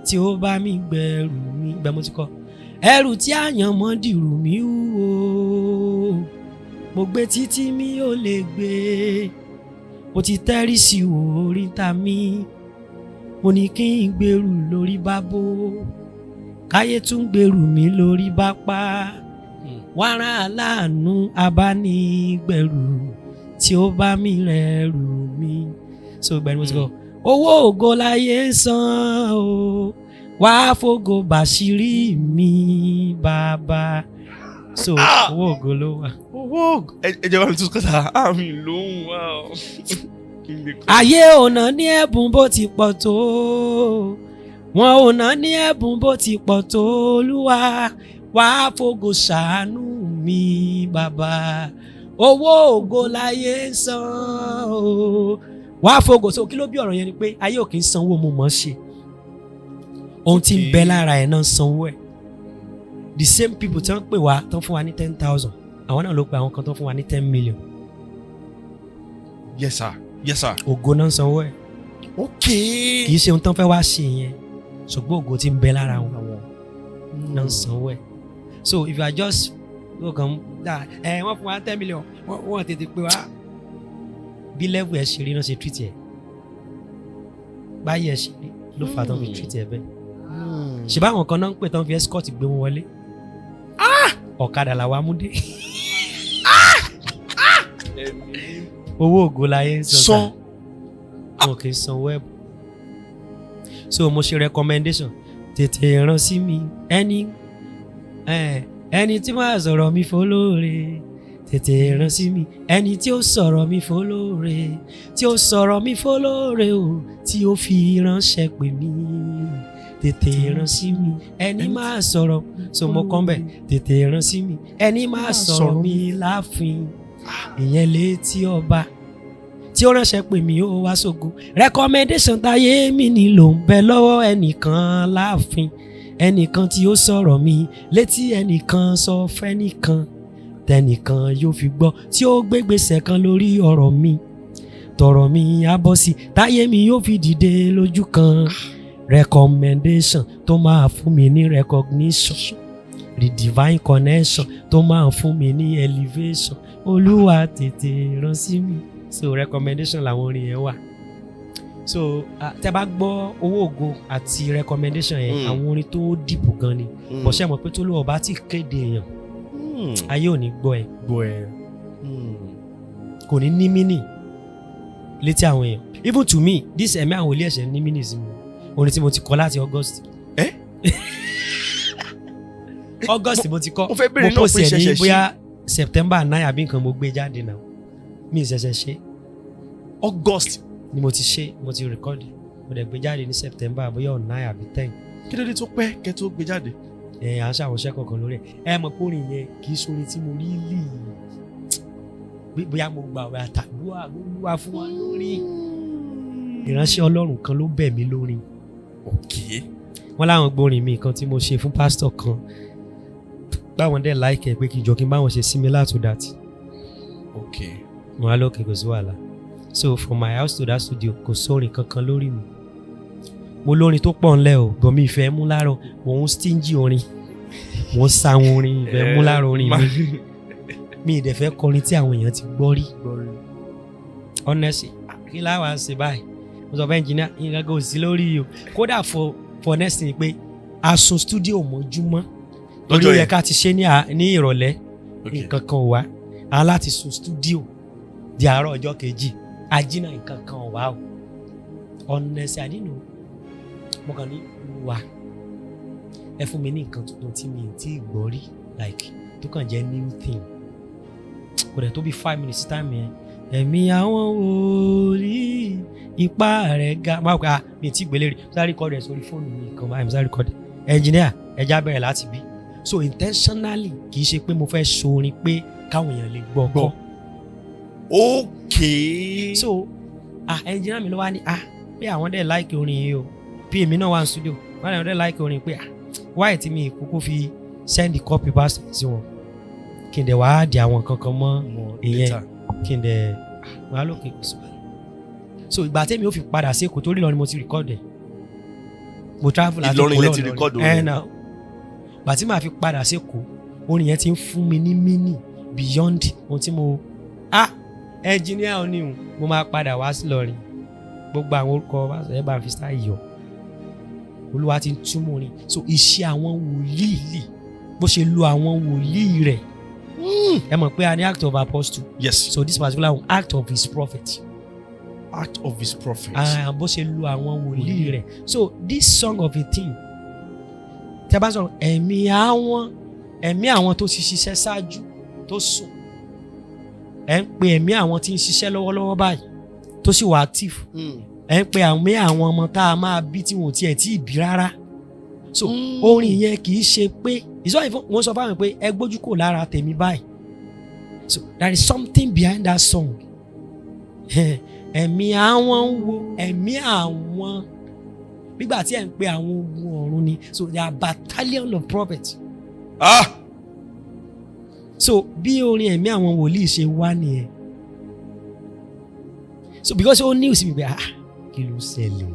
tí ó bá mi gbẹrù mi gbẹ. Mo ti kọ ẹrù tí àyànmọ́ dìrù mí wúwo, mo gbé títí mi ò lè gbé, mo ti tẹ́rí sí oríta mi, mo ní kí n gbèrú lórí bá bó, káyé tún gbèrú mi lórí bá pa, wá rán aláàánú abánigbẹ̀rù. Tí ó bá mi rẹ̀rù mi. So ìgbà ni mo ti kọ owó ògo láyé ń san o, wá fògo bàṣírí mi, bàbá. So Ah! owó ògo ló wà. Owó ẹ jẹ́ bá mi tún kọ́ta àmì lóhùn wá o. Kí n lè kọ́. Ayé ò ná ní ẹ̀bùn bó ti pọ̀ tó, wọn ò ná ní ẹ̀bùn bó ti pọ̀ tó. Olúwa, wá fògo ṣàánú mi, bàbá. Owó ògo láyé ń san o, wá fògo. So kí ló bí ọ̀rọ̀ yẹn ni pé ayé ò kì í sanwó mo mọ̀ ọ́ ṣe. Ohun tí ń bẹ lára ẹ̀ náà ń sanwó ẹ̀. The same people tí wọ́n pè wá tán fún wa ní 10,000, àwọn náà ló pe àwọn kan tán fún wa ní 10 million. Yes sir, yes sir. Ògo náà ń sanwó ẹ̀. Kì í ṣe ohun tán fẹ́ wá ṣe yẹn, ṣùgbọ́n ògo tí ń bẹ lára wọn náà ń sanwó ẹ̀. So if you are just ó kàn dá ẹ, wọ́n fún wa 10 million, wọ́n tètè pè wá, bí level ẹ̀ ṣe rí náà ṣe treat ẹ̀, báyìí ẹ̀ ṣe rí ló fà á tán fi treat ẹ̀ bẹ́ẹ̀. Ṣe báwọn kan náà ń pè tán fi escort gbé wọn wọlé, ọ̀kadà làwa mú dé. Ẹ̀mí. Owó ògo láyé ń san. San. Wọn kì í sanwó ẹ̀bùn. So mo ṣe recommendation, tètè rán sí mi ẹni ẹni tí máa sọ̀rọ̀ mi fọlóore. Tètè rán sí mi ẹni tí ó sọ̀rọ̀ mi fọlóore, tí ó sọ̀rọ̀ mi fọlóore o, tí ó fi ránṣẹ́ pè mí. Tètè rán sí mi ẹni máa sọ̀rọ̀. So mo kàn bẹ̀, tètè rán sí mi ẹni máa sọ̀rọ̀ mi láàfin, ìyẹn létí ọba, tí ó ránṣẹ́ pè mí ó wá sógo. Recommendation táyé mi ni ló ń bẹ lọ́wọ́ ẹnìkan láàfin, ẹnìkan tí ó sọ̀rọ̀ mi létí ẹnìkan, sọ fẹ́nìkan, tẹnìkan yóò fi gbọ́, tí ó gbégbèsè kan lórí ọ̀rọ̀ mi, tọ̀rọ̀ mi á bọ́ sí, táyé mi yóò fi dìde lójú kan. Recommendation tó máa fún mi ní recognition, the divine connection tó máa fún mi ní elevation, Olúwa tètè rán sí mi. So recommendation làwọn orin yẹn wà. So tẹ́ bá gbọ́ owó ògo àti recommendation yẹn, àwọn orin tó deep gan ni. Bó ṣe mọ̀ pé tó lọ́wọ́ bá ti kéde èèyàn, ayé ò ní gbọ́ ẹ. Gbọ́ ẹ. Kò ní ní meaning létí àwọn èèyàn. Even to me, this ẹ̀mí àwọn ilé ẹ̀ṣẹ̀ ní meaning sí mi. Orin tí mo ti kọ láti August. Eh? August mo ti kọ. Mo fẹ́ béèrè Mo náà post pé ẹ̀ ní ṣẹ̀ṣẹ̀ ṣe. bóyá September 9 àbí nǹkan mo gbé jáde náà. Mi ì ṣẹ̀ṣẹ̀ ṣe. August. Ni mo ti ṣe, mo ti record, mo dẹ̀ gbé jáde ní September bóyá on 9 àbí 10. Kí ló dé tó pẹ́ kẹ́ tó gbé jáde? Ẹ à ń ṣàwọn iṣẹ́ kọ̀ọ̀kan lórí ẹ̀. Ẹ mọ̀ pé orin yẹn kì í ṣorin tí mo rí lì bóyá mo gbà wẹ̀ àtàdúrà Olúwa fún wa lórí. Ìránṣẹ́ Ọlọ́run kan ló bẹ̀ mí lórin. Wọ́n láwọn gbórin mi kan tí mo ṣe fún pásítọ̀ kan, báwọn dẹ̀ like ẹ̀, pé kí n jọ kí n báwọn ṣe similar to that. Mo wá lókè, kò sí wàhálà. So from my house to that studio, kò sórin kankan lórí mi. Mo lórin tó pọ̀ ńlẹ̀ o, bọ̀ mi ìfẹ́ mú láàárọ̀. Mò ń stingy orin, mò ń sáwọn orin ìfẹ́ mú láàárọ̀ orin mi. Mi ì dẹ̀ fẹ́ kọrin tí àwọn èèyàn ti gbọ́ rí, honestly. Kí láwa ṣe báyìí? Mo sọ fún engineer, nǹkan kò sí lórí o. Kódà for next thing pé a sùn studio mọ́júmọ́ torí Lọ́jọ́ ó yẹ yẹn. ká ti ṣe ní ìrọ̀lẹ́. Nǹkan kan ò wá. A láti sùn studio di àárọ̀ ọjọ́ kejì ajínà, nǹkan kan ò wá o. Honestly, I didn't know. Mo kàn ní, wà ẹ fún mi ní nǹkan tuntun tí mi ì tí ì gbọ́ rí, like tó kàn jẹ́ new thing. Kò dẹ̀ tó bí 5 minutes time yẹn, ẹ̀mí àwọn wòlíì, ipá rẹ̀ ga. Máa kọ́, ah, mi ì tí ì gbélé rí. Mo sáré record ẹ̀ sórí fóònù mi kan báyìí, mo sáré record ẹ̀. Engineer, ẹja bẹ̀rẹ̀ láti bí. So intentionally, kì í ṣe pé mo fẹ́ ṣorin pé káwọn èèyàn lè gbọ́ kọ́. So ah, engineer mi ló wá ní, ah, pé àwọn dẹ̀ like orin yìí o. Bí èmi náà wà ní studio, wọ́n ní àwọn dẹ̀ like orin, pé ah, why tí mi kúkú fi send copy pastor sí wọn, kí n dẹ̀ wá di àwọn kankan mọ́ ìyẹn, kí n dẹ̀ wọ́n á lókè kò sí wàhálà. So ìgbà tẹ́mi ó fi padà sí Èkó, torí Ìlọrin mo ti record ẹ̀, mo travel láti Ìlọrin Èkó lẹ ti lọ record Ìlọrin. orin. Ẹ̀ náà, ìgbà tí màá fi padà sí Èkó, orin yẹn ti ń fún mi ní meaning beyond ohun tí mo, ah, engineer oníhun. Mo máa padà wá sí Ìlọrin, gbogbo àwọn orúkọ ẹ bá fi style yọ. Olúwa ti ń túmọ̀ orin. So iṣẹ́ àwọn wòlíì, bó ṣe lo àwọn wòlíì rẹ̀. Ẹ mọ̀ pé a ní Act of Apostle. Yes. So this particular one, Act of His Prophet. Act of His Prophet. Ah, bó ṣe lu àwọn wòlíì rẹ̀. So this song of a thing, tẹ́ bá sọ̀rọ̀ ẹ̀mí àwọn, ẹ̀mí àwọn tó ti ṣiṣẹ́ ṣáájú tó sùn, ẹ̀ ń pe ẹ̀mí àwọn tí ń ṣiṣẹ́ lọ́wọ́lọ́wọ́ báyìí tó sì wà active, ẹ̀ ń pe ẹ̀mí àwọn ọmọ tá a máa bí tí wọn ò tiẹ̀ tí ì bí rárá. So orin yẹn kì í ṣe pé ìsọ ìfún wọn sọ fáwọn pé ẹ gbójú kò lára tèmi báyìí. So there is something behind that song. Ẹ̀mí àwọn ń wo ẹ̀mí àwọn nígbà tí ẹ̀ ń pe àwọn ogun ọ̀run ni. So there are battalion of prophets. So bí orin ẹ̀mí àwọn wòlíì ṣe wá nìyẹn. So because ó ní òsì mi pé, ah, kí ló ṣẹlẹ̀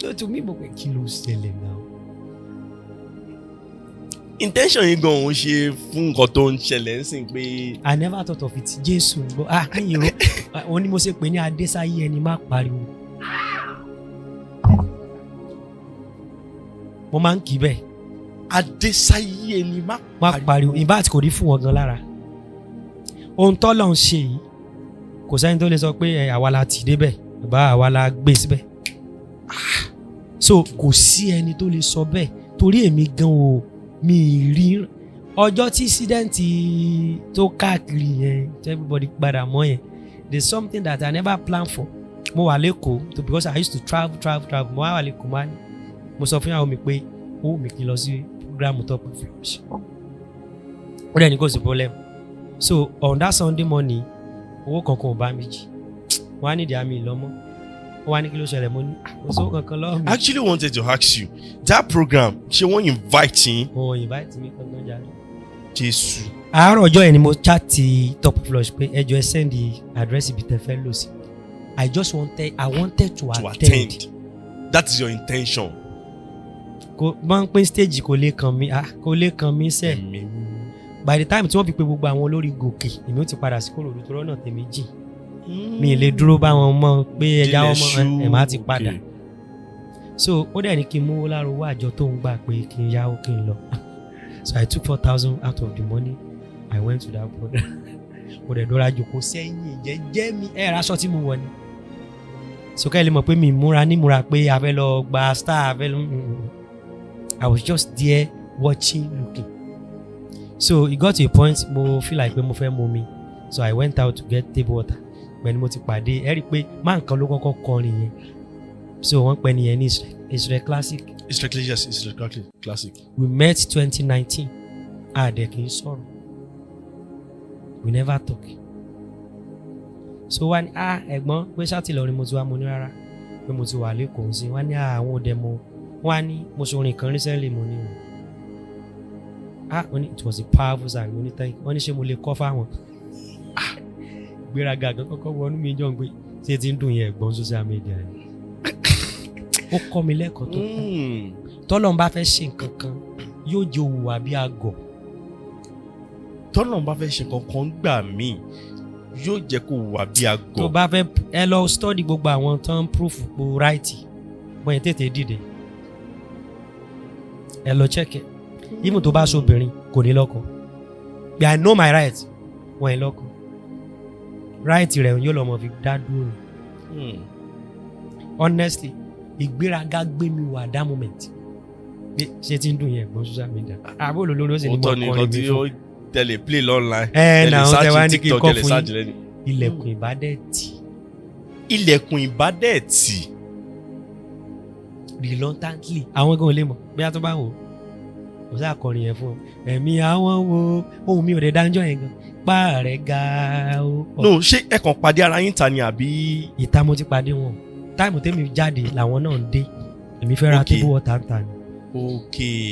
tó tún mí mọ̀ pé kí ló ṣẹlẹ̀ náà. Intention yìí gan òun ṣe fún nǹkan tó ń ṣẹlẹ̀ ń sìn pé. I never thought of it. Jésù ń gbọ́, ah, mi ìró òun ni mo ṣe pè ní adésáyé ẹni má pariwo. Mo máa ń kì í bẹ́ẹ̀. Adésáyé ẹni má má pariwo. In fact, kò rí fún wọn gan lára ohun tọ́lọ̀ ń ṣe yìí. Kò sẹ́ni tó lè sọ pé ẹ, àwa la tì débẹ̀ bá àwa la gbé síbẹ̀. Ah, so kò sí ẹni tó lè sọ bẹ́ẹ̀ torí èmi gan o, mi ì rí ọjọ́ tí incident tó káàkiri yẹn tí everybody padà mọ́ yẹn. There's something that I never plan for. Mo wà lẹ́kọ̀ọ́ to because I used to travel, travel, travel. Mo wà lẹ́kọ̀ọ́, mo wá ní mo sọ fún ìyàwó mi pé ó wù mí kí n lọ sí program Tọ́pẹ́ Flourish. Ó dẹ̀ ní kò sí problem. So on that Sunday morning, owó kankan ò bá mi jì. Wọ́n á nídìí àmì ìlọ́mọ́. Ó wá ní kí ló ṣẹlẹ̀. Mo ní, "Ah, kò sówó kankan lọ́wọ́ mi." I actually wanted to ask you, that program, ṣé wọ́n invite yín? Wọn ò invite mi kankan jáde. Jésù. Àárọ̀ ọjọ́ yẹn ni mo chat Tọ́pẹ́ Flourish pé ẹ jọ̀ọ́, ẹ send address ibi tẹ́ fẹ́ lò sí. I wanted to To attend. attend. That is your intention. Kò máa ń pín stage, kò lè kàn mí, ah, kò lè kàn mí sẹ́ẹ̀. Ẹ̀mí. By the time tí wọ́n fi pe gbogbo àwọn olórí gòkè, èmi ó ti padà sí Kòròdú tó rọ́nà tèmi jìn. Mi ì lè dúró bá wọn mọ́ pé ẹja wọn mọ́ ẹ̀ má ti padà. So ó dẹ̀ ní kí n mówó lára owó àjọ tó ń gbà pé kí n yáwó kí n lọ. So I took 4,000 out of the money. I went to that border. Mo dẹ̀ dọ́ra jòkó sẹ́yìn jẹ́jẹ́ mi. Ẹ̀ raṣọ tí mo wọ̀ ni. So kẹ́ ẹ lè mọ̀ pé mi múra nímúra pé a fẹ́ lọ gba star, a fẹ́ lọ. I was just there watching, looking. So it got to a point mo feel like pé mo fẹ́ mu mi, so I went out to get table water. Pẹ̀lú mo ti pàdé, ẹ rí i pé máa nǹkan ló kọ́kọ́ kọrin yẹn. So wọ́n pẹ́ nìyẹn ní Israel, Israel Classic. Israel, yes, Israel Classic. We met 2019. A dẹ̀ kì í sọ̀rọ̀, we never talk. So wá ní, ah, ẹ̀gbọ́n, pé ṣáàtì Ìlọrin mo ti wá. Mo ní rárá, pé mo ti wà lẹ́kọ̀ọ́ sí. Wá ní, ah, àwọn òde mo wá ní mo ṣe orin kan recently. Mo ní o, ah, wọ́n ní it was a powerful song. Mo ní thank you. Wọ́n ní ṣé mo lè kọ́ fáwọn. Ah, gbéraga kan kọ́kọ́ wọnú mi jọ̀ pé ṣé ti ń dùn yẹn ẹ̀gbọ́n social media ni. Ó kọ́ mi lẹ́kọ̀ọ́ tó kù. Tọ́lọ́run bá fẹ́ ṣe nǹkan kan, yóò jẹ́ òwúwà bí àgọ̀. Tọ́lọ́run bá fẹ́ ṣe kankan gbà míì, yóò jẹ́ kó wà bí àgọ̀. Tó bá fẹ́, ẹ lọ study gbogbo àwọn tó ń proof po right wọ́n yẹn tètè dìde. Ẹ lọ check ẹ. Even tó bá ṣobìnrin kò ní lọ́kọ pé I know my right, wọ́n yẹn lọ́kọ right rẹ̀ yóò lọ́mọ fi dá dúró ni. Honestly, ìgbéraga gbé mi wà that moment pé ṣé tí ń dùn yẹn ẹ̀gbọ́n social media àbó olólórí ó sì ní Òótọ́ mọ̀ ni kọrin nǹkan mi tí fún. ó tẹ̀lé play online. Ẹ nà ó tẹ wá ní kí n TikTok kọ́ ẹ lè fún search yín. lẹ́nu. Ilẹ̀kùn ìbádẹ́ tì. Ilẹ̀kùn ìbádẹ́ tì. Reluctantly, àwọn gan ò lè mọ̀ bóyá tó bá wò ó kò sáà kọrin yẹn fún ọ. Ẹ̀mí àwọn wo ohun mi ò dé dáńjọ́ yẹn gan pa rẹ̀ ga ó pọ̀. No, ṣé ẹ kàn pàdé ara yín ta ni àbí? Ìta mo ti pàdé wọn. Time tèmi jáde làwọn náà ń dé. Èmi fẹ́ ra table water ń ta ni.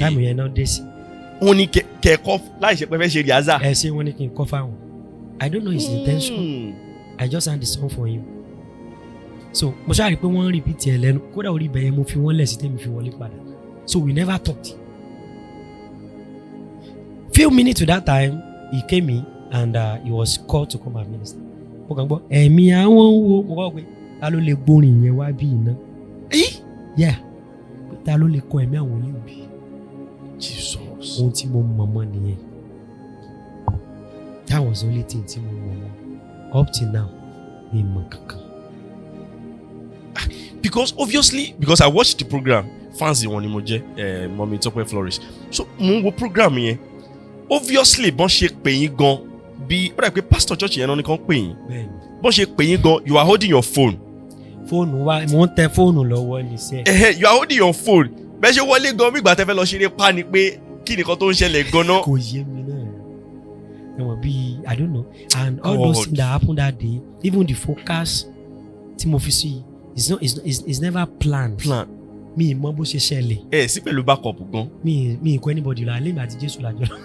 Time yẹn náà dé sí. Wọ́n ní kẹ́kọ́ láì ṣe pé fẹ́ ṣe rehearsal. Ẹ ṣé, wọ́n ní kí n kọ́ fáwọn. I don't know his intention. I just sang the song for him. So mo ṣáà rí i pé wọ́n ń repeat ẹ̀ lẹ́nu. Kódà orí ibẹ̀ yẹn mo fi wọ́n lẹ̀ sí tèmi fi wọlé padà. So we never talked. Few minutes to that time, he came in and he was called to come and minister. Mo kàn gbọ́ ẹ̀mí àwọn wo. Mo kọ́ pé ta ló lè gbórin yẹn wá bí iná? Yeah, ta ló lè kọ ẹ̀mí àwọn oníbi? Jesus. Ohun tí mo mọ̀ mọ́ nìyẹn. was the only thing tí mo mọ̀ mọ́. Up till now, mi mọ̀ kankan. Because obviously, because I watched the program, fans wọn ni mo jẹ́, Mummy Tọ́pẹ́ Flourish. So mo ń wo program yẹn, obviously bọ́n ṣe pè yín gan, bí ó dà pé pastor church yẹn náà ni kàn pè yín. Bẹ́ẹ̀ni. Bọ́n ṣe pè yín gan, you are holding your phone. Fóònù wa, mo ń tẹ fóònù lọ́wọ́ ní sẹ́. You are holding your phone. Bẹ́ẹ̀ ṣe wọlé gan, bí ìgbà tẹ́ fẹ́ lọ ṣeré pa ni pé kí nìkan tó ń ṣẹlẹ̀ gan-an. Kò yé mi náà, ẹ mọ̀ bí, I don't know, and all those God. things that happen that day, even the focus tí mo fi sí, it's not it's, it's, it's never planned. Plan. Mi ì mọ bó ṣe ṣẹlẹ̀. Ẹ sí pẹ̀lú backup gan. Mi ì kọ́ anybody lọ, alẹ́ mi àti Jésù làjọ lọ.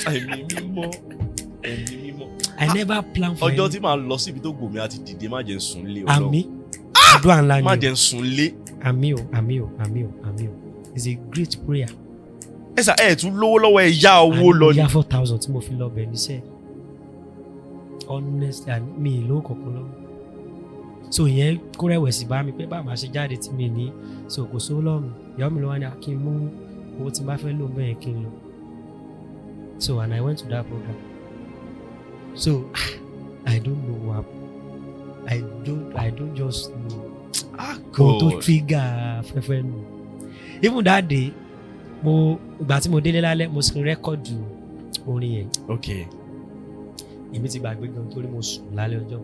Ẹ̀mí mímọ́, ẹ̀mí mímọ́. I never plan for Ọjọ́ any. tí màá lọ síbi tó gòmí àti dìde, má jẹ́ n sùn lé, Ọlọ́run. Àmín, àdúrà ńlá Má ni o. jẹ́ n sùn lé. Àmín o, àmín o, àmín o, àmín o. It's a great prayer. Ẹ sà, ẹ tún lówó lọ́wọ́, ẹ yá owó lọ ni? Yá 4,000 tí mo fi lọ bẹ̀ níṣẹ́. Honestly, and mi ì lówó kankan lọ́wọ́, so ìyẹn kó rẹ̀wẹ̀sì bá mi pé bá màá ṣe jáde tí mi ní, so kò sówó lọ́wọ́ mi. Ìyàwó mi ló wá ní kí n mú owó tí n bá fẹ́ lò bẹ́ẹ̀ kí n lọ. So and I went to that program. So I don't know what happened. I don't just know ohun tó God. trigger fẹ́fẹ́ nù. Even that day, mo ìgbà tí mo délé lálẹ́, mo sì record orin yẹn. Èmi ti gbàgbé gan torí mo sùn lálẹ́ ọjọ́.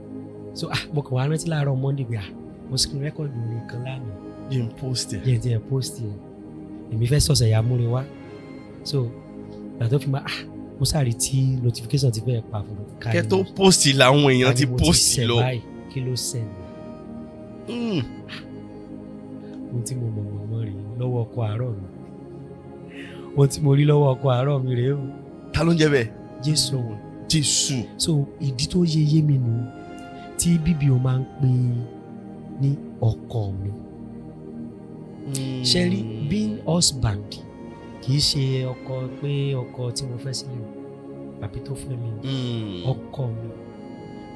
So mo kàn wá rántí láàárọ̀ Monday pé mo screen record orin kan lánàá. Jẹ́ n post ẹ̀. Jẹ́ n tiẹ̀ post yẹn. Èmi fẹ́ sọ̀sẹ̀ yà múrin wá. So ìgbà tó fi máa mo sáré tí notification ti fẹ́ pa fún mi. Kẹ́ tó post làwọn èèyàn ti Ká ní mo post ṣẹ̀ lọ. báyìí, kí ló ṣẹlẹ̀? Ohun tí mo mọ̀ mọ̀ mọ́ rèé lọ́wọ́ ọkọ àárọ̀ mi. Ohun tí mo rí lọ́wọ́ ọkọ àárọ̀ mi rèé o. Ta ló ń jẹ́ bẹ́ẹ̀? Jésù. Jésù. So ìdí tó yé yé mi nù tí bíbí o máa ń pè ní ọkọ mi. Ṣe rí, being husband kì í ṣe ọkọ pé ọkọ tí mo fẹ́ sílẹ̀ àbí tó fẹ́ mi. Ọkọ mi,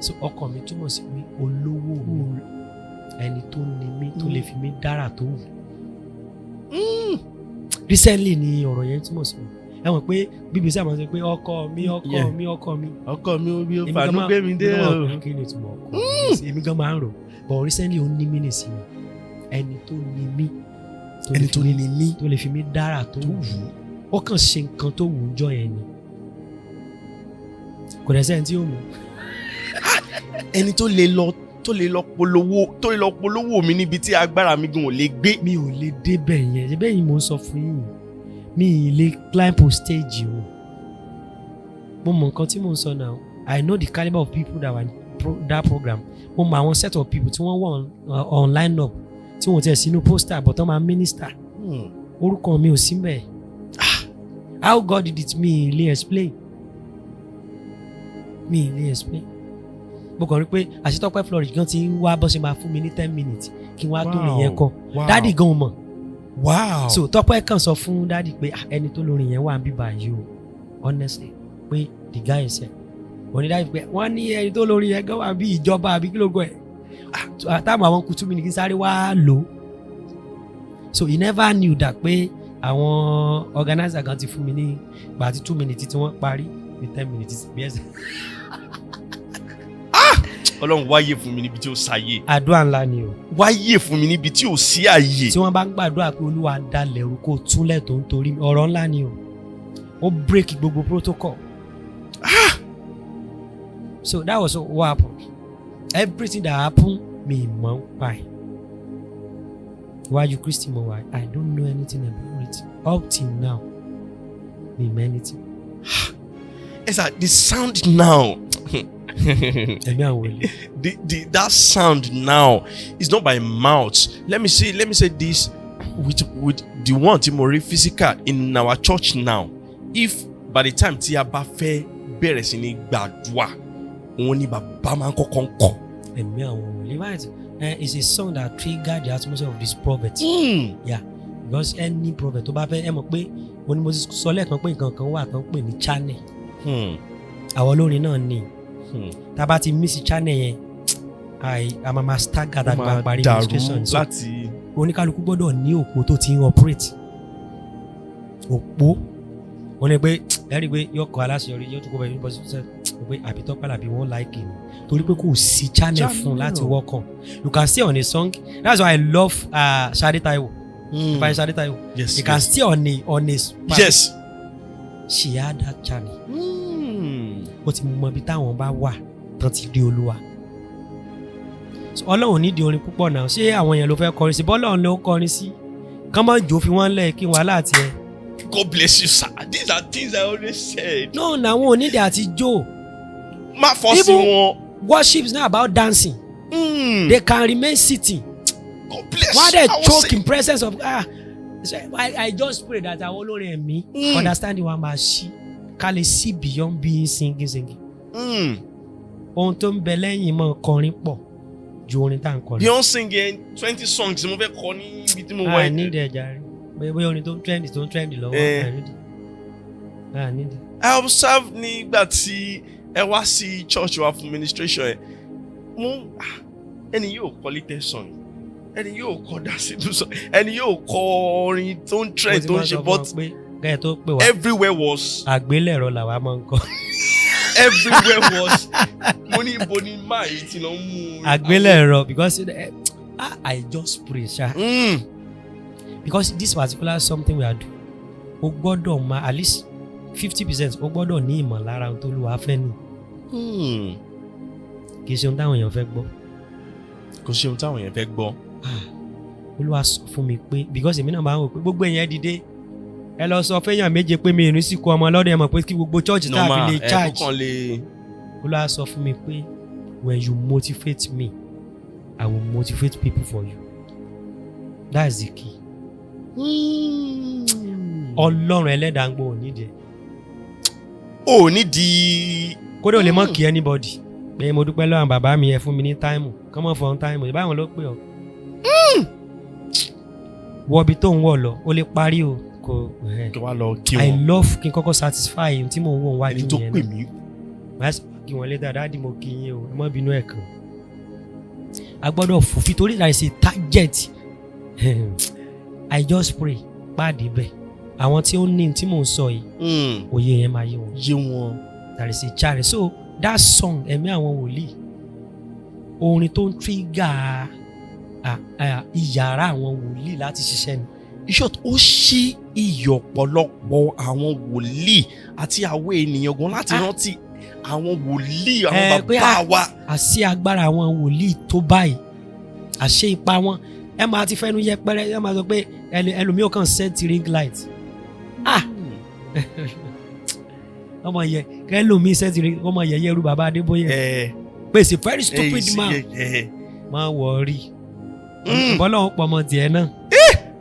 so ọkọ mi túmọ̀ sí pé olówó mi, ẹni tó ní mi, tó lè fi mí dára tó wù. Recently ni ọ̀rọ̀ yẹn túmọ̀ sí mi. Ẹ mọ̀ pé bíbí sábà sọ pé ọkọ mi, ọkọ mi, ọkọ mi. Ọkọ mi ò bí ó Èmi fàánú gan gbé mi dé èmi gan o. máa kí ni ìtumọ̀ ọkọ mi? Èmi gan máa ń rò, but recently ó ní mí nìsí mi, ẹni tó ní mí, tó lè Ẹni fi tó ní mí, tó lè fi mí dára tó wù ú. Ó kàn ṣe nǹkan tó wù ú jọ yẹn ni, kò dẹ̀ sẹ́ni tí ó mú. Ẹni tó lè lọ polówó, tó lè lọ polówó mi níbi tí agbára mi gan ò lè gbé. Mi ò lè débẹ̀ yẹn. Ṣe bẹ́ẹ̀ yìí mò ń sọ fún yín, mi ì lè climb on stage o. Mo mọ nǹkan tí mò ń sọ now. I know the caliber of people that were in that program. Mo mọ àwọn set of people tí wọ́n wà on line up, tí wọ́n tiẹ̀ sínú poster, but wọ́n máa minister. Orúkọ mi ò sí mbẹ̀. How God did it, mi ì lè explain, mi ì lè explain. Mo kàn rí pé àṣetọ́pẹ́ Flourish gan ti ń wá bó ṣe máa fún mi ní 10 minutes kí n wá tó rìn yẹn kọ. Daddy gan mọ̀. So Tọ́pẹ́ kàn sọ fún daddy pé, "Ah, ẹni tó lórin yẹn wà ń bíbà yìí o." Honestly, pé the guy is here. Wọ́n ní daddy pé wọ́n ní ẹni tó lórin yẹn gan wà bí ìjọba àbí kí ló gbọ́ ẹ̀ táwọn àwọn kutu mi ní kí n sáré wá lò ó. So he never knew that pé àwọn organizer gan ti fún mi ní gbà tí 2 minutes tí wọ́n parí ní 10 minutes bí ẹsẹ̀. Ọlọ́run, wáyé fún mi níbi tí ó sáyé. Àdúrà ńlá ni o. Wáyé fún mi níbi tí ò sí àyè. Tí wọ́n bá ń gbàdúrà pé Olúwa dalẹ̀ rú kó túnlẹ̀ tó ń torí mi, ọ̀rọ̀ ńlá ni o. Ó break gbogbo protocol. So that was what happened. Everything that happened, mi mọ̀ ń pa ẹ̀. Iwájú Kristi mo wà, I don't know anything about it. Up till now, mi mọ̀ anything. Ẹ sà, the sound now, Ẹ̀mí àwọn wòlíì. the that sound now is not by mouth. Let me say this with the one tí mo rí physical in our church now. If by the time tí a bá fẹ́ bẹ̀rẹ̀ sí ní gbàdúrà, òun ni bàbá máa ń kọ́kọ́ ń kọ. Ẹ̀mí àwọn wòlíì. Right, it's a song that triggered the atmosphere of this prophet. Because any prophet tó bá fẹ́, ẹ mọ̀ pé òun ni mo ti sọ lẹ́ẹ̀kan pé nǹkan kan wà tó ń pè ní channel. Àwọn olórin náà ní tá a bá ti miss channel yẹn, àì a máa stagger tàbí máa parí ministration. So láti oníkálukú gbọ́dọ̀ ní òpó tó ti ń operate, òpó. Wọ́n ní pé ẹ rí i pé yóò kọ aláṣeyọrí, yóò tún kó bẹ́ẹ̀, yóò bọ́ sí pé àbí Tọ́pẹ́ Àlàbí wọ́n like ni, torí pé kò sí channel fún un láti work on. You can see on a song. That's why I love Sade Taiwo. If Sade Taiwo, you can see on a she had that channel. Ó ti mọ ibi táwọn bá wà tán ti rí Olúwa. So, Ọlọ́run nídìí orin púpọ̀ náà. Ṣé àwọn èèyàn ló fẹ́ kọrin sí? Bọ́lọ́run ló kọrin sí, kán mọ́ jò, fi wọ́n lẹ̀, kí wàhálà tiẹ̀. God bless you, sir. These are things I always said. No, na wọn ò nídìí àti jó. Má fọ́ sí wọn. Worship is not about dancing. They can remain sitting. God bless Wọ́n á dẹ̀ you. I was choke saying- in presence of, ah, so I just pray that àwọn olórin ẹ̀mí understanding wa máa ṣí, ká lè see beyond being singing singing. Ohun tó ń bẹ lẹ́yìn mọ́ kọrin pọ̀ ju orin tá à ń kọ lọ. Beyond singing, 20 songs mo fẹ́ kọ ní ibi tí mo wà A yìí. nídìí ẹja rí bóyá orin tó ń trend lọ́wọ́. A nídìí, a nídìí. I observe nígbà tí ẹ wá sí church wa fún ministration ẹ, mo ah, ẹni yóò kọ latest song, ẹni yóò kọ dancing song, ẹni yóò kọ orin tó ń trend, tó ń ṣe, but pé kẹ́ ẹ tó pè wá, everywhere was àgbélẹ̀rọ làwa máa ń kọ. Everywhere was, mo ní ibo ni máa yìí ti lọ mú. Àgbélẹ̀rọ, because I just pray ṣá, because this particular something we are doing, o gbọ́dọ̀ máa at least 50%, o gbọ́dọ̀ ní ìmọ̀lára ohun tó lù wá fẹ́ ni. Kì í ṣe ohun táwọn èèyàn fẹ́ gbọ́. Kò ṣe ohun táwọn èèyàn fẹ́ gbọ́. Ah, Olúwa sọ fún mi pé, because èmi náà máa ń wò pé gbogbo èèyàn dìde, ẹ lọ sọ fẹ́yàn méje pé mi ìrìn sí kó ọmọ lọ́dọ̀, ẹ mọ̀ pé kí gbogbo church tá a fi lè ẹ charge. kó kàn lè. Olúwa sọ fún mi pé when you motivate me, I will motivate people for you. That's the key. Ọlọ́run ẹlẹ́dàá ń gbọ́ òní díẹ̀. O ní di. Kódà ò lè mọ̀ kí anybody pé mo dúpẹ́ lọ́wọ́ àwọn bàbá mi, ẹ fún mi ní time, kọ́ mọ̀ fọ́n time ìbáwọn ló pè ọ́. Wọ ibi tó ń wọ̀ lọ, ó lè parí o kò ẹ̀. Kí wàá lọ kí I wọn. love kí n kọ́kọ́ satisfy ohun tí mò ń wò wájú Ẹni tó yẹn pè náà. mí. Màá sì kí wọn later, "Daddy, mo kí yín o, ẹ má bínú." Ẹ̀ kan a gbọ́dọ̀ fòfin torí there is a target. I just pray pàdé bẹ́ẹ̀, àwọn tí ó ní tí mò ń sọ yìí, òye yẹn máa yé wọn. Yé wọn. There is a challenge. So that song, Ẹ̀mí Àwọn Wòlíì, orin tó ń trigger ìyàrá àwọn wòlíì láti ṣiṣẹ́ ni. In short, ó ṣí iyì ọ̀pọ̀lọpọ̀ àwọn wòlíì àti àwọn ènìyàn gan láti rántí àwọn wòlíì, àwọn Eh, pé bàbá wa. Àṣé agbára àwọn wòlíì tó báyìí, àṣé ipa wọn, ẹ máa ti fẹ́nu yẹpẹrẹ, ẹ máa sọ pé ẹlòmíì ò kàn set ring light, ah, ọmọ yẹ kẹlòmíì set ring, ọmọ yẹ yẹrù bàbá Adébóyè pé it's a very stupid man. Má worry, bọ́lá pọ̀ ọmọ tiẹ̀ náà.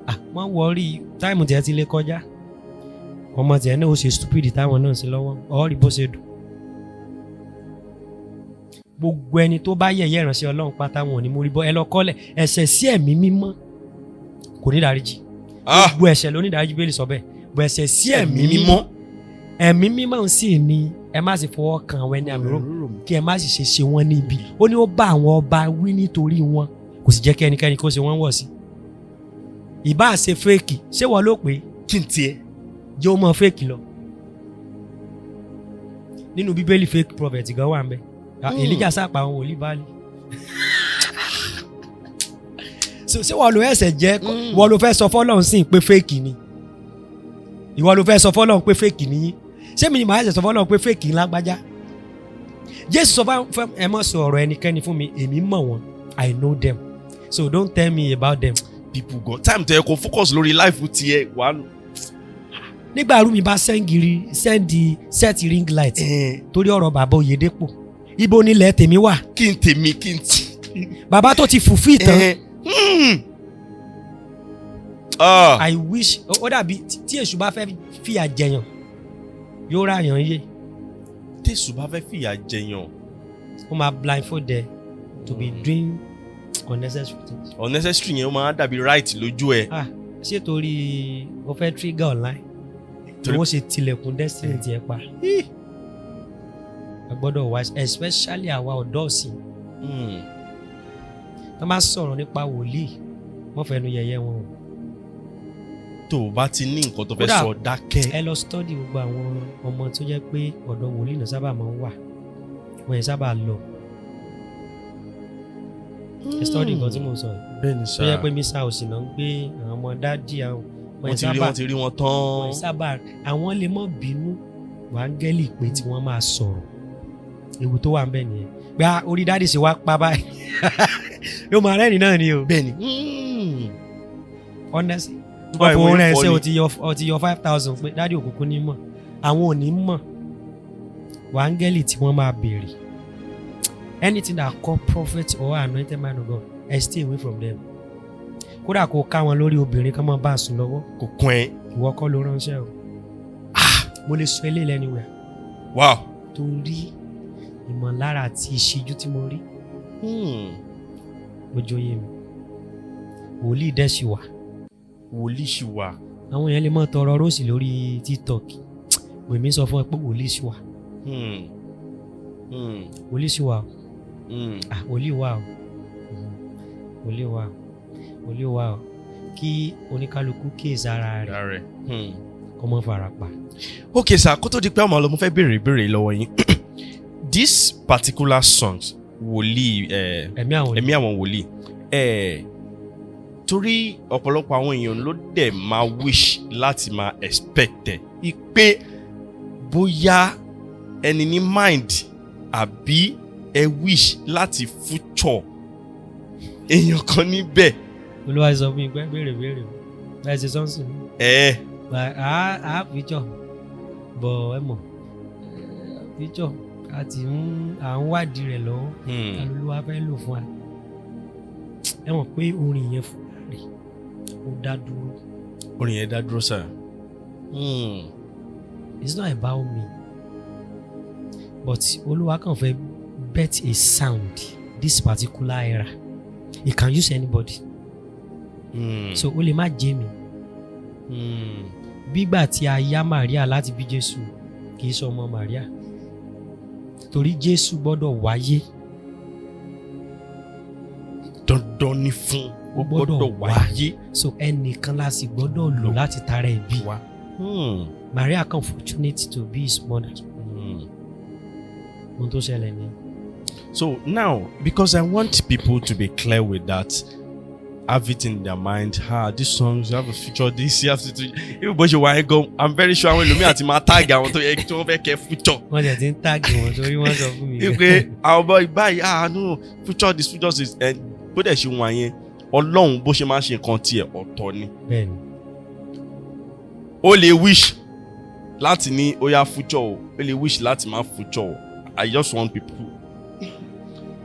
Ah, má worry, time tiẹ̀ ti lè kọjá, ọmọ tiẹ̀ náà ó ṣe stupid táwọn náà ṣe lọ́wọ́ ọ̀rí bó ṣe dùn. Gbogbo ẹni tó bá yẹ̀yẹ́ ìránṣẹ́ Ọlọ́run pátá, wọn ò ní mórí bọ́. Ẹ lọ kọ́lẹ̀, ẹ̀ṣẹ̀ sí ẹ̀mí mímọ́ kò ní dáríjì. Gbogbo ẹ̀ṣẹ̀ ló ní dáríjì, bẹ́ẹ̀ lè sọ bẹ́ẹ̀ bọ̀, ẹ̀ṣẹ̀ sí ẹ̀mí mímọ́, ẹ̀mí mímọ́ sì ni ẹ má sì fọwọ́ kan àwọn ẹni àmì rò, kí ẹ má sì ṣe ṣe wọ́n níbi. Ó ní ó bá àwọn ọba wí nítorí wọn, kò sì jẹ́ kí ẹnikẹ́ni kó ṣe wọ́n wọ̀ sí. Ìbá ṣe fake, ṣé wọ́n ló pé? Kí n tiẹ̀. Jẹ́ ó mọ fake lọ. Nínú Bíbélì, fake prophet gan wà ń bẹ. Èlíjà sápà àwọn wòlíì Báálì. So ṣé wọ́n ló ẹsẹ̀ jẹ́? Wọ́n ló fẹ́ sọ fọ́lọ́run sí pé fake ni ìwọ? Ló fẹ́ sọ fọ́lọ́run pé fake ni yín? Ṣé mi ni màá ẹsẹ̀ sọ fọ́lọ́run pé fake lágbájá? Jésù sọ fún ẹ, mọ̀ sọ ọ̀rọ̀ ẹnikẹ́ni fún mi, èmi mọ̀ wọ́n, I know them, so don't tell me about them. People go time tẹ kó focus lórí life tiẹ̀ wà. Nígbà rú mi bá sẹ́ngìrì sẹ́ndì set ring light torí ọ̀rọ̀ bàbá Oyèdépò, ibo nílẹ̀ tèmi wà? Kí n tèmi, kí n tì. Bàbá tó ti fùfú ìtàn. Ah. I wish ó dàbí tí èṣù bá fẹ́ fìyà jẹyàn, yóò ráyàn yé. Tẹ̀sù bá fẹ́ fìyà jẹyàn. Ó máa blindfold ẹ to be doing unnecessary things. Unnecessary yẹn, ó máa dàbí right lójú ẹ. Ah, ṣé torí o fẹ́ trigger online tí wọ́n ṣe tilẹ̀kùn destiny tiẹ̀ pa? A gbọ́dọ̀ wá, especially àwa ọ̀dọ́ ọ̀sìn, tó máa sọ̀rọ̀ nípa wòlíì, wọ́n fẹnu yẹ̀yẹ́ wọn o. Tó o bá ti ní nǹkan tó fẹ́ Kódà, sọ, dákẹ́. Ẹ lọ study gbogbo àwọn ọmọ tó jẹ́ pé ọ̀dọ̀ wòlíì náà sábà máa ń wà, wọ́n yẹn sábà lọ. Ẹ study nǹkan tí mo sọ yìí. Bẹ́ẹ̀ ni. Tó jẹ́ pé misa òsì náà ń gbé àwọn ọmọ daddy àwọn wọ́n Wọ́n ti rí, wọ́n ti rí wọn tán. Wọ́n sábà, àwọn lè mọ̀ bínú wáńgẹ́lì pé tí wọ́n máa sọ̀rọ̀. Ewu tó wà ń bẹ̀ nìyẹn. Gba orí daddy sì wá pa báyìí, yóò máa rẹ́rìn náà ni o. Bẹ́ẹ̀ ni. Honestly, Tó bá wọ́n fowó ìwé rẹ̀ fọ́ ṣé ni. o ti yọ 5,000 pé daddy òkùnkùn ní mọ̀, àwọn ò ní mọ̀. Wáńgẹ́lì tí wọ́n máa béèrè, anything that call prophet or anointed man of God, I stay away from them. Kódà kó ká wọn lórí obìnrin kan máa bá a sùn lọ́wọ́, Kò kún ẹ. Ìwọ kọ́ ló ránṣẹ́ o. Mo lè sọ eléyìí lẹ́nu rẹ̀ torí ìmọ̀lára àti ìṣíjú tí mo rí ojú oyè mi. Wòlíì dẹ̀ sì wà. Wòlíì ṣì wà. Àwọn èèyàn lè mọ tọrọ róòsì lórí TikTok, wèmí sọ fún ẹ pé wòlíì sì wà. Wòlíì sì wà o. Ah, wòlíì wà o. Wòlíì wà o, wòlíì wà o. Kí oníkálukú kíyèsára rẹ̀ Rẹ̀. Kó má fara pa. Ok sir, kó tó di pé ọmọ lọ, mo fẹ́ béèrè ìbéèrè lọ́wọ́ yín. This particular songs, wòlíì, Ẹ̀mí àwọn Ẹ̀mí àwọn wòlíì, torí ọ̀pọ̀lọpọ̀ àwọn èèyàn ló dẹ̀ máa wish láti máa expect ẹ̀ pé bóyá ẹni ní mind àbí ẹ wish láti feature èèyàn kan níbẹ̀. Olúwa sọ fún mi pé béèrè béèrè báyìí ṣe sọ́nsìn. Ẹ A feature bọ̀, ẹ mọ̀, feature a ti ń à ń wádìí rẹ̀ lọ́wọ́. Ta lolúwa fẹ́ lò fún wa? Ẹ mọ̀ pé orin yẹn fúnra rẹ̀ ó dá dúró. Orin yẹn dá dúró sir. It's not about me, but Olúwa kàn fẹ́ bet a sound this particular era. He can use anybody. So ó lè má jẹ́ mi. Bígbà tí a yá Maria láti bí Jésù, kì í sọ ọmọ Maria, torí Jésù gbọ́dọ̀ wáyé. Dandan ni fún ó Ó gbọ́dọ̀ gbọ́dọ̀ wá. wáyé. So ẹnìkan la sì gbọ́dọ̀ lò láti tara ẹ̀ bí. Wá. Maria kan fortunate to be his mother. Ohun tó ṣẹlẹ̀ ni. So now, because I want people to be clear with that, have it in their mind. Ah, this songs, you have a feature this, you have to do. Even bó ṣe wà yẹn gan, I'm very sure àwọn ẹlòmíì àti máa tag àwọn tó yẹ kí wọ́n fẹ́ kẹ́ feature. Wọ́n tẹ̀ ti ń tag wọn torí wọ́n sọ fún mi. Wípé àwọn boy báyìí, ah no, feature this, feature this. Ẹ bó dẹ̀ ṣe wà yẹn, Ọlọ́run bó ṣe máa ń ṣe nǹkan tiẹ̀ ọ̀tọ̀ ni. Bẹ́ẹ̀ni. Ó lè wish láti ní ó yá feature o, ó lè wish láti má feature o. I just want people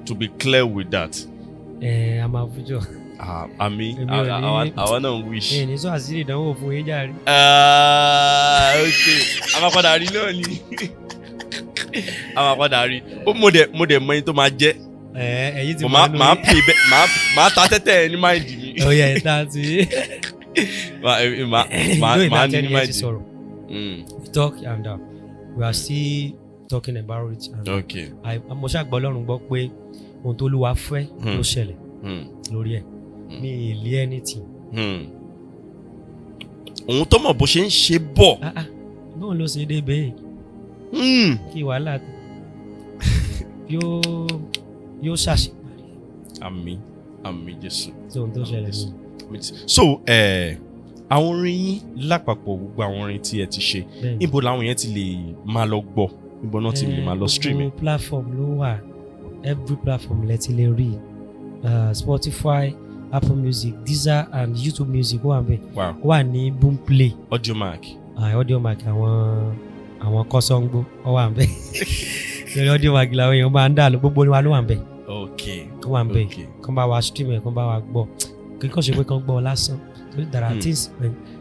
to be clear with that. Ẹ a máa feature. Ah, àmì Èmi ò ní- àwa náà ń wish. Ẹ ní sọ àṣírí ìdánwò fún yín jàre. Ah, ok, a máa padà rí náà ni, a máa padà rí ó. Mo dẹ̀ mọ ẹni tó máa jẹ́. Ẹ ẹ̀yin ti Mo máa mọ̀. Máa play bẹ́ẹ̀, máa ta tẹ́tẹ́ ẹ ní mind mi. Ó yẹ ẹ ta sí. Máa máa Ìlú máa ìgbà ní tẹ́ni ní ẹ ti mind. sọ̀rọ̀. We talk and we are still talking about it and mo ṣàgbọ́ Ọlọ́run gbọ́ pé ohun tó Olúwa fẹ́ ló ṣẹlẹ̀ lórí ẹ̀. Mi ì lé anything. Òun tó mọ̀ bó ṣe ń ṣe bọ̀. Ah ah, bóun ló ṣe dé bẹ́ẹ̀? Kí wàhálà yóò ṣàṣeyọrí. Àmín, àmín Jésù. Tí ohun tó ṣẹlẹ̀ ní. So àwọn orin yín lápapọ̀, gbogbo àwọn orin tí ẹ ti ṣe, Bẹ́ẹ̀ni. níbo làwọn yẹn ti lè máa lọ gbọ́? Níbo náà ti lè máa lọ stream ẹ? Gbogbo platform ló wà. Every platform lẹ ti lè rí. Spotify, Apple Music, Deezer and YouTube Music wà níbẹ̀. Ó wà ní Boomplay. Audiomack. Audiomack, àwọn kọ́sọ́ngbó, ó wà níbẹ̀. Lórí Audiomack làwọn èèyàn máa ń dà lọ. Gbogbo wa ló wà níbẹ̀. Ó wà níbẹ̀. Kán bá wa stream ẹ̀, kán bá wa gbọ́. Kí kàn ṣe pé kán gbọ́ lásán, torí there are things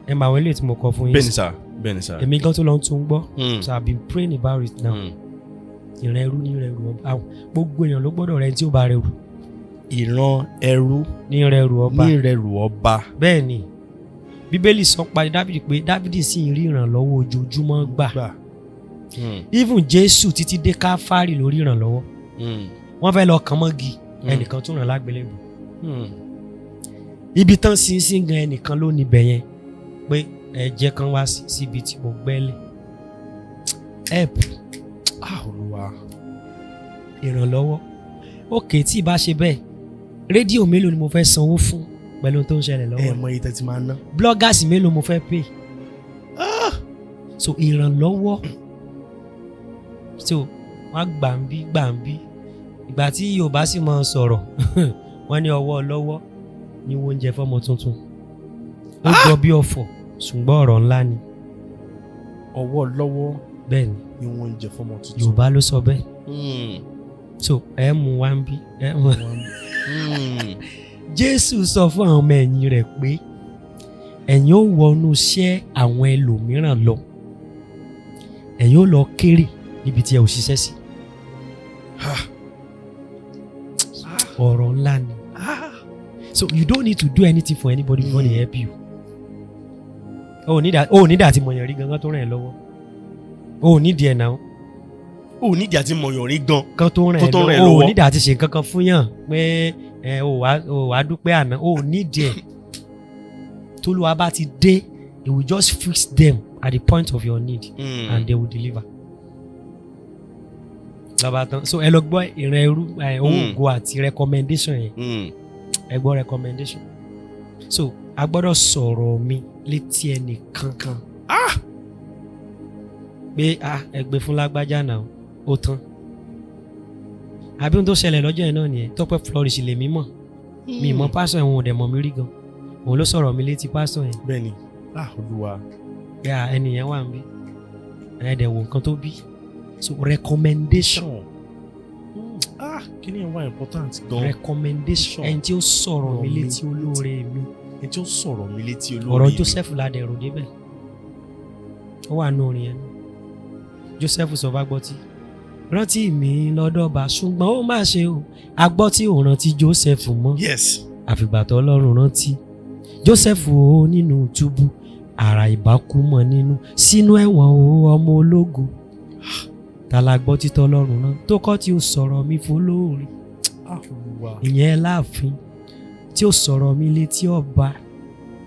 ẹ máa wọ ilé tí mo kọ fún yín. Bẹ́ẹ̀ni sir, bẹ́ẹ̀ni sir. Èmi gan tó lọ ń tún gbọ́. So I been praying about it now. Ìran ẹrú ní rẹrù ọba. Gbogbo èèyàn ló gbọ́dọ̀ rẹ tí ó bá rẹrù. Ìran ẹrú ní rẹrù ọba. Ní rẹrù ọba. Bẹ́ẹ̀ ni Bíbélì sọ pa Dábìdì pé Dábìdì sì ń rí ìrànlọ́wọ́ ojoojúmọ́ gbà. Even Jésù títí dé Káfárì lórí ìrànlọ́wọ́. Wọ́n fẹ́ lọ kàn mọ́gi, ẹnìkan tún ràn lágbélébùú. Ibi tán sínsín gan, ẹnìkan ló níbẹ̀ yẹn. Pé ẹ jẹ́ kán wá síbi tí mo gbẹ́lẹ̀. Help. Ah, Olúwa. Ìrànlọ́wọ́. Ok, tí ì bá ṣe bẹ́ẹ̀, rédíò mélòó ni mo fẹ́ sanwó fún pẹ̀lú ohun tó ń ṣẹlẹ̀ Ẹ lọ́wọ́? mọ iye tẹ́ ti máa ná. Bloggers mélòó mo fẹ́ pay? So ìrànlọ́wọ́, so wọ́n gbà ń bí, gbà ń bí. Ìgbà tí Yorùbá sì máa sọ̀rọ̀, wọ́n ní ọwọ́ lọ́wọ́ ní oúnjẹ fọ́mọ tuntun. Ó jọ bí ọ̀fọ̀, ṣùgbọ́n ọ̀rọ̀ ńlá ni. Ọwọ́ lọ́wọ́ Bẹ́ẹ̀ ni. ni wọ́n ń jẹ fọ́mọ tuntun. Yorùbá ló sọ bẹ́ẹ̀. So ẹ mú wa ń bí, ẹ mú. Jésù sọ fún àwọn ọmọ ẹ̀yìn rẹ̀ pé ẹ̀yin ó wọnú iṣẹ́ àwọn ẹlòmíràn lọ, ẹ̀yin ó lọ kéré níbi tí ẹ ò ṣiṣẹ́ sí. Ọ̀rọ̀ ńlá ni. So you don't need to do anything for anybody before they help you. O ò ní dà tí mọ̀yàn rí gangan tó ràn ẹ́ lọ́wọ́. O ò ní díẹ̀ náà. O ò nídìí àti mọ̀yàn rí gan. Kan tó ràn Kó ẹ́ tó ràn ẹ́ lọ́wọ́. O ò lọ́wọ́. ní dà tí ṣe nǹkan kan fún yàn pé ẹ ò wá dúpẹ́ àná. O ò ní díẹ̀. Tólúwa bá ti dé, he will just fix them at the point of your need and they will deliver. Lọ́ba tán. So ẹ lọ gbọ́ ìran ẹrú ẹ, owó ògo àti recommendation yẹn. Ẹ gbọ́ recommendation. So a gbọ́dọ̀ sọ̀rọ̀ mi létí ẹnì kankan pé, ah, ẹ gbé fún lágbájá náà, ó tán. Àbí ohun tó ṣẹlẹ̀ lọ́jọ́ yẹn náà nìyẹn. Tọ́pẹ́ Flourish lèmi mọ̀, mi mọ̀ pásọ̀ yẹn, òun ò dẹ̀ mọ̀ mí rí gan. Òun ló sọ̀rọ̀ mi létí pásọ̀ yẹn. Bẹ́ẹ̀ni, ah, Olúwa. Pé ah, ẹni yẹn wà níbí, ẹ dẹ̀ wo nǹkan tó bí. So recommendation. Ah, kí ni ẹ wá important gan. Recommendation, ẹni tí ó sọ̀rọ̀ mi Ọ̀rọ̀ mi létí olóore mi. Ẹni tí ó sọ̀rọ̀ mi létí olóore Ọ̀rọ̀ mi. Joseph la dẹ̀ rò débẹ̀, ó wà nù orin yẹn. Joseph sọ fágbọ́tí, "Rántí mi lọ́dọ̀ bá," ṣùgbọ́n ó má ṣe o, agbọ́tí ò rántí Joseph mọ́. Àfìgbà tó Ọlọ́run rántí Joseph o nínú túbú, àrà ìbákú mọ́ nínú sínú ẹ̀wọ̀n o. Ọmọ ológo ta la gbọ́ títọ́ Ọlọ́run náà tó kọ́ tí ó sọ̀rọ̀ mi fọlóore? Ah, Olúwa. Ìyẹn láàfin tí ó sọ̀rọ̀ mi létí ọba.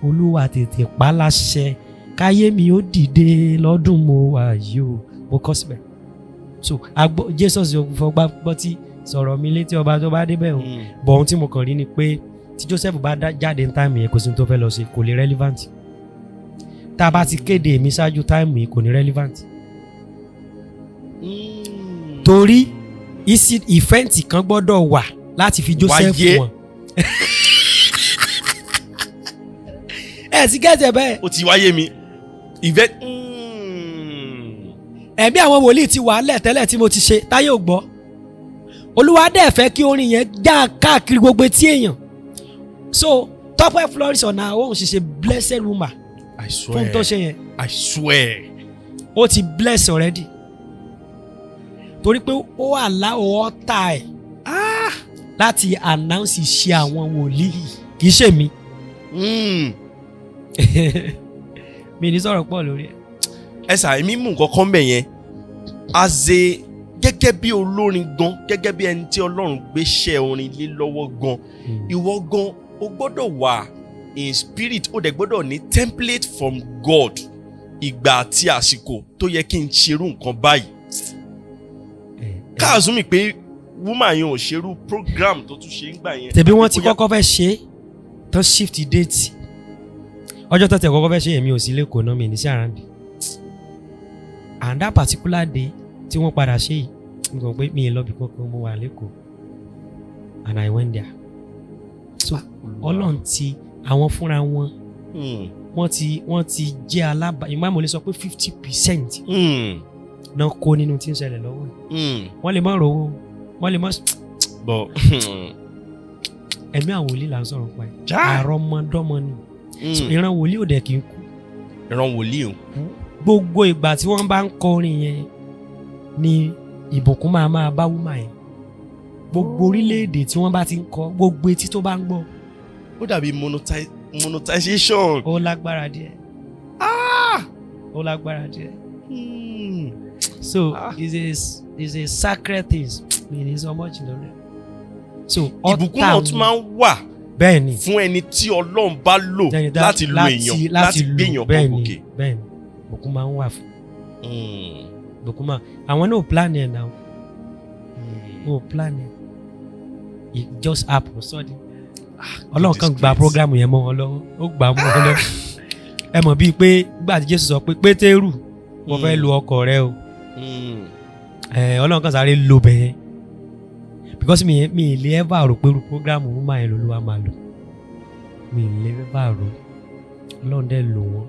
Olúwa tètè pa láṣẹ káyé mi ó dìde lọ́dún mo wà yìí o. Mo kọ́ síbẹ̀. So agbọ́ Jesus fọgbà gbọ́ tí sọ̀rọ̀ mi létí ọba tó bá débẹ̀ o. Bọ̀ ohun tí mo kàn rí ni pé tí Joseph bá jáde ní time yẹn, kò sí ní tó fẹ́ lọ ṣe, kò lè relevant. Tá a bá ti kéde èmi ṣáájú time yìí, kò ní relevant, torí event kan gbọ́dọ̀ wà láti fi Joseph Wáyé. wọn. Ẹ ti gẹ́tẹ̀ bẹ́ẹ̀. Ó ti wáyé mi event. Ẹ̀mí àwọn wòlíì ti wà lẹ̀ tẹ́lẹ̀ tí mo ti ṣe táyé ò gbọ́. Olúwa dẹ̀ fẹ́ kí orin yẹn já káàkiri gbogbo etí èèyàn. So Tọ́pẹ́ Flourish on her own, she ṣe blessed woman I fún swear. tó ṣe yẹn. I swear. Ó ti bless already, torí pé ó allow ọ̀tá ẹ̀ láti announce iṣẹ́ àwọn wòlíì, kì í ṣe mi. Mi ní sọ̀rọ̀ pọ̀ lórí ẹ̀. Ẹ sà, èmi mú nǹkan kan bẹ̀ yẹn as a gẹ́gẹ́ bí olórin gan, gẹ́gẹ́ bí ẹni tí Ọlọ́run gbéṣẹ́ orin lé lọ́wọ́ gan. Ìwọ gan, o gbọ́dọ̀ wà in spirit, o dẹ̀ gbọ́dọ̀ ní template from God, ìgbà àti àsìkò tó yẹ kí n ṣerú nǹkan báyìí. Káàzú mi pé woman yẹn ò ṣerú program tó tún ṣe ń gbà yẹn. Tẹ̀bí wọ́n ti Bóyá- kọ́kọ́ fẹ́ ṣe é tán, shift date. Ọjọ́ tó tẹ̀ kọ́kọ́ fẹ́ ṣe, èmi ò sí lẹ́kọ̀ọ́ náà, mi ní sí around. And that particular day tí wọ́n padà ṣe yìí, mo kàn pé mi ì lọ́bi kankan, mo wà lẹ́kọ̀ọ́, and I went there. So Ọlọ́run ti àwọn fúnra wọn, wọ́n ti jẹ́ alábà ìmọ̀. Mo lè sọ pé 50% náà kó nínú tí ń ṣẹlẹ̀ lọ́wọ́ yìí. Wọ́n lè má rówó, wọ́n lè má But ẹ̀mí àwọn wòlíì là ń sọ̀rọ̀ pa ẹ̀. Já. Àrọ́mọdọ́mọ ni. So ìran wòlíì ò dẹ̀ kí n kú. Ìran wòlíì ń kú. Gbogbo ìgbà tí wọ́n bá ń kọrin yẹn ni ìbùkún máa máa bá woman yẹn. Gbogbo orílẹ̀-èdè tí wọ́n bá ti ń kọ, gbogbo etí tó bá ń gbọ́. Ó dàbí monetization. Ó lágbára díẹ̀, ó lágbára díẹ̀. So it's a sacred thing. Mi ní sọ much lórí ẹ̀. So Ìbùkún náà tún máa ń wà. Bẹ́ẹ̀ ni. Fún ẹni tí Ọlọ́run bá lò Ẹni láti lo èèyàn, láti gbé èèyàn bẹ́ẹ̀ kan ni, gòkè. Bẹ́ẹ̀ ni, ìbùkún máa ń wà fún, ìbùkún máa, àwọn náà ò plan ẹ̀ náà, wọn ò plan ẹ̀, it just happen suddenly. Ọlọ́run God kan is gba great. Program yẹn mọ́ wọn lọ́wọ́, ó gbà mọ́ wọn lọ́wọ́. Ẹ mọ̀ bíi pé nígbà tí Jésù sọ pé, "Pétérù, mo fẹ́ lo ọkọ̀ rẹ o," Ọlọ́run kan sáré lo bẹ̀ yẹn, because mi lè ever rò pé irú program woman yẹn lolúwa máa lò. Mi lè ever rò. Ọlọ́run dẹ̀ lò wọ́n.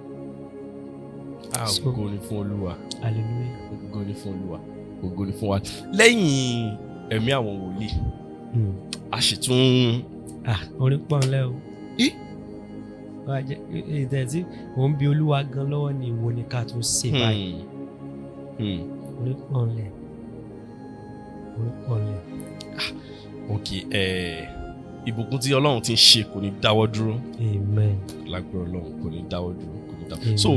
Ah, ògo ni fún Olúwa. Hallelujah. Ògo ni fún Olúwa, ògo ni fún wa. Lẹ́yìn Ẹ̀mí Àwọn Wòlíì, a sì tún Ah, orin pọ̀ ńlẹ́ o. Í? Wá ìtẹ̀ tí mò ń bi Olúwa gan lọ́wọ́ ni, ìwo ni ká tún ṣe báyìí? Orin pọ̀ ńlẹ̀, orin pọ̀ ńlẹ̀. Ok, ìbùkún tí Ọlọ́run ti ń ṣe kò ní dáwọ́ dúró. Amen. Lágbára Ọlọ́run, kò ní dáwọ́ dúró, kò ní dáwọ́. Amen. So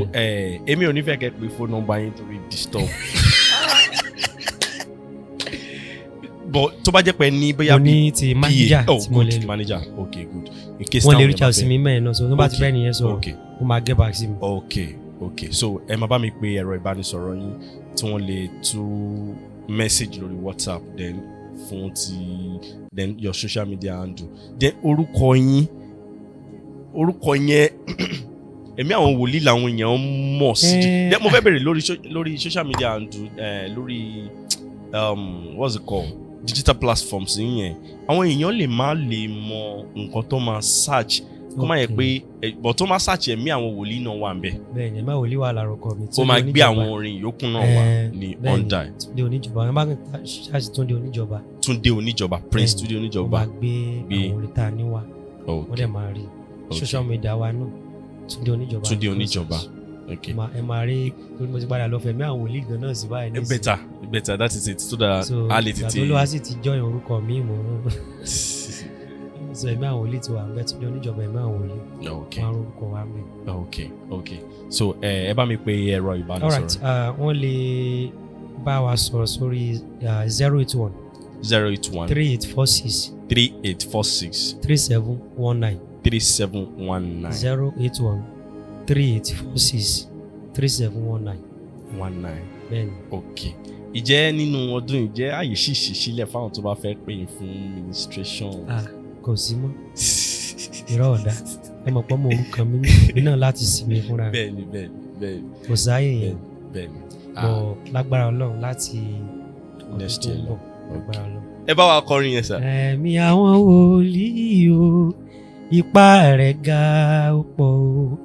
èmi ò ní fẹ́ kẹ́ pé phone number yín torí disturb, but tó bá jẹ́ pé ní bóyá Mo ní ti manager PA. Oh, tí mo lè good lò. Manager, ok, good, in case Wọ́n lè táwọn reach yẹn bá out sí fẹ́. mi mẹ́rin náà, so tó bá ti fẹ́ nìyẹn sọ̀rọ̀, ó máa get back sí mi. Ok, so ẹ máa bá mi pe ẹ̀rọ ìbánisọ̀rọ̀ yín tí wọ́n lè tú message lórí WhatsApp, then fún ti, then your social media handle, then orúkọ yín. Orúkọ yẹn, Ẹ̀mí Àwọn Wòlíì, làwọn èèyàn mọ̀ sí jù. Then mo fẹ́ bèrè lórí social media handle, lórí what's it called, digital platforms yẹn, àwọn èèyàn lè má lè mọ nǹkan tó máa search, kó má yẹ pé but tó máa search, Ẹ̀mí Àwọn Wòlíì náà wà ń bẹ̀. Bẹ́ẹ̀ ni, Ẹ̀mí Àwọn Wòlíì wà lára ọkọ mi. Ó máa gbé àwọn orin yòókù náà wá ní Bẹ́ẹ̀ ni. under. Túndé Oníjọba, wọn bá ń ṣáàṣì Túndé Oníjọba. Túndé Oníjọba, Prince Bẹ́ẹ̀ ni, Túndé ó Oníjọba. máa gbé àwọn orin tá a ní wá, wọ́n dẹ̀ máa rí. Social media wa náà, Túndé Oníjọba. Túndé Oníjọba, ok. Ẹ máa rí, torí mo ti padà lọ fẹ̀mí àwọn wòlíì gan náà sí báyìí nísìnyí. Better, better, that is it, so that So a lè ìgbà tètè tó lọ́wọ́ sì ti join orúkọ mi mọ́, so Ẹ̀mí Àwọn Wòlíì ti wà ń bẹ, Túndé Oníjọba, Ẹ̀mí Àwọn Wòlíì, wọn á orúkọ wa ń bẹ. Ok, so ẹ bá mi pe ẹ̀rọ All right, ìbánisọ̀rọ̀. Wọ́n lè bá wa sọ̀rọ̀ sórí 081 081 3846 3846 3719. 3719. 081 3846 3719. 19. Bẹ́ẹ̀ni. Ok, ìjẹ́ nínú ọdún, ìjẹ́ àyè sì ṣí sílẹ̀ fáwọn tó bá fẹ́ pè yín fún ministration? Ah, kò sí mọ́, irọ́ ọ̀dà. Ẹ mọ̀ pé mo orúkọ mi ní náà láti sinmi fúnra mi. bẹ́ẹ̀ni bẹ́ẹ̀ni bẹ́ẹ̀ni. Kò sáàyè yẹn. bẹ́ẹ̀ni. Bọ̀ lágbára Ọlọ́run, láti ọdún Next tó ń year. bọ̀, lágbára Ọlọ́run. Ẹ bá wa kọrin yẹn sà. Ẹ̀mí Àwọn Wòlíì o, ipá rẹ̀ ga ó pọ̀ o.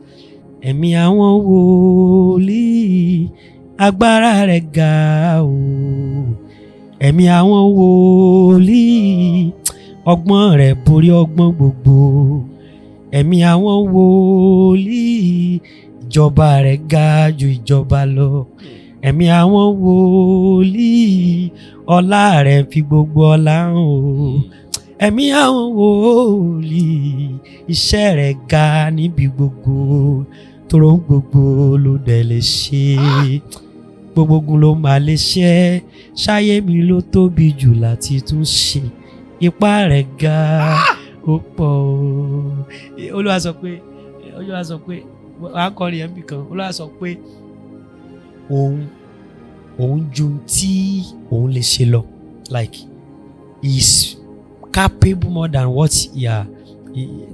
Ẹ̀mí Àwọn Wòlíì, agbára rẹ̀ ga o. Ẹ̀mí Àwọn Wòlíì, ọgbọ́n rẹ̀ borí ọgbọ́n gbogbo. Ẹ̀mí Àwọn Wòlíì, ìjọba rẹ̀ ga ju ìjọba lọ. Ẹ̀mí Àwọn Wòlíì, ọlá rẹ̀ fi gbogbo ọlá hàn o. Ẹ̀mí Àwọn Wòlíì, iṣẹ́ rẹ̀ ga níbi gbogbo, tóró ń gbogbo ló dẹ̀ lè ṣe, gbogbo ogun ló máa lè ṣe. Ṣáyé mi ló tóbi jù láti tún ṣe, ipá rẹ̀ ga ó pọ̀ o. Olúwa sọ pé wàá kọrin ẹ̀ ń bì kan. Olúwa sọ pé òun ju tí òun lè ṣe lọ, like he is capable more than what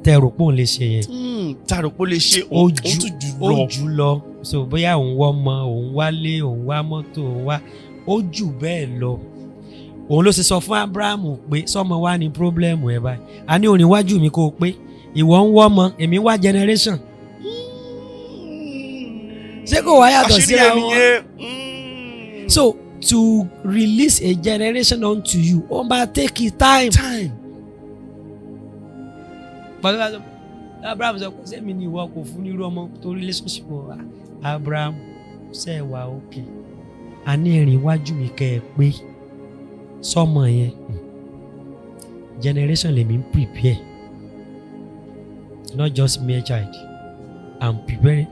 tẹ rò pé òun lè ṣe yẹn. Tá a rò pé ó lè ṣe, Ó òun tún jù ó lọ. Jù lọ. So bóyá òun wọ́ ọmọ, òun wálé, òun wá mọ́tò, òun wá, ó jù bẹ́ẹ̀ lọ. Òun ló ṣe sọ fún Abrahamu pé sọmọ wa ní problem ẹ báyìí, a ní òní wájú mi kó o pé ìwọ ń wọ́ ọmọ, èmi wá generation. Ṣé kò wá yàtọ̀ Àṣírí síra ẹ wọn? nìyẹn. So to release a generation unto you, ó máa take it time. Time. Pàtó Abraham sọ pé sẹ́mi ni ìwọ kò fún nírú ọmọ tó relationship wọn. Abraham ṣe é wà òkè, a ní ẹ̀rìn iwájú mi kẹ́ ẹ pé sọmọ yẹn, generation lèmi ń prepare, not just mere child I'm preparing.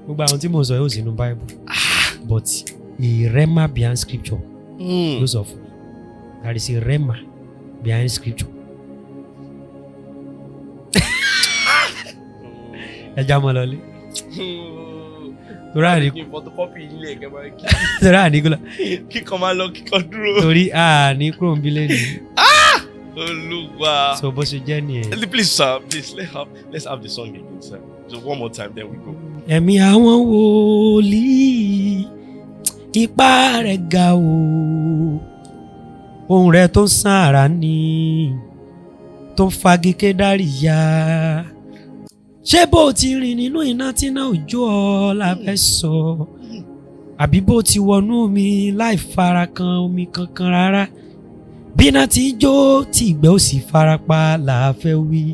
Gbogbo àwọn tí mo sọ yóò sínú Bible, but a rhema behind scripture ló sọ fún mi. There is a rhema behind scripture. Ẹ já mọ́ lọlé. Torí àní Kí n photocopy ilé ẹ̀kẹ́ máa kí. Torí àní kúrò. Kíkan máa lọ, kíkan dúró. Torí àní kúrò ń bílẹ̀ ni. Olúwa. So bó ṣe jẹ́ nìyẹn. Please, sir, please, let's have the song again, sir. So one more time, then we go. Ẹ̀mí àwọn wòlíì, ipá rẹ̀ ga o, ohùn rẹ̀ tó ń sàn àrá ni, tó ń fagi kédárì ya. Ṣé bó ti rìn nínú iná tí náà òjò ọ la fẹ́ sọ, àbí bó ti wọnú omi láì fara kan omi kankan rárá, bí iná ti ń jó tí ìgbẹ́ ò sì farapa là á fẹ́ wí?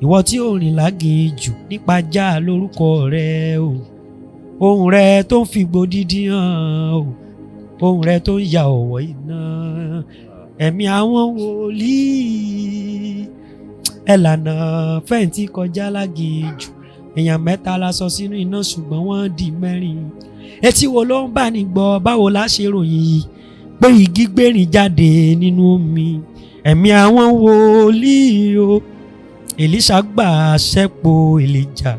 Ìwọ tí ò rìn láginjù nípa já lórúkọ rẹ o, ohùn rẹ tó ń fìgbò dídí hàn o, ohùn rẹ tó ń ya ọ̀wọ́ iná. Ẹ̀mí àwọn wòlíì, ẹ lànà fẹ̀yìntì kọjá láginjù. Èèyàn mẹ́ta la sọ sínú iná, ṣùgbọ́n wọ́n di mẹ́rin. Etí wo ló ń bá ní gbọ́? Báwo la ṣe ròyìn yìí pé igi gbẹ̀rìn jáde nínú omi? Ẹ̀mí àwọn wòlíì o. Èlíṣà gbà ṣẹ́pọ̀ Èlíjà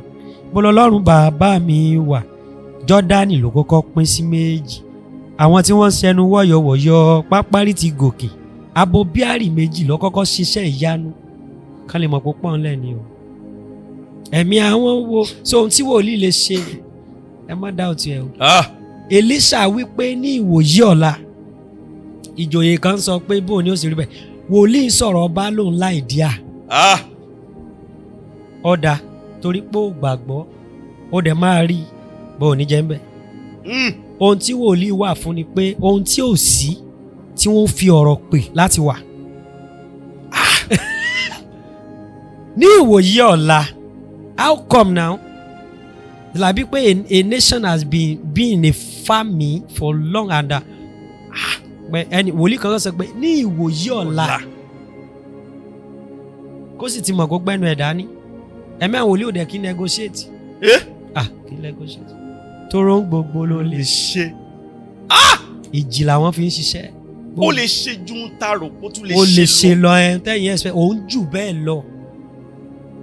bọ́lọ́lọ́run bàbá mi wà. Jọ́dánì ló kọ́kọ́ pín sí méjì. Àwọn tí wọ́n ń ṣẹnu wọ́yọ̀wọ̀yọ̀ pápárí ti gòkè. Abo bíárì méjì ló kọ́kọ́ ṣiṣẹ́ ìyanu kán lè mọ̀ pé pọ́n lẹ́ni o. Ẹ̀mí àwọn wo? So ohun tí wòlíì lè ṣe, ẹ má dá òtún ẹ o. Ah! Èlíṣà wípé ní ìwòyí ọ̀la, ìjòyè kan sọ pé bóun ni ó sì rí bẹ́ẹ̀. Wòlíì sọ̀rọ̀, ọba lòun láì díà. Ah! Ọ̀dà torí pé ó gbàgbọ́, ó dẹ̀ máa rí bó ò ní jẹ́ ń bẹ̀. Ohun tí wòlíì wà fún ni pé ohun tí ò sí tí wọ́n fi ọ̀rọ̀ pè láti wà. Ní ìwòyí ọ̀la, how come now? Làbí pé a nation has been in a famine for long and pé ẹni wòlíì kan sọ pé ní ìwòyí ọ̀la, kó sì ti mọ̀ kó gbẹ́nu ẹ̀ dání. Ẹ̀mí àwọn wòlíì ò dẹ̀ kí negotiate. Eh? Ah, kí negotiate tóró ń gbogbo ló lè ṣe. Ìjì làwọn fi ń ṣiṣẹ́. Ó lè ṣe ju ń ta rò ó tún lè Ó lè ṣe lọ. lọ ẹ tẹ́yìn ẹ̀sẹ̀ òun jù bẹ́ẹ̀ lọ,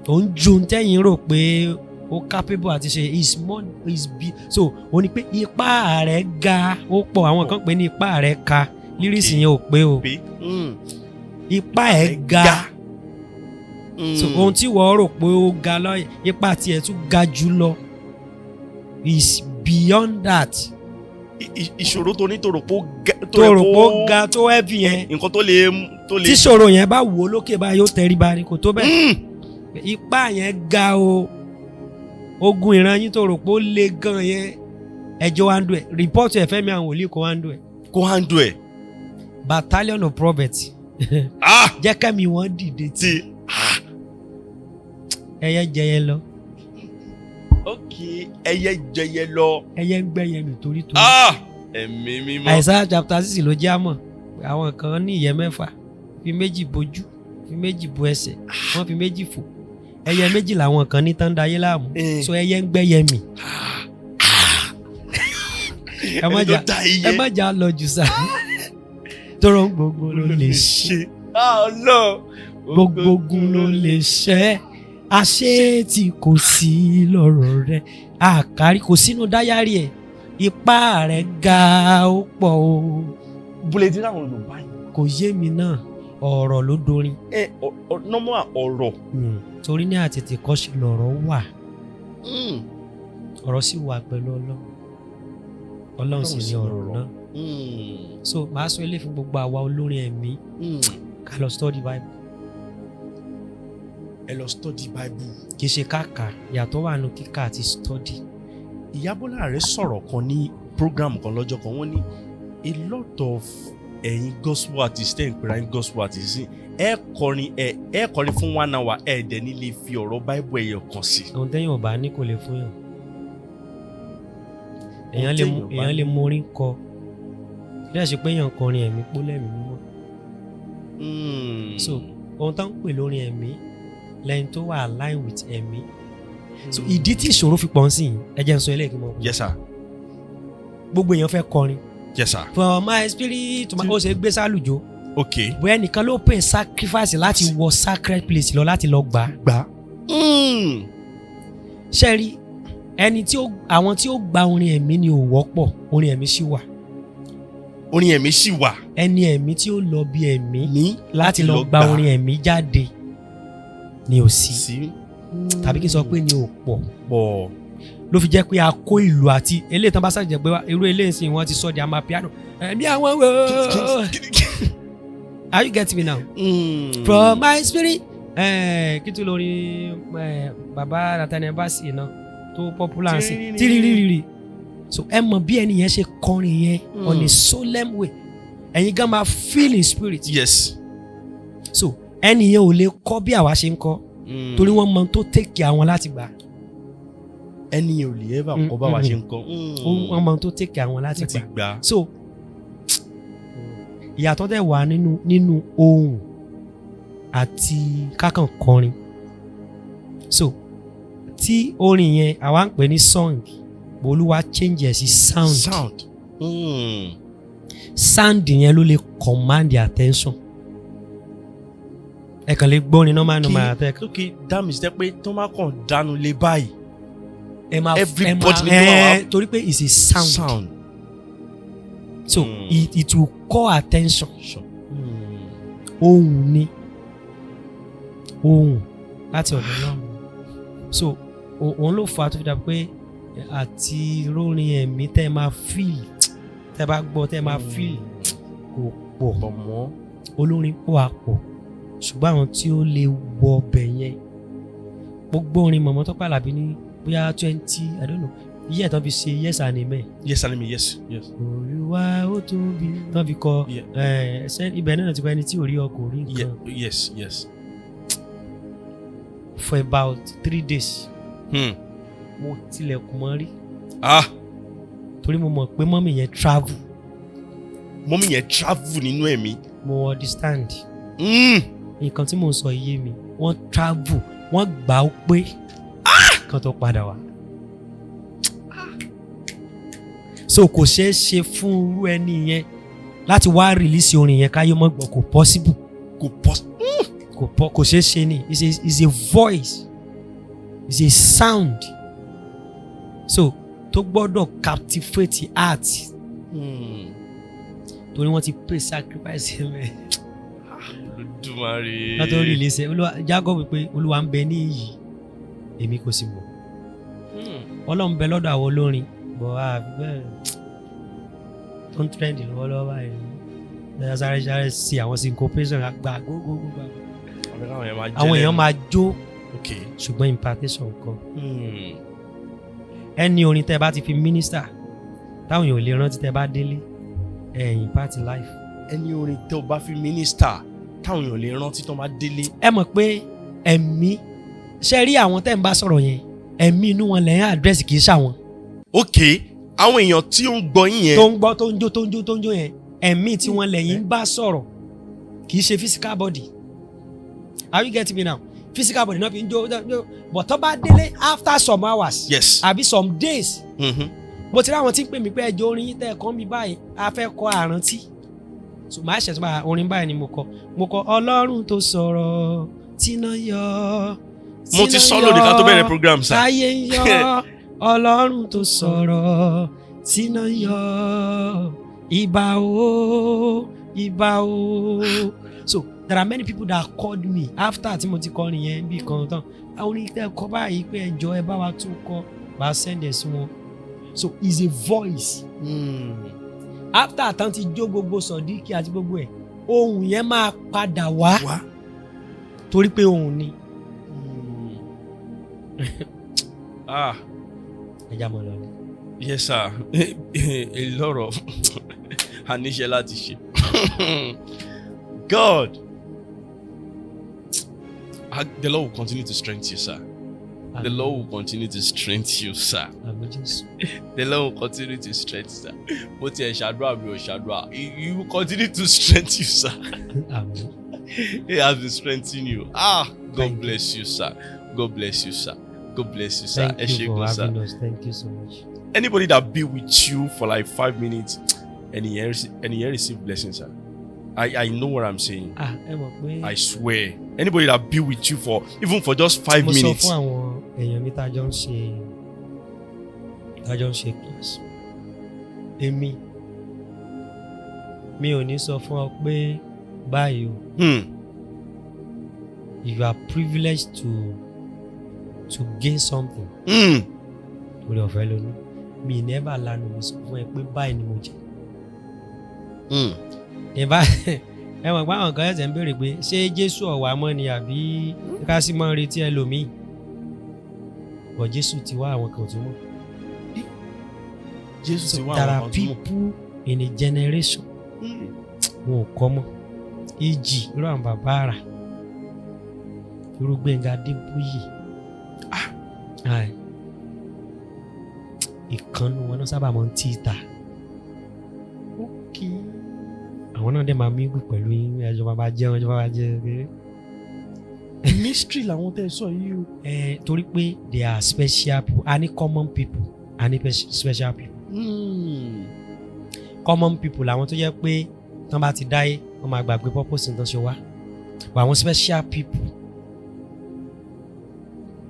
òun ju tẹ́yìn rò pé ó capable àti ṣe is more is be. So ó ní pé ipá rẹ̀ ga, ó pọ̀. Àwọn kan pè ní ipá rẹ̀ ka lyrics yẹn ò pé o. Pé Ipá ẹ̀ ga. So ohun tí wọ́n rò pé ó ga lọ, ipá tiẹ̀ tún ga jù lọ, is beyond that. Ìṣòro tó ní tó rò pé ó ga. Tó rò pé ó ga, tó heavy yẹn, nǹkan tó lè tó lè. Tí ṣòro yẹn bá wò ó lókè báyìí, yóò tẹríba ni, kò tó bẹ́ẹ̀. Ipá yẹn ga o. Ogun ìran yín tó rò pé ó le gan yẹn, ẹjọ́ wa ń dùn ẹ̀, report ẹ̀ fẹ́mi àwọn wòlíì kó wá ń dùn ẹ̀. Kó handle ẹ̀. Battalion of prophets. Ah! Jẹ́ kẹ́mi wọ́n dìde tí Ti ẹyẹ jẹyẹ lọ. Ok, ẹyẹ jẹyẹ lọ. Ẹyẹ ń gbẹ́yẹ mi torí torí. Ah, ẹ̀mí mímọ́. Isaiah chapter 6 ló jẹ́ àmọ̀ pé àwọn kan ní ìyẹ́ mẹ́fà, fi méjì bojú, fi méjì bo ẹsẹ̀, wọ́n fi méjì fò. Ẹyẹ méjì làwọn kan ní tán dayé láàmú. So ẹyẹ ń gbẹ́yẹ mì. Ẹ má Ẹni tó jà dá iye. Ẹ má jà lọ jù sá tọrọ gbogbo ló lè ṣe. Ah, Ọlọ́run. Gbogbo ogun ló lè ṣẹ́. Àṣé tí kò sí lọ́rọ̀ rẹ̀, àkárí kò sínú diary ẹ̀. Ipá rẹ̀ ga, ó pọ̀ o. Bulletin àwọn Yorùbá yìí. Kò yé mi náà, ọ̀rọ̀ ló dorin. Ẹ normal ọ̀rọ̀. Torí ní àtètè kọ́ṣe lọ̀rọ̀ wà. Ọ̀rọ̀ sì wà pẹ̀lú Ọlọ́run, Ọlọ́run sì ní ọ̀rọ̀ náà. So màá sọ ilé fún gbogbo àwa olórin ẹ̀mí, ká lọ study Bible. Ẹ lọ study Bible. Kì í ṣe káàkà, ìyàtọ̀ wà nù kíkà àti study. Ìyá Bọ́lá rẹ̀ sọ̀rọ̀ kan ní program kan lọ́jọ́ kan. Wọ́n ní a lot of ẹ̀yin gospel artist ẹ̀ ń pera ẹ̀yin gospel artist, ẹ kọrin, ẹ kọrin fún one hour, ẹ dẹ̀ ní lè fi ọ̀rọ̀ Bible ẹyọ kan sí. Ohun tẹ́yìn ò bá ní kò lè fún yàn. Èèyàn lè Ohun téèyàn bá èèyàn lè mú orin kọ, kí lè ṣe pé èèyàn kọrin ẹ̀mí pó lẹ́mìí mímọ́. So ohun tó ń pè lórin ẹ̀mí lẹ́yìn tó wà align with ẹ̀mí. So ìdí tí ìṣòro fi pọ̀ ń sìn, ẹ jẹ́ n sọ eléyìí kí n mọ̀. Yes sir. Gbogbo èèyàn fẹ́ kọrin. Yes sir. For my spirit to my, ó ṣe gbé sálùjọ. Bóyá ẹnìkan ló pay sacrifice láti wọ sacred place lọ láti lọ gbà á. Gbà. Ṣe rí ẹni tí ó, àwọn tí ó gba orin ẹ̀mí ni ò wọ́pọ̀. Orin ẹ̀mí sì wà. Orin ẹ̀mí sì wà. Ẹni ẹ̀mí tí ó lọ bí ẹ̀mí ní láti lọ gba orin ẹ̀mí jáde ni ò sí, sí tàbí kí n sọ pé ni ò pọ̀. Pọ̀. Ló fi jẹ́ pé a kó ìlú àti eléyìí tán bá ṣàjẹ́ pé irú eléyìí sì wọ́n ti sọ di amapiano. Ẹ̀mí àwọn wo, are you getting me now? From my spirit, kí tún lórí bàbá Nathaniel Bassey náà tó popular sí tírírírí. So ẹ mọ̀ bí ẹni yẹn ṣe kọrin yẹn on a solemn way, ẹ̀yin gan máa feel in spirit. So ẹni yẹn ò lè kọ́ bí àwa ṣe ń kọ́, torí wọ́n mọ tó take àwọn láti gbà. Ẹni yẹn ò lè ever kọ́ báwa ṣe ń kọ́. Wọ́n mọ tó take àwọn láti láti gbà. Gbà. So ìyàtọ̀ dẹ̀ wà nínú ohùn àti kákan kọrin. So tí orin yẹn, àwa ń pè ní song, Olúwa change ẹ̀ sí sound. Sound. Sound yẹn ló lè command the attention. Ẹ kàn lè gbórin normal normal àtẹ. Ok, that means jẹ́ pé tó máa kàn dánu lé báyìí, Ẹ máa everybody ẹ ní tó máa máa wá. Ẹ torí pé it's a sound. Sound. So it will call attention. Sure. Ohùn ni, ohùn láti ọ̀dọ̀ Ọlọ́run. So òun ló fà á tó fi dà pé àti rórin ẹ̀mí tẹ́ ẹ máa feel, tẹ́ ẹ bá gbọ́, tẹ́ ẹ máa feel, kò pọ̀. Pọ̀ mọ́. Olórin pọ̀ àpọ̀, ṣùgbọ́n àwọn tí ó lè wọ ọbẹ̀ yẹn, gbogbo orin Mọ̀mọ́ Tọ́pẹ́ Àlàbí ní bóyá 20, I don't know, iye ẹ̀ tán fi ṣe Yes and Amen. Yes and amen, yes. Olúwa ó tóbi tán fi kọ. Ẹ ṣe ibẹ̀ náà ti kọ ẹni tí ò rí ọ kò rí nǹkan. Yeah, yes. For about 3 days, mo tilẹ̀kùn mọ́ rí, torí mo mọ̀ pé mummy yẹn travel. Mummy yẹn travel nínú ẹ̀mí. Mo understand. Nǹkan tí mò ń sọ yé mi. Wọ́n travel, wọ́n gbà ó pé kan tó padà wá. So kò ṣeé ṣe fún irú ẹni yẹn láti wá release orin yẹn káyé mọ́ gbọ́. Kò possible. Kò pọ̀. Kò ṣeé ṣe ni. It's a voice, it's a sound, so tó gbọ́dọ̀ captivate heart, torí wọ́n ti pay sacrifice mẹ́. Olódùmarè. Wọ́n tó release ẹ̀, Olúwa Jacob pé Olúwa ń bẹ ní iyì, èmi kò sì mọ̀. Ọlọ́run bẹ lọ́dọ̀ àwọn olórin bọ̀ á fi bẹ́ẹ̀ tó ń trend lọ́wọ́lọ́wọ́ báyìí. Ẹ sáré sáré sí àwọn syncopation àgbà gógógógó. Àwọn èèyàn máa jẹ́ Àwọn èèyàn lẹ́nu. máa jó, ṣùgbọ́n impartation kan. Ẹni orin tẹ́ bá ti fi minister táwọn èèyàn ò lè rántí, tẹ́ bá délé, ẹ impart life. Ẹni orin tẹ́ o bá fi minister táwọn èèyàn lè rántí tó máa délé. Ẹ mọ̀ pé ẹ̀mí ṣe rí àwọn tẹ́ ń bá sọ̀rọ̀ yẹn, ẹ̀mí inú wọn lẹ́yìn address, kì í ṣàwọn. Ok, àwọn èèyàn tí ó ń gbọ́ yín yẹn. Tó ń gbọ́, tó ń jó, tó ń jó, tó ń jó yẹn, ẹ̀mí tí wọ́n lẹ́yìn ń bá sọ̀rọ̀, kì í ṣe physical body. Are you getting me now? Physical body náà fi ń jó jó, but tó bá délé after some hours àbí some days, mo ti rí àwọn tí ń pè mí pé ẹjọ́, orin yín tẹ́ ẹ kọ́ mi báyìí, a fẹ́ kọ àrántí. So màá ṣẹ̀tún bá orin báyìí ni mo kọ. Mo kọ Ọlọ́run tó sọ̀rọ̀ tíná yọ. Mo ti sọ lónìí ká tó bẹ̀rẹ̀ program, sir. Táyé ń yọ, Ọlọ́run tó sọ̀rọ̀ tíná yọ, ìbà o, ìbà o. So there are many people that called me after tí mo ti kọrin yẹn bí kan tán, àwọn orin tẹ́ kọ báyìí, pé ẹjọ́, ẹ bá wa tún kọ. Bá send ẹ̀ sí wọn. So it's a voice. After tán ti jó gbogbo sọ̀díkì àti gbogbo ẹ̀, ohùn yẹn máa padà wá, Wá. torí pé ohùn ni. Ẹ já mọ́ lọ ni. Yes sir, a lot of àníṣe láti ṣe. God. Ah, the Lord will continue to strengthen you, sir. The Lord will continue to strengthen you, sir. Àmín Jésù. The Lord will continue to strengthen you, sir. Bó tiẹ̀ ṣàdúrà mi ò ṣàdúrà, He will continue to strengthen you, sir. Àmín. He has been strengthening you. Ah, God Thank you. bless you, sir. God bless you, sir. God bless you, sir. Thank Ẹ you ṣé for gan, sir. having us. Thank you so much. Anybody that be with you for like 5 minutes, ẹni yẹn receive blessing, sir. I know what I'm saying. Ah, ẹ mọ̀ pé I swear. Anybody that be with you for even for just 5 mo sọ minutes. fún àwọn èèyàn mi tá a jọ ń ṣe tá a jọ ń ṣe class, èmi mi ò ní sọ fún ọ pé báyìí o. You are privileged to gain something. Orí ọ̀fẹ́ ló ní mi never lanu mi sọ fún ẹ pé báyìí ni mo jẹ. Ìbá ẹ mọ̀ pé àwọn kan ẹ̀sẹ̀ ń béèrè pé ṣé Jésù ọ̀wà mọ́ ni àbí ká sì mọ́ retí ẹlòmíì, bọ̀ Jésù ti wá, àwọn kan ò tún mọ̀. Jésù ti wá, There àwọn are kan tún mọ̀. people in a generation wọn ò kọ́ mọ́ ìjì, irú àwọn bàbá àrà, irú Gbẹ̀ngà Adébóyè. Ah, ìkànnù wọn náà sábà máa ń tí ì ta. Àwọn náà dẹ̀ máa mingle pẹ̀lú yín, ẹjọ́ máa jẹun, ẹjọ́ máa jẹun. Mystery làwọn tẹ́ ẹ sọ yìí o. Ẹ torí pé they are special people. A ní common people, a ní special people. Common people làwọn tó jẹ́ pé tán bá ti dáyé, wọ́n máa gbàgbé purpose tán ṣe wá. But àwọn special people,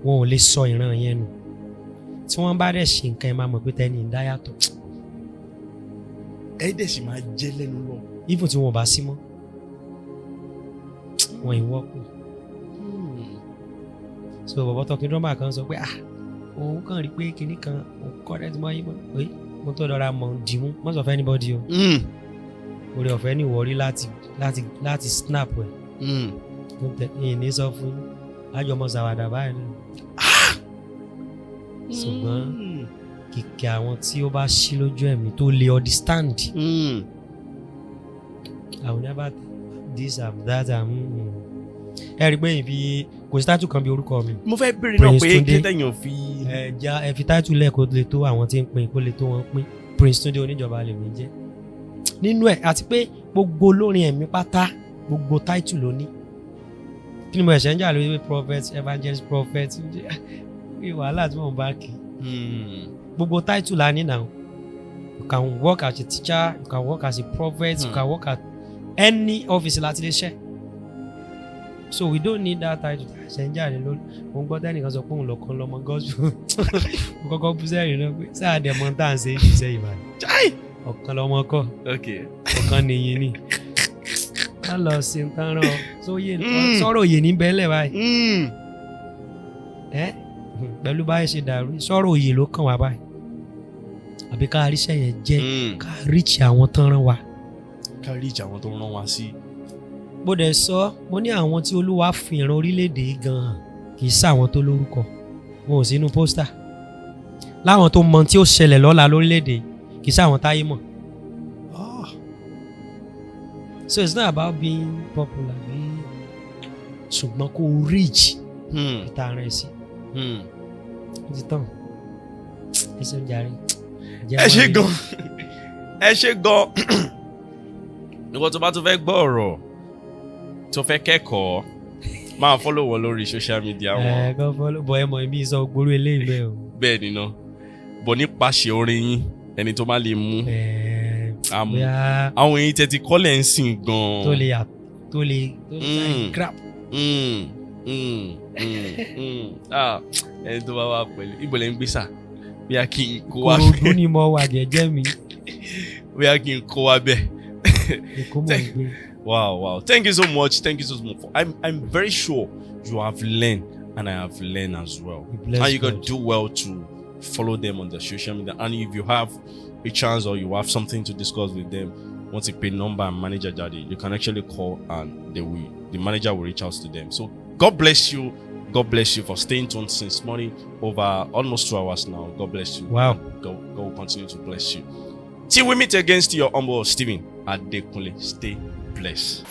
wọn ò lè sọ ìran yẹn nù. Tí wọ́n bá dẹ̀ ṣe nǹkan, ẹ máa mọ̀ pé tẹ́ni ń dá yàtọ̀. Ẹ dẹ̀ sì máa jẹ́ lẹ́nu lọ. Even tí wọn ò bá sí mọ́, wọn ì wọ́pọ̀. So bọ̀bọ̀ Talking Drummer kan sọ pé, ah, òun kàn rí pé kinní kan òun kọ́ ẹ́ tí wọ́n yí mọ́ pé mo tó dọ́ra mọ̀ dìímú, mọ́ sọ fún anybody o. Orí ọ̀fẹ́ ní ìwọ́rí láti snap ẹ̀. Tó tẹ ìyìn ní sọ fún yín, àjọ ọmọ sàwàdà báyìí náà, ṣùgbọ́n kìkì àwọn tí ó bá ṣí lójú ẹ̀mí tó lè understand. I will never this and that and ẹ rí i pé ìfi kò sí title kan bí orúkọ mi. Mo fẹ́ béèrè náà Prince pé Túndé. kí tẹ̀yàn ò fi. Ẹ já ẹ fi title lẹ̀ kó lè tó àwọn tí ń pín, kó lè tó wọn pín. Prince Túndé Oníjọba lèmi jẹ́ nínú ẹ̀, àti pé gbogbo olórin ẹ̀mí pátá, gbogbo title ló ní. Kí ni mo ẹ̀ṣẹ̀ ń jà lórí pé prophet, evangelist, prophet, bí wàhálà tí mò ń bá kì í? Gbogbo title la ní now. You can work as a teacher, you can work as a prophet, you can work at any office láti lè ṣe. So we don't need that title ṣe ń jáde lórí. Mo ń gbọ́ tẹ́nìkan sọ pé òun lọ́kàn lọ́mọ gospel, mo kọ́kọ́ bú sẹ́yìn náà pé sáà dẹ̀ mọ́ tá à ń ṣe ìṣiṣẹ́ ìbàdàn. Chai! Ọ̀kan lọ́mọ kọ́. Ọ̀kan nìyí ni ká lọ sí nǹkan rán ọ sóyè. Sọ̀rọ̀ òye ní bẹ́ẹ̀lẹ̀ báyìí. Ẹ́ pẹ̀lú báyìí ṣe dàrú, sọ̀rọ̀ òye ló kàn wá báyìí, àbí ká ríṣẹ́ yẹn jẹ́, ká reach àwọn tán rán wa. Ká reach àwọn tó ń rán wa sí. Bó dẹ̀ sọ, mo ní àwọn tí Olúwa fi ìran orílẹ̀-èdè yìí gan-an, kì í sáwọn tó lórúkọ, wọn ò sínú poster, láwọn tó mọ tí ó ṣẹlẹ̀ lọ́la lórílẹ̀-èdè yìí, kì í sáwọn táyé mọ̀. So it's not about being popular bí, ṣùgbọ́n kó o reach ìta ara ẹ̀ sí. Ó ti tán, ẹ ṣeun jàre. Ẹ ṣe gan, ẹ ṣe gan. Ìwọ tó bá tún fẹ́ gbọ́ ọ̀rọ̀, tó fẹ́ kẹ́kọ̀ọ́, máa follow wọn lórí social media wọn. Ẹ kọ́ follow bọ̀, ẹ mọ̀ ibi sọ gbóró eléyìí bẹ́ẹ̀ o. Bẹ́ẹ̀ ni ná bọ̀, nípasẹ̀ orin yín, ẹni tó bá lè mú ẹ àmú bóyá àwọn èyí tẹ́ ti kọ́lẹ̀ ń sìn gan. tó lè tó lè grab. Ah, ẹni tó bá wà pẹ̀lú, ibo lẹ́ ń gbé sà? Bóyá kí n kó wá. Kòròdú ni mo wà jẹ́jẹ́ mi. Bóyá kí n kó wá bẹ́ẹ̀. Èkó mò ń gbé. Wow. Thank you so much. Thank you so much. I'm very sure you have learned and I have learned as well. We bless And you can God. do well to follow them on their social media. And if you have a chance or you have something to discuss with them, once you pay number and manager Daddy, you can actually call and the manager will reach out to them. So God bless you. God bless you for staying tuned since morning, over almost 2 hours now. God bless you. God will continue to bless you. Till we meet again, still your humble Stephen Adekunle. Stay blessed.